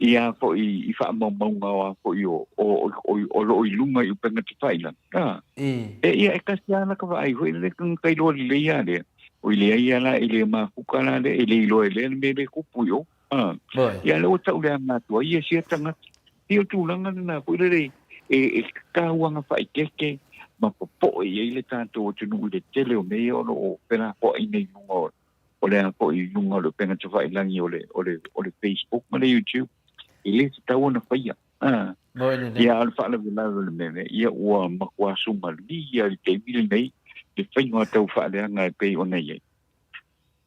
i a foi i faamaumauga o a foi o, o, o, o loo i luga i upega tafailagi. A, I. e ia e kasi lava la ka vaai foi lele ka iloa lelei lava lea. O i leai lava la e le mafuka la lea, e le iloa e lea le mea lea e tupu i o. A, Moi. ia lea ua tauleaga atu ai ia sia tagata. Ia o tulaga lena foi lele e, e tauaga faaeteete ma popoe i ai le tatou atunuu i le tele o mea ia o loo felafoaiina i luga o o le a foi i luga o le upega tafailagi o le, o le, o le Facebook ma le YouTube, e le tatau ona faia. Ah. Moi lelei. Ia, a o le faalavelave o le mea lea, ia ua matua sumalia i le taimi lenei le faiga o taufaaleaga e pei ona i ai.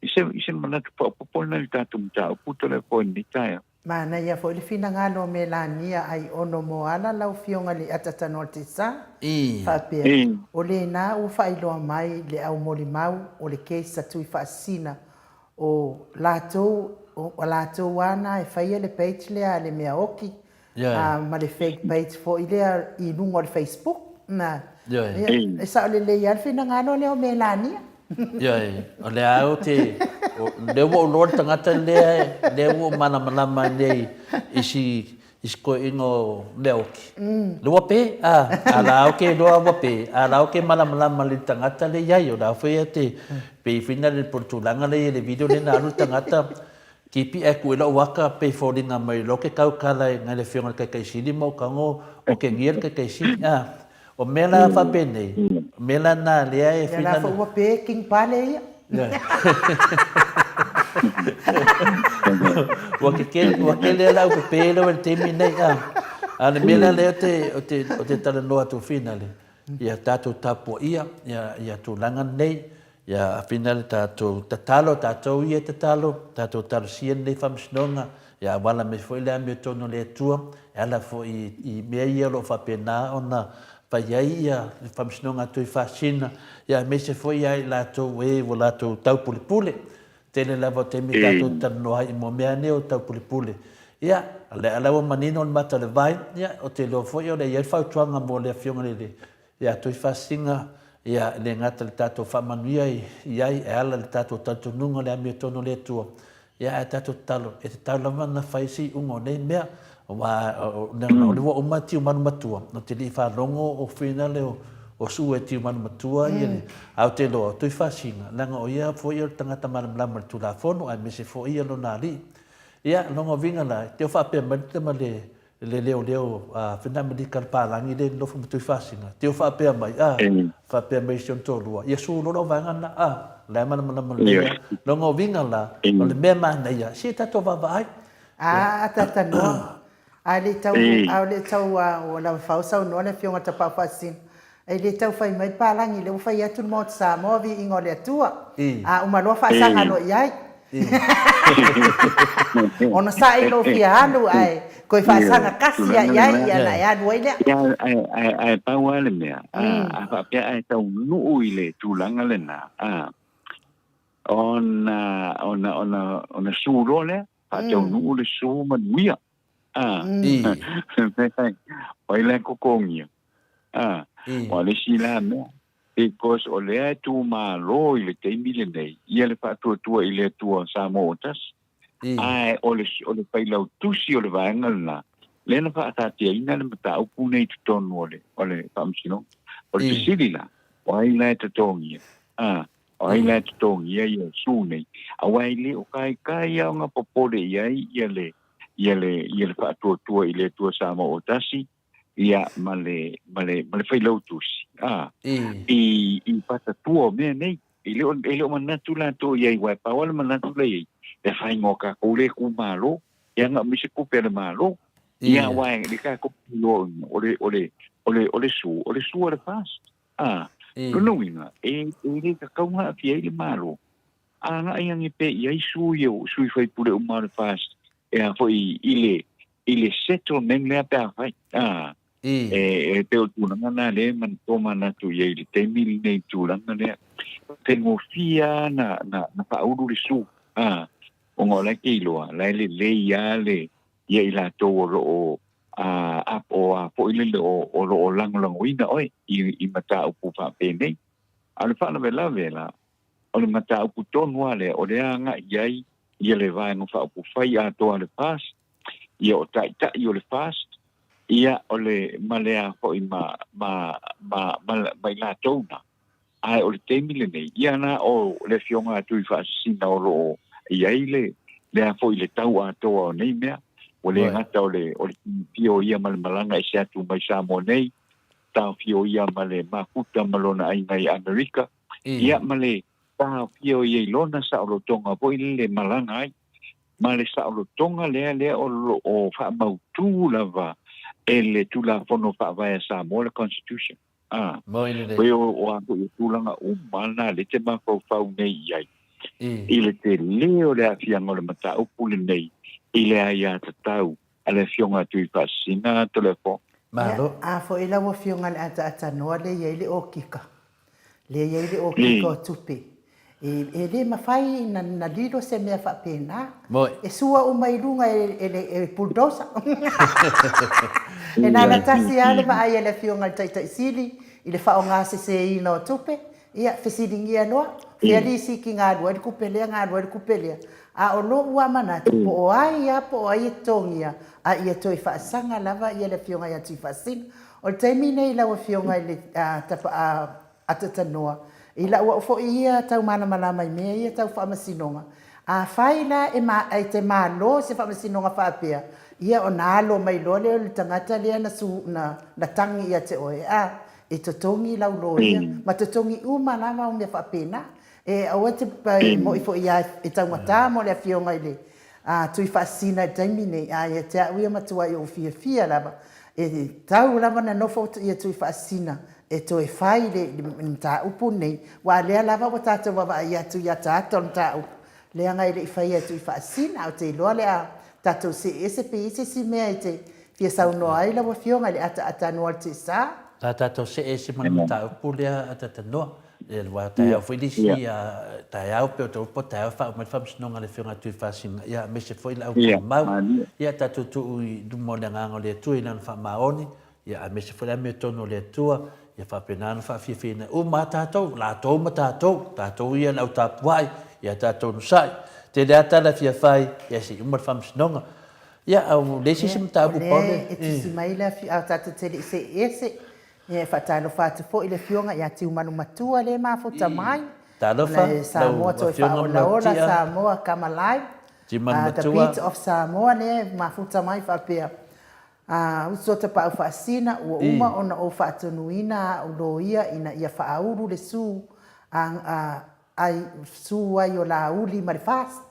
I se, i se manatu faaopoopo lena i le tatou mataupu Toleafoa i lenei taeao. Manaia foi le finagalo o Melania Aiono Moala lau Afioga i le Atatanoa Tesa, I. faapea, E. o lena ua faailoa mai le au molimau o le case a Tuifaasisina, o latou, o latou a na e faia le page lea a le mea oki, Ioe. a ma le fake page foi lea i luga o le Facebook. Na, Ioe. ia, e sao lelei lava le finagalo lea o Melania. Ioe, o lea au te, o lea ua ou loa le tagata lea, lea ua ou malamalama ai nei i si, i si toeaina o Leaoki. Le ua pe, a, a la au ke iloa ua pe, a la au ke malamalama i le tagata lea i ai, o la foi e te, pei foi na le po o le tulaga lea i ai le video lea na alu le tagata, Kipi ae ku i lou aka pei foliga mai lo ke kaukala i ngai le afioga i le Taitaisili ma ou tago o ke gia le Taitaisili. A, o mea la faapenei, o mea la na lea e Ia la foi ua pe King Pale ia. Ua kekele, ua kele la au pepe lea i le taimi nei, a. A o le mea la lea o te, o te, o te talanoa atu finale, ia tatou tapuaia, ia, ia tulaga nei, Ia āwhina le tātou tatalo, tātou ia e tatalo, tātou talosia lenei faamasinoga, ia auala mai foi le amiotonu a le Atua, e ala foi i mea ia o lo o faapena ona fai ai ia le faamasinoga a Tuifaasina, ia aemaise foi ia i latou e ua latou taupulepule. Tele lava o taimi tātou te talanoa ai i mua mea nei o taupulepule. Ia, o lea la ua manino le mata o le vai, ia, ou te iloa foi o lea e i ai le fautuaga mo le Afioga i le Ia Tuifaasina, ia, e le gata i le tatou faamanuia i ai e ala i le tatou talitonuga o le amiotonu o le Atua, ia, ae tatou tatalo, e tatau lava ona fai se iuga o nei mea, aua o lea ua uma Tiumalu Matua, ou te le i faalogo o fuainale o Sue e Tiumalu Matua, ia le, ae ou te iloa, o Tuifaasina, leaga o ia foi o le tagata malamalama i le Tulafono, aemaise foi ia lona alii. Ia, lona uiga la, te o faapea mai le tama le, le leoleo a Fena Melika le palagi le nofo ma Tuifaasina, teo faapea mai, a, faapea mai si ona toalua, ia su loa lau vaega lena, a, la e malamalama lelei lava. Lona uiga la, o le mea manaia, se tatou vaavaai. A, atatanoa, a le tau, a o le tau, a, ua lava fao saunoa le Afioga i le Tapaau Faasisina, E le tau fai mai le palagi, lea ua fai atu le Maota Samoa, viiga o le Atua. A uma loa faasaga loa i ai. Ona sa'i lou fia alu ae toe faasaga kasi lava i ai, ia ona e alu ai lea. Ia, ae pau lava le mea, a faapea ae taunuu i le tulaga lena, a, ona, ona, ona, ona su loa lea, faataunuu le su manuia. A, o ai la e totogia? A, o le isi la mea, because o lea e tumalo i le taimi lenei, ia le faatuatua i le Atua Samoa ua tasi. Ae o le, o le failautusi o le vaega lena, lea na faataatiaina le mataupu nei i totonu o le, o le Faamasinoga. O le fesili la, o ai la e totogia? A, o ai la e totogia ia su nei? Aua e le o kaikai lava ona popole i ai ia le, ia le, ia le faatuatua i le Atua Samoa ua tasi, ia ma le, ma le, ma le failautusi, a, i, i patatua o mea nei. E le o, e le o manatu latou i ai, aua e pau lava le manatu la i ai, le faiga o tatou lea itumalo, e aga mai se tupe a le Malo. Ia, aua e le tatou iloa o le, o le, o le, o le sue, o le sue a le FAST. A, lona uiga, e, e le tatau ona aafia ai le Malo. A agai ane pea i ai sui o sui faipule uma o le FAST e a foi i le, i le settlement lea pe afai. A, e, e pei o le tulaga lena lea e tomanatu i ai i le taimi lenei i le tulaga lea. Faigofie lava na, na, na faaulu le sue, a, ona o la e te iloa, la e lelei lava le, ia i latou o lo o a, o a foi lele o, o lo o lagolagoina oe i, i mataupu faapenei. A o le faalavelave la, o le mataupu tonu lava lea o lea agai i ai ia le Vaega Faaupufai atoa a le FAST, ia o Taitai o le FAST, ia o le ma le a foi ma ma ma ma, ma i latou na. Ae o le taimi lenei, ia na o le Afioga a Tuifaasisina o lo o i ai le le a foi le tau atoa o nei mea. Ua le gata o le o le timifia o ia ma le malaga ese atu mai Samoa nei, taofia o ia ma le mafuta ma lona aiga i Amerika, ia ma le taofia o ia i lona saolotoga foi lele e malaga ai. Ma le saolotoga lea lea o lo o faamautu lava e le Tulafono Faavae a Samoa, le Constitution. A, pei o, o a foi o tulaga uma na lea e te mafaufau nei i ai. I le tele o le aafiaga o le mataupu lenei i le aiatatau a le Afioga a Tuifaasisina Toleafoa. Malo. Ia, a foi lau Afioga i le ataatanoa lea e i ai le okika, lea e i ai le okika o tupe, e, e le mafai na, na lilo se mea faapena. Moi. E sua uma i luga e, e le e bulldozer. E na ona tasi lava le vaai a le Afioga i le Taitai Sili i le faaaogaseseina o tupe, Ia, fesiligia loa, fea lisiti galua ai le tupe lea, galua ai le tupe lea. A o lou lava manatu, po o ai lava po o ai e totogia, a ia toe faasaga lava ia le Afioga ia Tuifaasisina. O le taimi lenei lau Afioga i le Atatanoa, i lau au foi ia tau malamalama i mea ia tau faamasinoga, afai la e e te malo se faamasinoga faapea, ia ona alo mai loa lea o le tagata lea na su na na tagi ia te oe, a, E totogi lau loia, ma totogi uma lava au mea faapena. E aua te e moi foi ia e taugata mo le afioga i le Tuifaasisina i le taimi nei, a ia te au ia matuai ou fiafia lava, e tau lava na nofo ia Tuifaasisina e toe fai le mataupu lenei, aua lea lava ua tatou vaavaai atu i ataata o le mataupu, leaga e le i faia e Tuifaasisina. Ou te iloa o le a tatou see ese pe i ai se isi mea e te fia saunoa ai lau Afioga i le ataatanoa o le Tesa. Sa tatou see ese ma le mataupu lea ataatanoa, aua taeao foi le isi taeao pei o te upu taeao e faauma ai le faamasinoga a le Afioga ia Tuifaasisina, ia aemaise foi le au tumau, ia tatou tuu i luma o le Agaga o le Atua i Lana faamaoni, ia aemaise foi le amiotonu o le Atua, ia faapena ona faafiafiaina uma a tatou, latou ma tatou, tatou ia le au tapuai, ia tatou onosai. Tele lava tala e fia fai, ia se i uma le faamasinoga. Ia, a ua leai se isi mataupu pau lea. O lea e tusi mai le afioga, a tatou te le i see ese, ia e faatalofa atu foi i le afioga ia Tiumalu Matua lea e mafuta mai. Talofa, lau Samoa toe faaolaola, Samoa come alive. Tiumalu Matua. The beat of Samoa lea e mafuta mai faapea, A uso tapaau faasina, ua uma ona ou faatonuina a'u loia ina ia faaulu le su a ai su ai o Laauli ma le FAST.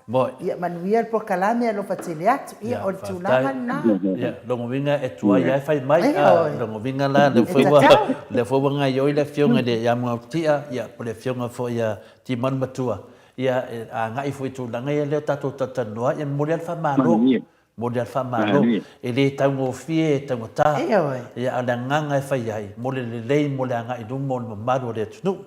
Ia manuia le polokalame alofa tele atu. Ia o le tulaga lena. Ia, lona uiga e tuai lava e fai mai, a, lona uiga la, lea foi ua, lea foi ua gaioi le Afioga i le ia Muauti'a, ia, po o le Afioga foi ia Timanu Matua, ia, e agai foi i tulaga ia lea o tatou talatalanoa, ia momoli lava le faamalo. Momoli lava le faamalo. E le taugofie, e taugata, ia, a o le agaga e fai ai, mo le lelei, mo le agai i luma o le mamalu o le atunuu.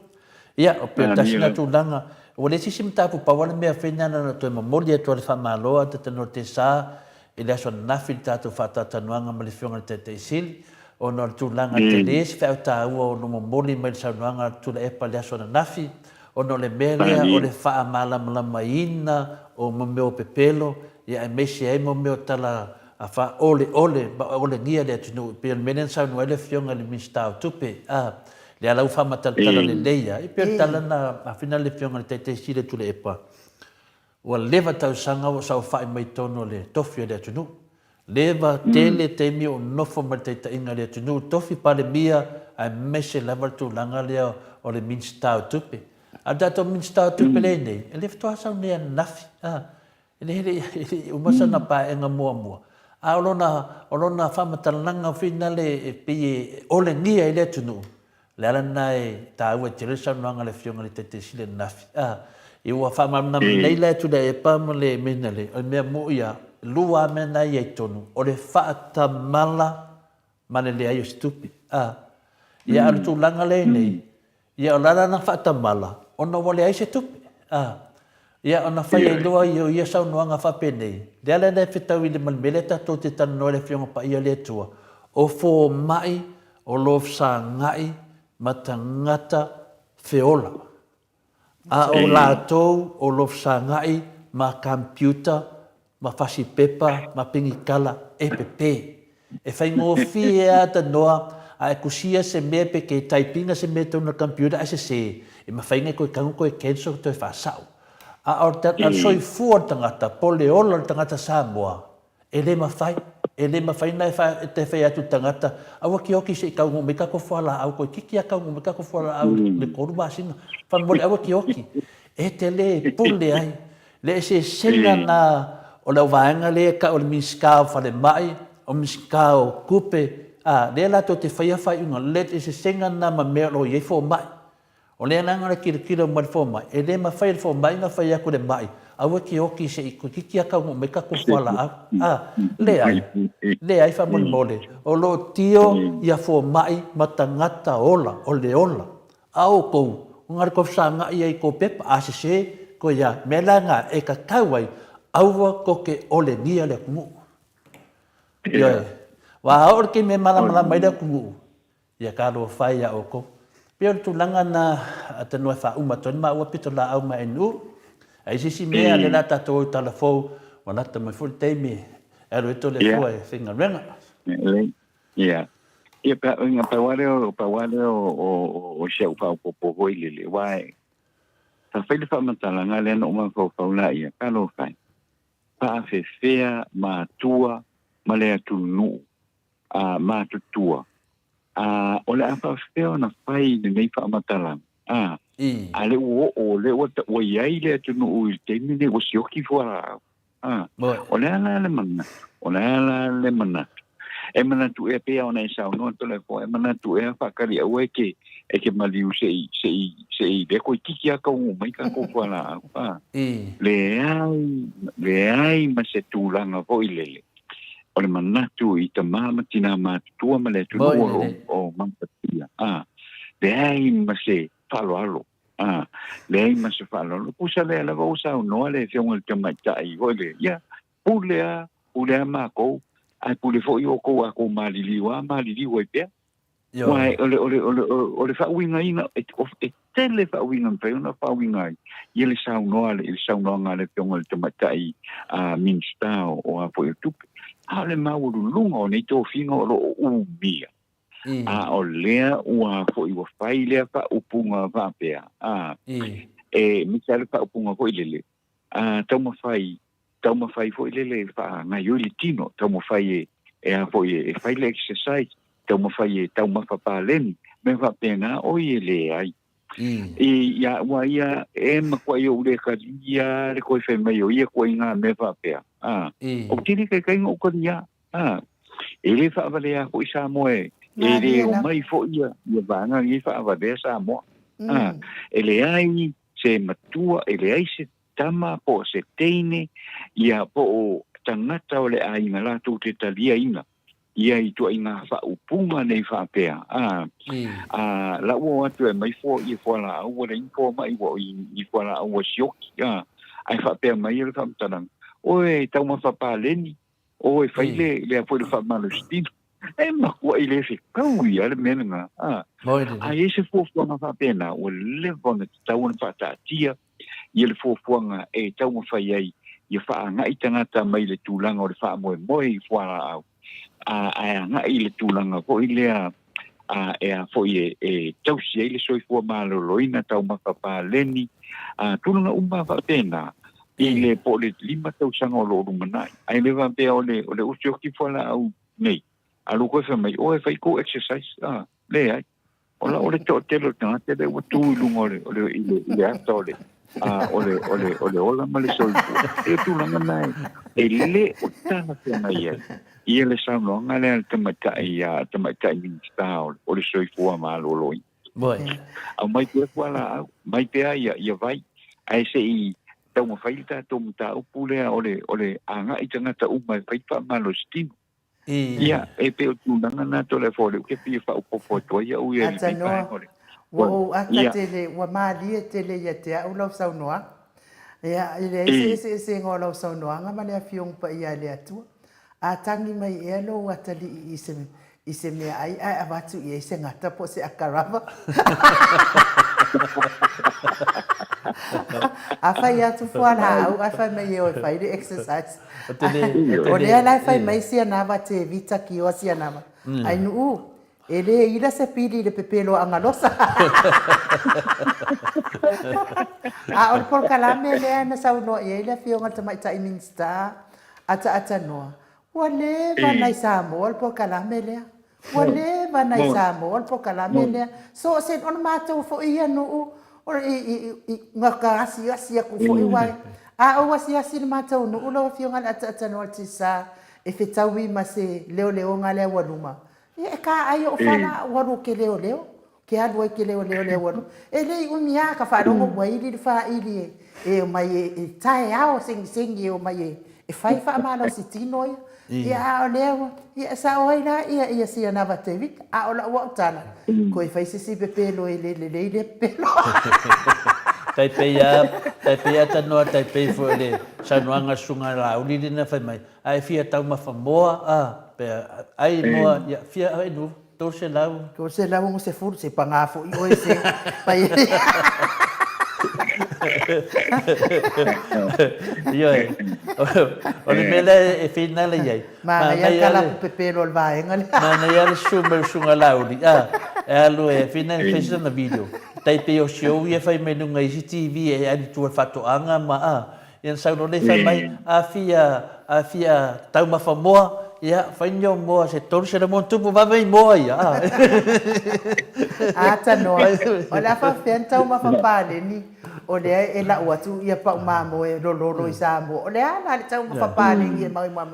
Ia, o pei o le tasi lena tulaga, ua leai se isi mataupu, pau lava le mea fai na ona toe momoli atu lava le faamalo a Tatanoa Tesa i le aso ananafi i le tatou faatalatalanoaga ma le Afioga i le Taitai Sili, ona o le tulaga tele se feau taua o lo o momoli mai i le saunoaga a Tuilaepa i le aso ananafi, ona o le mea lea o le faamalamalamaina o mea o pepelo, ia aemaise ai mo mea o tala faaoleole ma olegia le atunuu, e pei o le mea lea na saunoa ai le Afioga i le Minisita o Tupe, a, lea la ua faamatalatala lelei lava, e pei o le tala lena a Fina le Afioga i le Taitai Sili o Tuilaepa, ua leva tausaga o saofai mai totonu o le tofi o le atunuu. Leva tele taimi o nofo mai le taitaiga i le atunuu, tofi Palemia aemaise lava le tulaga lea o le Minisita o Tupe. A o le tatou Minisita o Tupe lea e i ai nei, e le faatoa sau nei ananafi, a, e le, e le i uma sana paeaiga muamua, a o lona, o lona faamatalaga foi lena e pei e olegia ai le atunuu, O le ala lena e taua ai tele le saunoaga a le Afioga i le Taitaisili ananafi. A, ia ua faamalamalama nei la e Tuilaepa ma le Menale, o le mea moni lava, e lua lava mea na e i ai i totonu, o le faatamala ma le leai o se tupe. A, ia a o le tulaga lea e i ai nei, ia o le a la lana faatamala ona ua leai se tupe. A, ia ona fai ai loa ia o ia saunoaga faapenei, le ala lea e fetau i le ma le mea lea tatou te talanoa i le Afioga Paia a le Atua, o fomai O lo fesagai ma tagata feola, a o latou o lo fesagai ma kampiuta, ma fasipepa, ma pengikala e pepe. E faigofie lava tanoa a e kusia se mea pe ke taipinga se mea tonu i le kampiuta ae sese, e mafai ona e toe tago toe cancel toe faasao. A o le soifua o le tagata po o le ola o le tagata Samoa, E le mafai, e le mafai ona e te fai atu i le tagata, aua ke oki se i taunuu mai tatou fualaau, toeitiiti lava taunuu mai tatou fualaau i le 3 masina. Faamolemole aua ke oki. E te le pule ai. Le eseesega lena o le auvaega lea e tau o le Minisita o Falemai, o Minisita o Tupe, a, lea latou te faia faaiuga, le eseesega lena ma mea o lo o i ai fomai. O le agaga o le tilotilo mai le fomai, e le mafai e le fomai ona fai atu i le mai, aua e te oti se i toeitiiti lava taunuu mai tatou fualaau. A, leai, leai faamolemole, o lo o tio ia fomai ma tagata ola, o le ola. A o outou, na o le toe fesagai ai i tou pepa, a sese, toe a. O le mea la lena e tatau ai, aua tou te olegia le atunuu. Ioe. Aua a oo i le taimi e malamalama ai le atunuu, Ia talofa e ia outou. Pei o le tulaga na atonu e faauma atu ai le maua pitolaau ma NU. Ai se isi mea lea la tatou o i tala fou, ua lata mai foi le taimi e alu ai Toleafoa e faigaluega. Ia. Ia, pau lava lea, pau lava lea o si au faaopoopo foi lele, aua sa fai le faamatalaga lea na ou mafaufau laia, talofa e, faafefea matua ma le atunuu a matutua, a o le a faafefea ona fai lenei faamatalaga? A, a lea ua oo, lea ua, ua i ai le atunuu i le taimi lenei ua sioki fualaau. A, o le a la le manatu? O le a la le manatu? E manatu ea pei ona e saunoa Toleafoa, e manatu ea faatali aua e ke, e ke maliu se i, se i, se i lea toeitiiti lava taunuu mai tatou fualaau. A, leai, leai ma se tulaga foi lele o le manatu i tamā ma tinā matutua ma le atunuu o lo o mafatia, a, leai ma se faaaloalo, a, leai ma se faaaloalo. Tusa lea lava ua saunoa le Afioga i le Tamaitai foi lea, ia, pule a, pule a makou, ae pule foi outou a tou maliliu a, maliliu ai pea. Ioe. Aua o le, o le, o le, o le faauigaina, e, e tele faauiga e mafai ona faauiga ai ia le saunoa, le saunoaga a le Afioga i le Tamaitai a Minisita o, o a foi o tupe. A o le maualuluga o nei tofiga o lo o umia. Mm. A o lea ua foi ua fai lea faaupuga faapea. A, mm. e misa le faaupuga foi lele. A taumafai taumafai foi lele e faagaioi le tino, taumafai e, e a foi e, e fai le exercise, taumafai e taumafa paleni, mea faapena, oi e leai. Mm. I, ia, ua ia, e makuai ou le kalia le koe fai mai o ia koe i ngā mea faapea. Ah. Mm. O tini kai kai ngau kalia. Ah. E le faavalea foi Samoa e, e le omai foi ia, ia vaega nei faavalea Samoa. Mm. Ah. E leai se matua, e leai se tama po o se teine, ia po o tagata o le aiga latou te taliaina ia i tuaiga faaupuga nei faapea, a, a, la ua o atu e aumai fua i fualaau ua leai ni fomai ua i, i fualaau ua sioki, a, ae faapea mai le faamatalaga, oe taumafa paleni, oe fai le, lea foi le faamalositino. E makuai le fetau ia le mea lena, a. A i ai se fuafuaga faapena, ua leva ona tatau ona faataatia ia le fuafuaga e taumafai ai ia faaaga'i tagata mai le tulaga o le faamoemoe i fualaau, a, ae aga'i i le tulaga foi lea a, e a foi e, e tausi ai le soifua maloloina, taumafa paleni, a, tulaga uma faapena i le po o le 5 tausaga o lo o lumanai. Ae le faapea o le, o le otioti fualaau nei, alu koe fai mai, oe fai kou exercise, a, leai. O la o le toatele o tagata lea ua tu i luga o le, o le, i le, i le ata o le, a, o le, o le, o le ola ma le soifua. E o tulaga na e, e le o talafeagai ai ia le saunoaga lea a le tamaitai, a tamaitai Minisita o, o le Soifua Maloloina. Boy. Aumai pea fualaau, mai pea ia, ia vai, ae se i taumafai le tatou mataupu lea o le, o le agai tagata uma e fai faamalositino. Ia, e pei o tulaga na Toleafoa o lea ou te fia faaopoopo atu ai au ia i lenei vaega o le. Ua ou ata tele, ua malie tele ia te au lau saunoaga. Ia, e leai se eseesega o lau saunoaga ma le Afioga Paia a le Atua. A tagi mai ea lou atalii i se i se meaai ae avatu i ai se gata po o se akarava. A fai atu fualaau ae fai mai e o e fai le exercise. O lea la e fai mai sianava Tevita Kioa sianava. Ai Nuu, e le ila se pili i le pepelo a Agalosa. A o le polokalame lea na saunoa i ai le Afioga i le Tamaitai Minisita Ataatanoa, Ua leva nai Samoa le polokalame lea. Ua leva nai Samoa le polokalame lea. So o se ona matou foi ia nuu o i i i ga asiasi atu foi aua a ou asiasi i le matou nuu lau Afioga i le Ataatanoa Tisa e fetaui ma se leoleoga lea ua luma. Ia e ka ai ou fala ua alu ke leoleo. Ke alu ai ke leoleo lea ua E le i umi a ka faalogo ua ili le faili e e omai e e taeao segisegi e omai e e fai faamalosi tino ia. Ia a o lea ua ia e sao ai la ia ia Sianava Tevita. A o lau au tala, koe fai se isi pepelo e le lelei lea pepelo. Tai pei a, tai pei a tanoa tai pei foi o le saunoaga a le Susuga Laauli lea na fai mai, a e fia taumafa moa a, pe ai moa, ia fia ai nu. 300. 360, se paga foi oe se pai. Ioe. O le mea lea e finale i ai. Manaia le kalapu pepelo o le vaega lea. Manaia le susu mai o le Susuga Laauli, a, e alu e finale e fai sana video. Tai pei o si ou ia e fai mai luga i isi TV e alu i tua i le faatoaga ma, a, Ia na saunoa nei fai mai, a fia, a fia taumafa moa, ia, fai ni ou moa se 300 ma ona tupu vave ai moa ia, a. A tanoa, o le a faapefea ona taumafa paleni, o lea e lau atu ia pau mamoe lololo i Samoa, o le a la le taumafa paleni e maua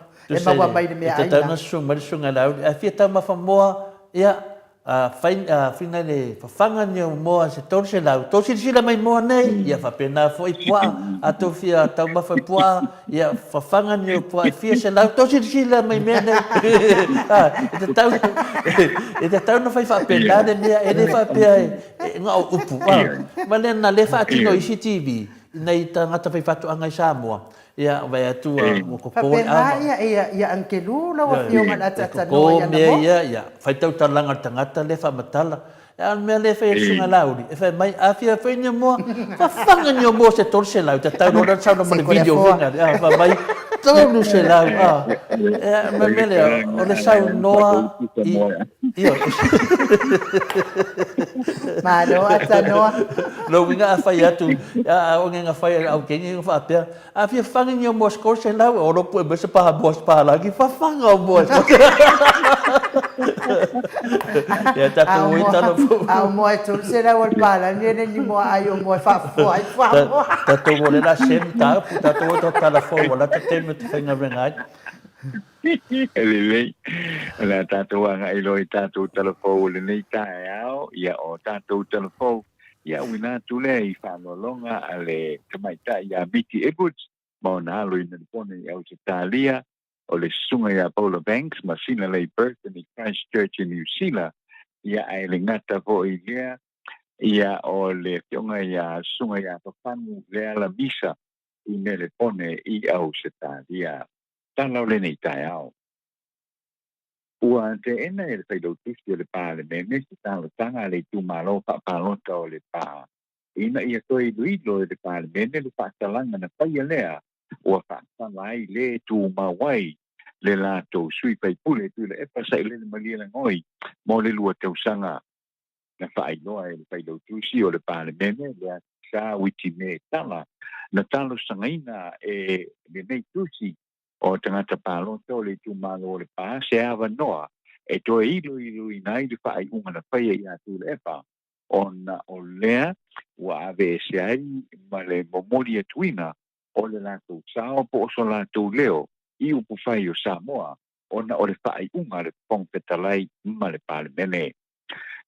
mai le meaai la? E tatau ona susu mai le susuga i le Auli, a fia taumafa moa, ia, A fai, a fina le fafaga ni au moa se 300, tou silasila mai moa nei, ia faapena foi puaa, a tou fia taumafa i puaa, ia fafaga ni au puaa e fia selau, tou silasila mai mea nei. A, e tatau, e tatau ona fai faapena le mea, e le faapea e, e na o upu, a. Ma lea na le faatino i isi TV, i nai tagata faifaatoaga i Samoa, Ia, vaai atu ua koko le ava. Faapena ia, ia Angelu lau Afioga i le ataatanoa ia na moa. Ia, ia, faitau talaga le tagata lea faamatala. A o le mea lea e fai e le Susuga Laauli, e fai mai, a fia fai ni moa, fafaga ni moa se 300, tatau loa ona saunoa ma le video foi lea, a, fai mai, 300, a. Ia, ma le mea lea, o le saunoa i, ioe. Malo atanoa. Lou uiga a fai atu, a o ngega fai a au kengi faapea, A fia fagi ni o moa score se lau, o lopu e mai se paha moa se paha lagi, fafaga o moa. Ia tatou oi talo fou. A o moa e tolu se lau o le pahalagi e le ni moa ai o moa e faafofoa ai fuamoa. Tatou o le la sem taupu, tatou oi tau tala fou, o la ta teme te whainga renga ai. E lelei, o le a tatou agai loa i tatou talafou o lenei taeao, ia o tatou talafou, ia auina atu lea i faaloaloga a le tamaitai ia Miti Edwards ma ona alo i Melebone i Ausetalia, o le susuga ia Paula Banks ma Sina Leigh Burton i Christchurch i Niu Sila, ia ae le gata foi i lea, ia o le afioga ia Susuga ia Papagu Leala Misa i Melebone i Ausetalia. Tala o lenei taeao. Ua teena e le Failautusi o le Palemene se talosaga a le itumalo faapalota o Lepa ina ia toe iloilo e le Palemene le faasalaga na faia lea ua faasala ai le tumau ai le latou sui faipule Tuilaepa Sailele Malielegaoi mo le 2 tausaga. Na faailoa e le Failautusi o le Palemene le Aso Sa Uiti Me Tala na talosagaina e lenei tusi o tagata palota o le itumalo o Lepa se avanoa E toe iloiloina ai le faaiuga na faia ia Tuilaepa, ona o lea ua aveese ai ma le momoli atuina o le latou sao po o so latou leo i upufai o Samoa, ona o le faaiuga a le Fofoga Fetalai ma le Palemene.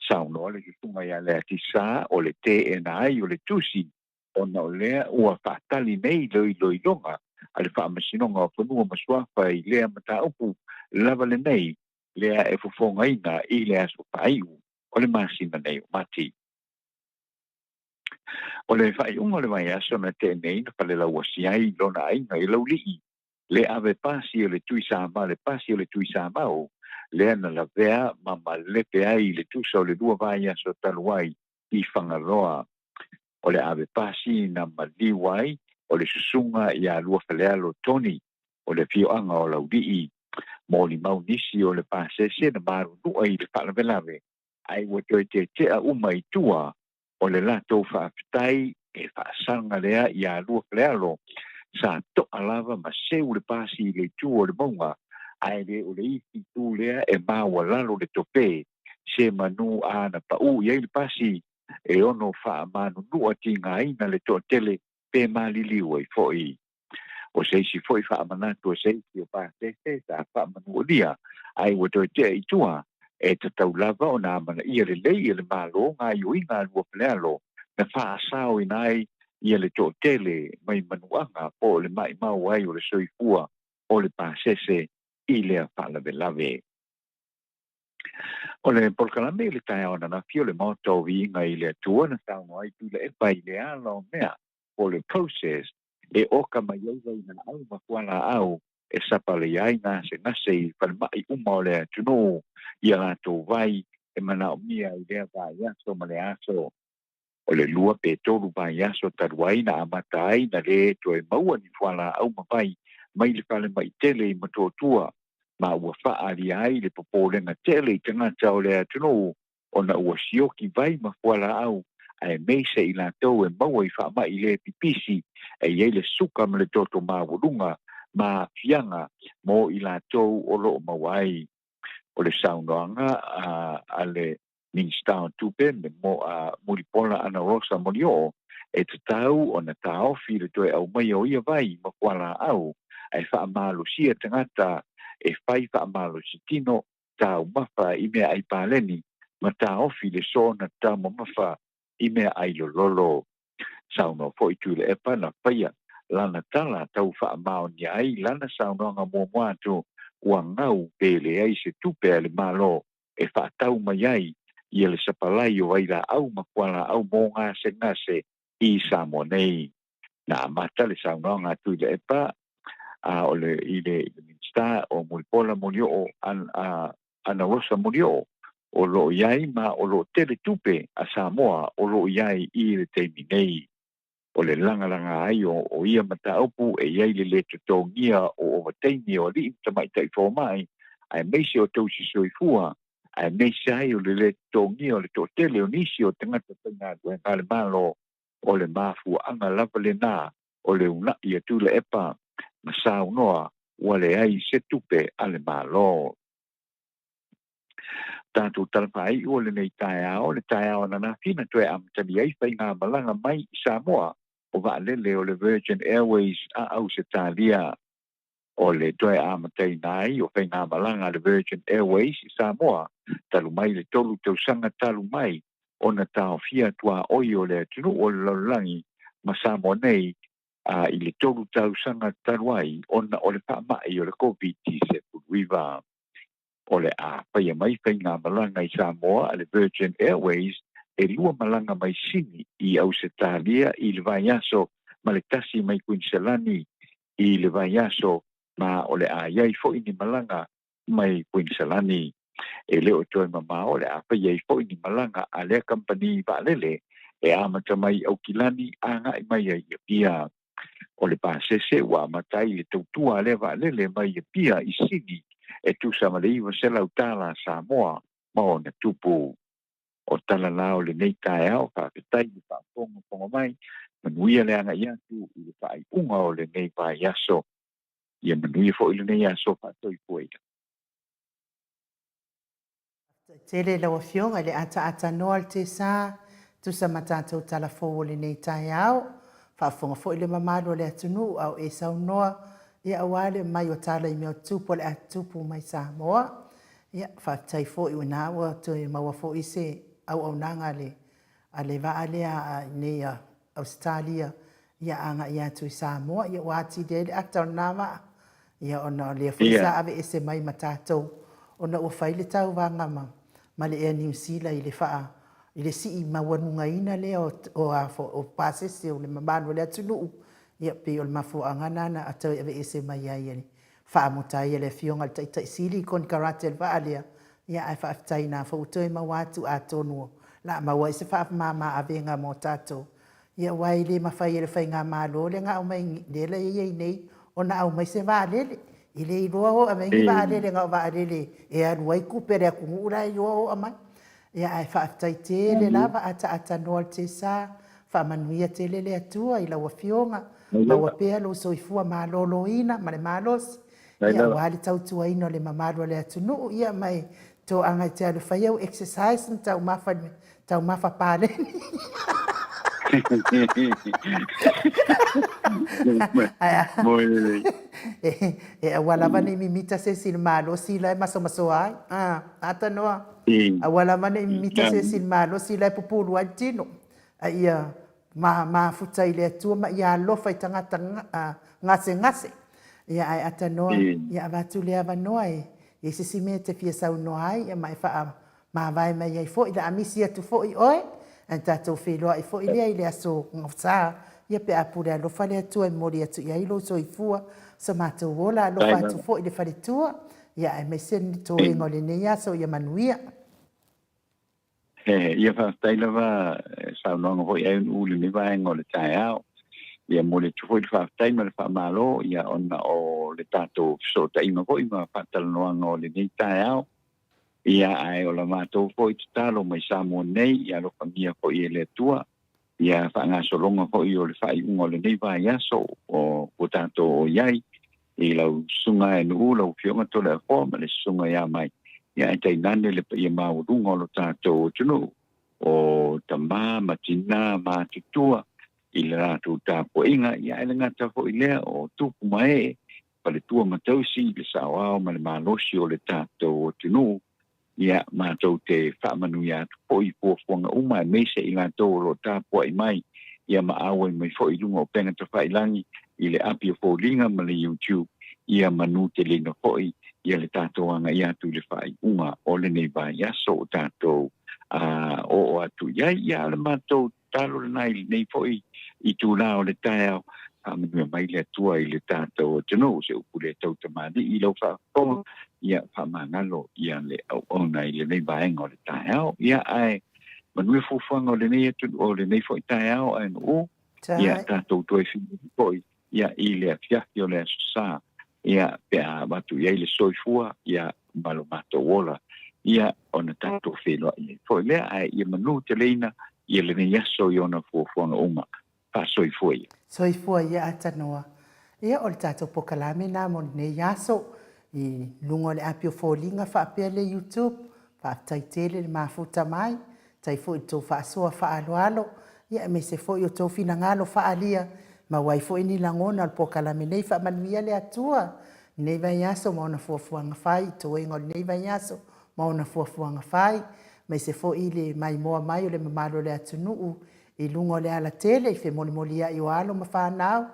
Saunoa le susuga ia Leatisa o le teena ai o le tusi, ona o lea ua faatali nei le iloiloga a le Faamasinoga o Fanua ma Suafa i lea mataupu lava lenei, lea e fofogaina i le aso faaiu o le masina nei o Mati. O le faaiuga o le vaiaso na tea nei na falelauasi ai lona aiga i Laulii, le ave pasi o le Tuisamau, le pasi o le Tuisamau, lea na lavea ma malepe ai i le tusa o le 2 vaiaso talu ai i Fagaloa. O le ave pasi na maliu ai o le susuga ia Luafalealo Tony o le afioaga o Laulii. Molimau nisi o le pasese na malunua i le faalavelave, ai ua toe tetea uma i tua o le latou faafetai e faasaga lea ia Luafalealo sa toa lava ma seu le pasi i le itu o le mauga, ae le o le isi itu lea e maualalo le tope se manu a na pau i ai le pasi e ono faamanunua tigaina le toatele pe maliliu ai foi. O se isi foi faamanatu o se isi o pasese sa faamanualia ai ua toe tea i tua e tatau lava ona amanaia lelei e le Malo gaoioiga a Luafalealo na faasaoina ai ia le toatele mai manuaga po o le maimau ai o le soifua o le pasese i lea faalavelave. O le polokalame i le taeao ananafi o le Maota o Viiga i le Atua na saunoa ai Tuilaepa i le ala o mea po o le process e oka mai ai vailaau ma fualaau e sapalea ai gasegase i falemai uma o le atunuu ia latou vai e manaomia i lea vaiaso ma le aso. O le 2 pe 3 vaiaso talu ai na amata ai na le toe maua ni fualaau ma vai mai le falemai tele i Motootua, ma ua faalia ai le popolega tele i tagata o le atunuu ona ua sioki vai ma fualaau ae meise i latou e maua i faamai le pipisi e i ai le suka ma le toto maualuga ma aafiaga mo i latou o loo maua ai. O le saunoaga a le Minista o Tupe mo Mulipola Anarosa Molioo e tatau ona taofi le toe aumaia o ia vai ma fualaau ae faamalosia tagata e fai faamalosi tino taumafa i mea ai paleni ma taofi le soona taumamafa i mea ai lololo. Saunoa foi Tuilaepa na faia lana tala tau faamaonia ai lana saunoaga muamua atu ua gau pe leai se tupe a le Malo e faatau mai ai ia le sapalai o vailaau ma fualaau mo gasegase i Samoa nei. Na amata le saunoaga a Tuilaepa o le i le Minista o Mulipola Molioo Anarosa Molioo o loo i ai ma o loo tele tupe a Samoa o loo i ai i le taimi nei. O le lagalaga ai o ia mataupu e i ai le lē totogia o ovataimi o alii ma tamaitai fomai aemaise o tausi soifua, aemaise ai o le lē totogia o le toatele o nisi o tagata faigaluega a le Malo. O le mafuaaga lava lenā o le una'i a Tuilaepa ma saunoa ua leai se tupe a le Malo. Tatou talafaaiu o lenei taeao, le taeao ananafi na toe amatalia ai faigamalaga mai i Samoa o vaalele o le Virgin Airways a Ausetalia. O le toe amataina ai o faigamalaga a le Virgin Airways i Samoa talu mai le 3 tausaga talu mai ona taofia tuaoi o le atunuu o le lalolagi ma Samoa nei i le 3 tausaga talu ai ona o le faamai o le COVID-19. O le a faia mai faigamalaga i Samoa a le Virgin Airways e 2 malaga mai Sini i Ausetalia i le vaiaso ma le 1 mai Queensland i le vaiaso, ma o le a iai foi ni malaga mai Queensland. E le o toe mamao le a faia ai foi ni malaga a lea kampani vaalele e amata mai Aukilani agai mai ai i Apia. O le pasese ua amata ai le tautua a lea vaalele mai Apia i Sini e tusa ma le $900 Samoa ma ona tupu. O tala la o lenei taeao, faafetai le faafogafoga mai, manuia le agai atu i le faaiuga o lenei vaiaso. Ia manuia foi lenei aso faatoifuaina. Tele lau Afioga i le ataatanoa o le tesa, tusa ma tatou tala fou o lenei taeao. Faafofoga foi le mamalu o le atunuu a o e saunoa, ia aua le aumai o tala i mea o tutupu o le a tutupu mai Samoa. Ia, faafetai foi o ina ua toe maua foi se auaunaga a le a le vaa lea a i inei a Ausetalia ia agai atu i Samoa, ia ua atili ai le ata o lena vaa, ia ona o lea foi sa aveese mai ma tatou ona ua fai le tauvaga ma ma le Ea Niu Sila i le faa i le sii maualugaina lea o o a o pasese o le mamalu o le atunuu, ia pei o le mafuaaga lena na toe aveese mai ai e le faamuta ai e le Afioga i le Taitai Sili i konekarate o le vaa lea, ia ae faafetai na foi ua toe maua atu atonu o le a maua ai se faamama avega mo tatou, ia aua e le mafai e le faigamalo lea na aumai lea la e i ai nei ona aumai se vaalele. E le iloa o aumai ni vaalele na o vaalele e alu ai tupe a le atunuu la e iloa o aumai. Ia ae faafetai tele lava ataatanoa le tesa, faamanuia tele le Atua i lau Afioga, maua pea lou soifua maloloina ma le malosi, ia aua le tautuaina o le mamalu o le atunuu, ia ma e toaga e te alu e fai au exercise ma taumafa taumafa paleni. E aua lava ne i mimita se isi i le malosi la e masomasoa ai. Ata noa. Aua lava ne i mimita se isi i le malosi la e pupulu ai le tino. A ia mafuta i le Atua ma ia alofa i tagata gasegase. Ia ae ata noa, ia avatu le avanoa e i ai se isi mea e te fia saunoa ai, ia ma e faa mavae mai ai foi, le a misi atu foi oe, ae tatou feiloai foi lea i le aso Gafsa, ia pe a pule alofa le Atua e momoli atu i ai lou soifua, so matou ola alofa atu foi i le faletua, ia aemaise le toega o lenei aso ia manuia. Ia faafetai lava saunoaga foi ai uu lenei vaega o le taeao. Ia momoli atu foi le faafetai ma le faamalo ia ona o le tatou fesootaiga foi ma faatalanoaga o lenei taeao. Ia, ae o la matou foi tatalo mai Samoa nei, ia alofagia foi e le Atua, ia faagasologa foi o le faaiuga o lenei vaiaso o ua tatou o i ai, i lau susuga e Nuu, lau Afioga Toleafoa ma le susuga ia Mai, ia ae tainane le paia maualuga o lo tatou atunuu, o tama ma tina ma atutua i le latou tapuaiga, ia ae le gata foi lea o tupu ma ee faletua ma tausi, le saoao ma le malosi o le tatou atunuu, ia matou te faamanuia atu foi i fuafuaga uma aemaise i latou o lo o tapuai mai, ia ma auai mai foi i luga o upega tafailagi i le api o foliga ma le YouTube, ia manuteleina foi ia le tatou agaia atu i le faaiuga o lenei vaiaso o tatou oo atu i ai. Ia, o le matou tatalo lena i lenei foi itula o le taeao, faamanuia mai le Atua i le tatou atunuu, se upu le tau tamalii i lau faafofoga, ia faamagalo ia le auauna i lenei vaega o le taeao. Ia ae manuia fuafuaga o lenei atunuu o lenei foi taeao ae nuu, ia tatou toe feiloai foi ia i le afiafi o le Aso Sa, ia pe a avatu i ai le soifua ia ma lo matou ola, ia ona tatou feiloai ai foi lea, ae ia manuteleina ia lenei aso i ona fuafuaga uma. Faasoifua ia. Soifua ia Atanoa. Ia o le tatou pokalame lena mo lenei aso i luga o le api o foliga faapea le YouTube. Faafetai tele le mafuta mai. Faafetai foi i le tou faasoa faaaloalo, ia aemaise foi o tou finagalo faaalia, maua ai foi ni lagona o le polokalame nei. Faamanuia le Atua i lenei vaiaso ma ona fuafuaga fai, i toega o lenei vaiaso ma ona fuafuaga fai, aemaise foi le maimoa mai o le mamalu o le atunuu i luga o le alatele i femolimoliai o alo ma fanau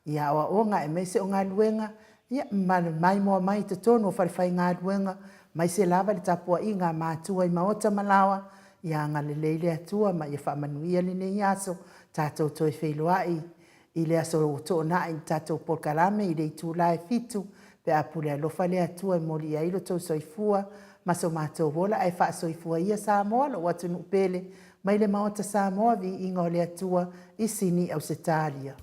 i aoaoga aemaise o galuega, ia, ma le maimoa mai i totonu o falefaigaluega, aemaise lava le tapuaiga a matua i maota ma laoa, ia agalelei le Atua ma ia faamanuia lenei aso, tatou toe feiloai i le aso ua toonai i le tatou polokalame i le itula e 7, pe a pule alofa le Atua e moli i ai lo tou soifua ma so matou ola, ae faasoifua ia Samoa, lou atunuu pele, mai le Maota Samoa, viiga o le Atua i Sini, Ausetalia.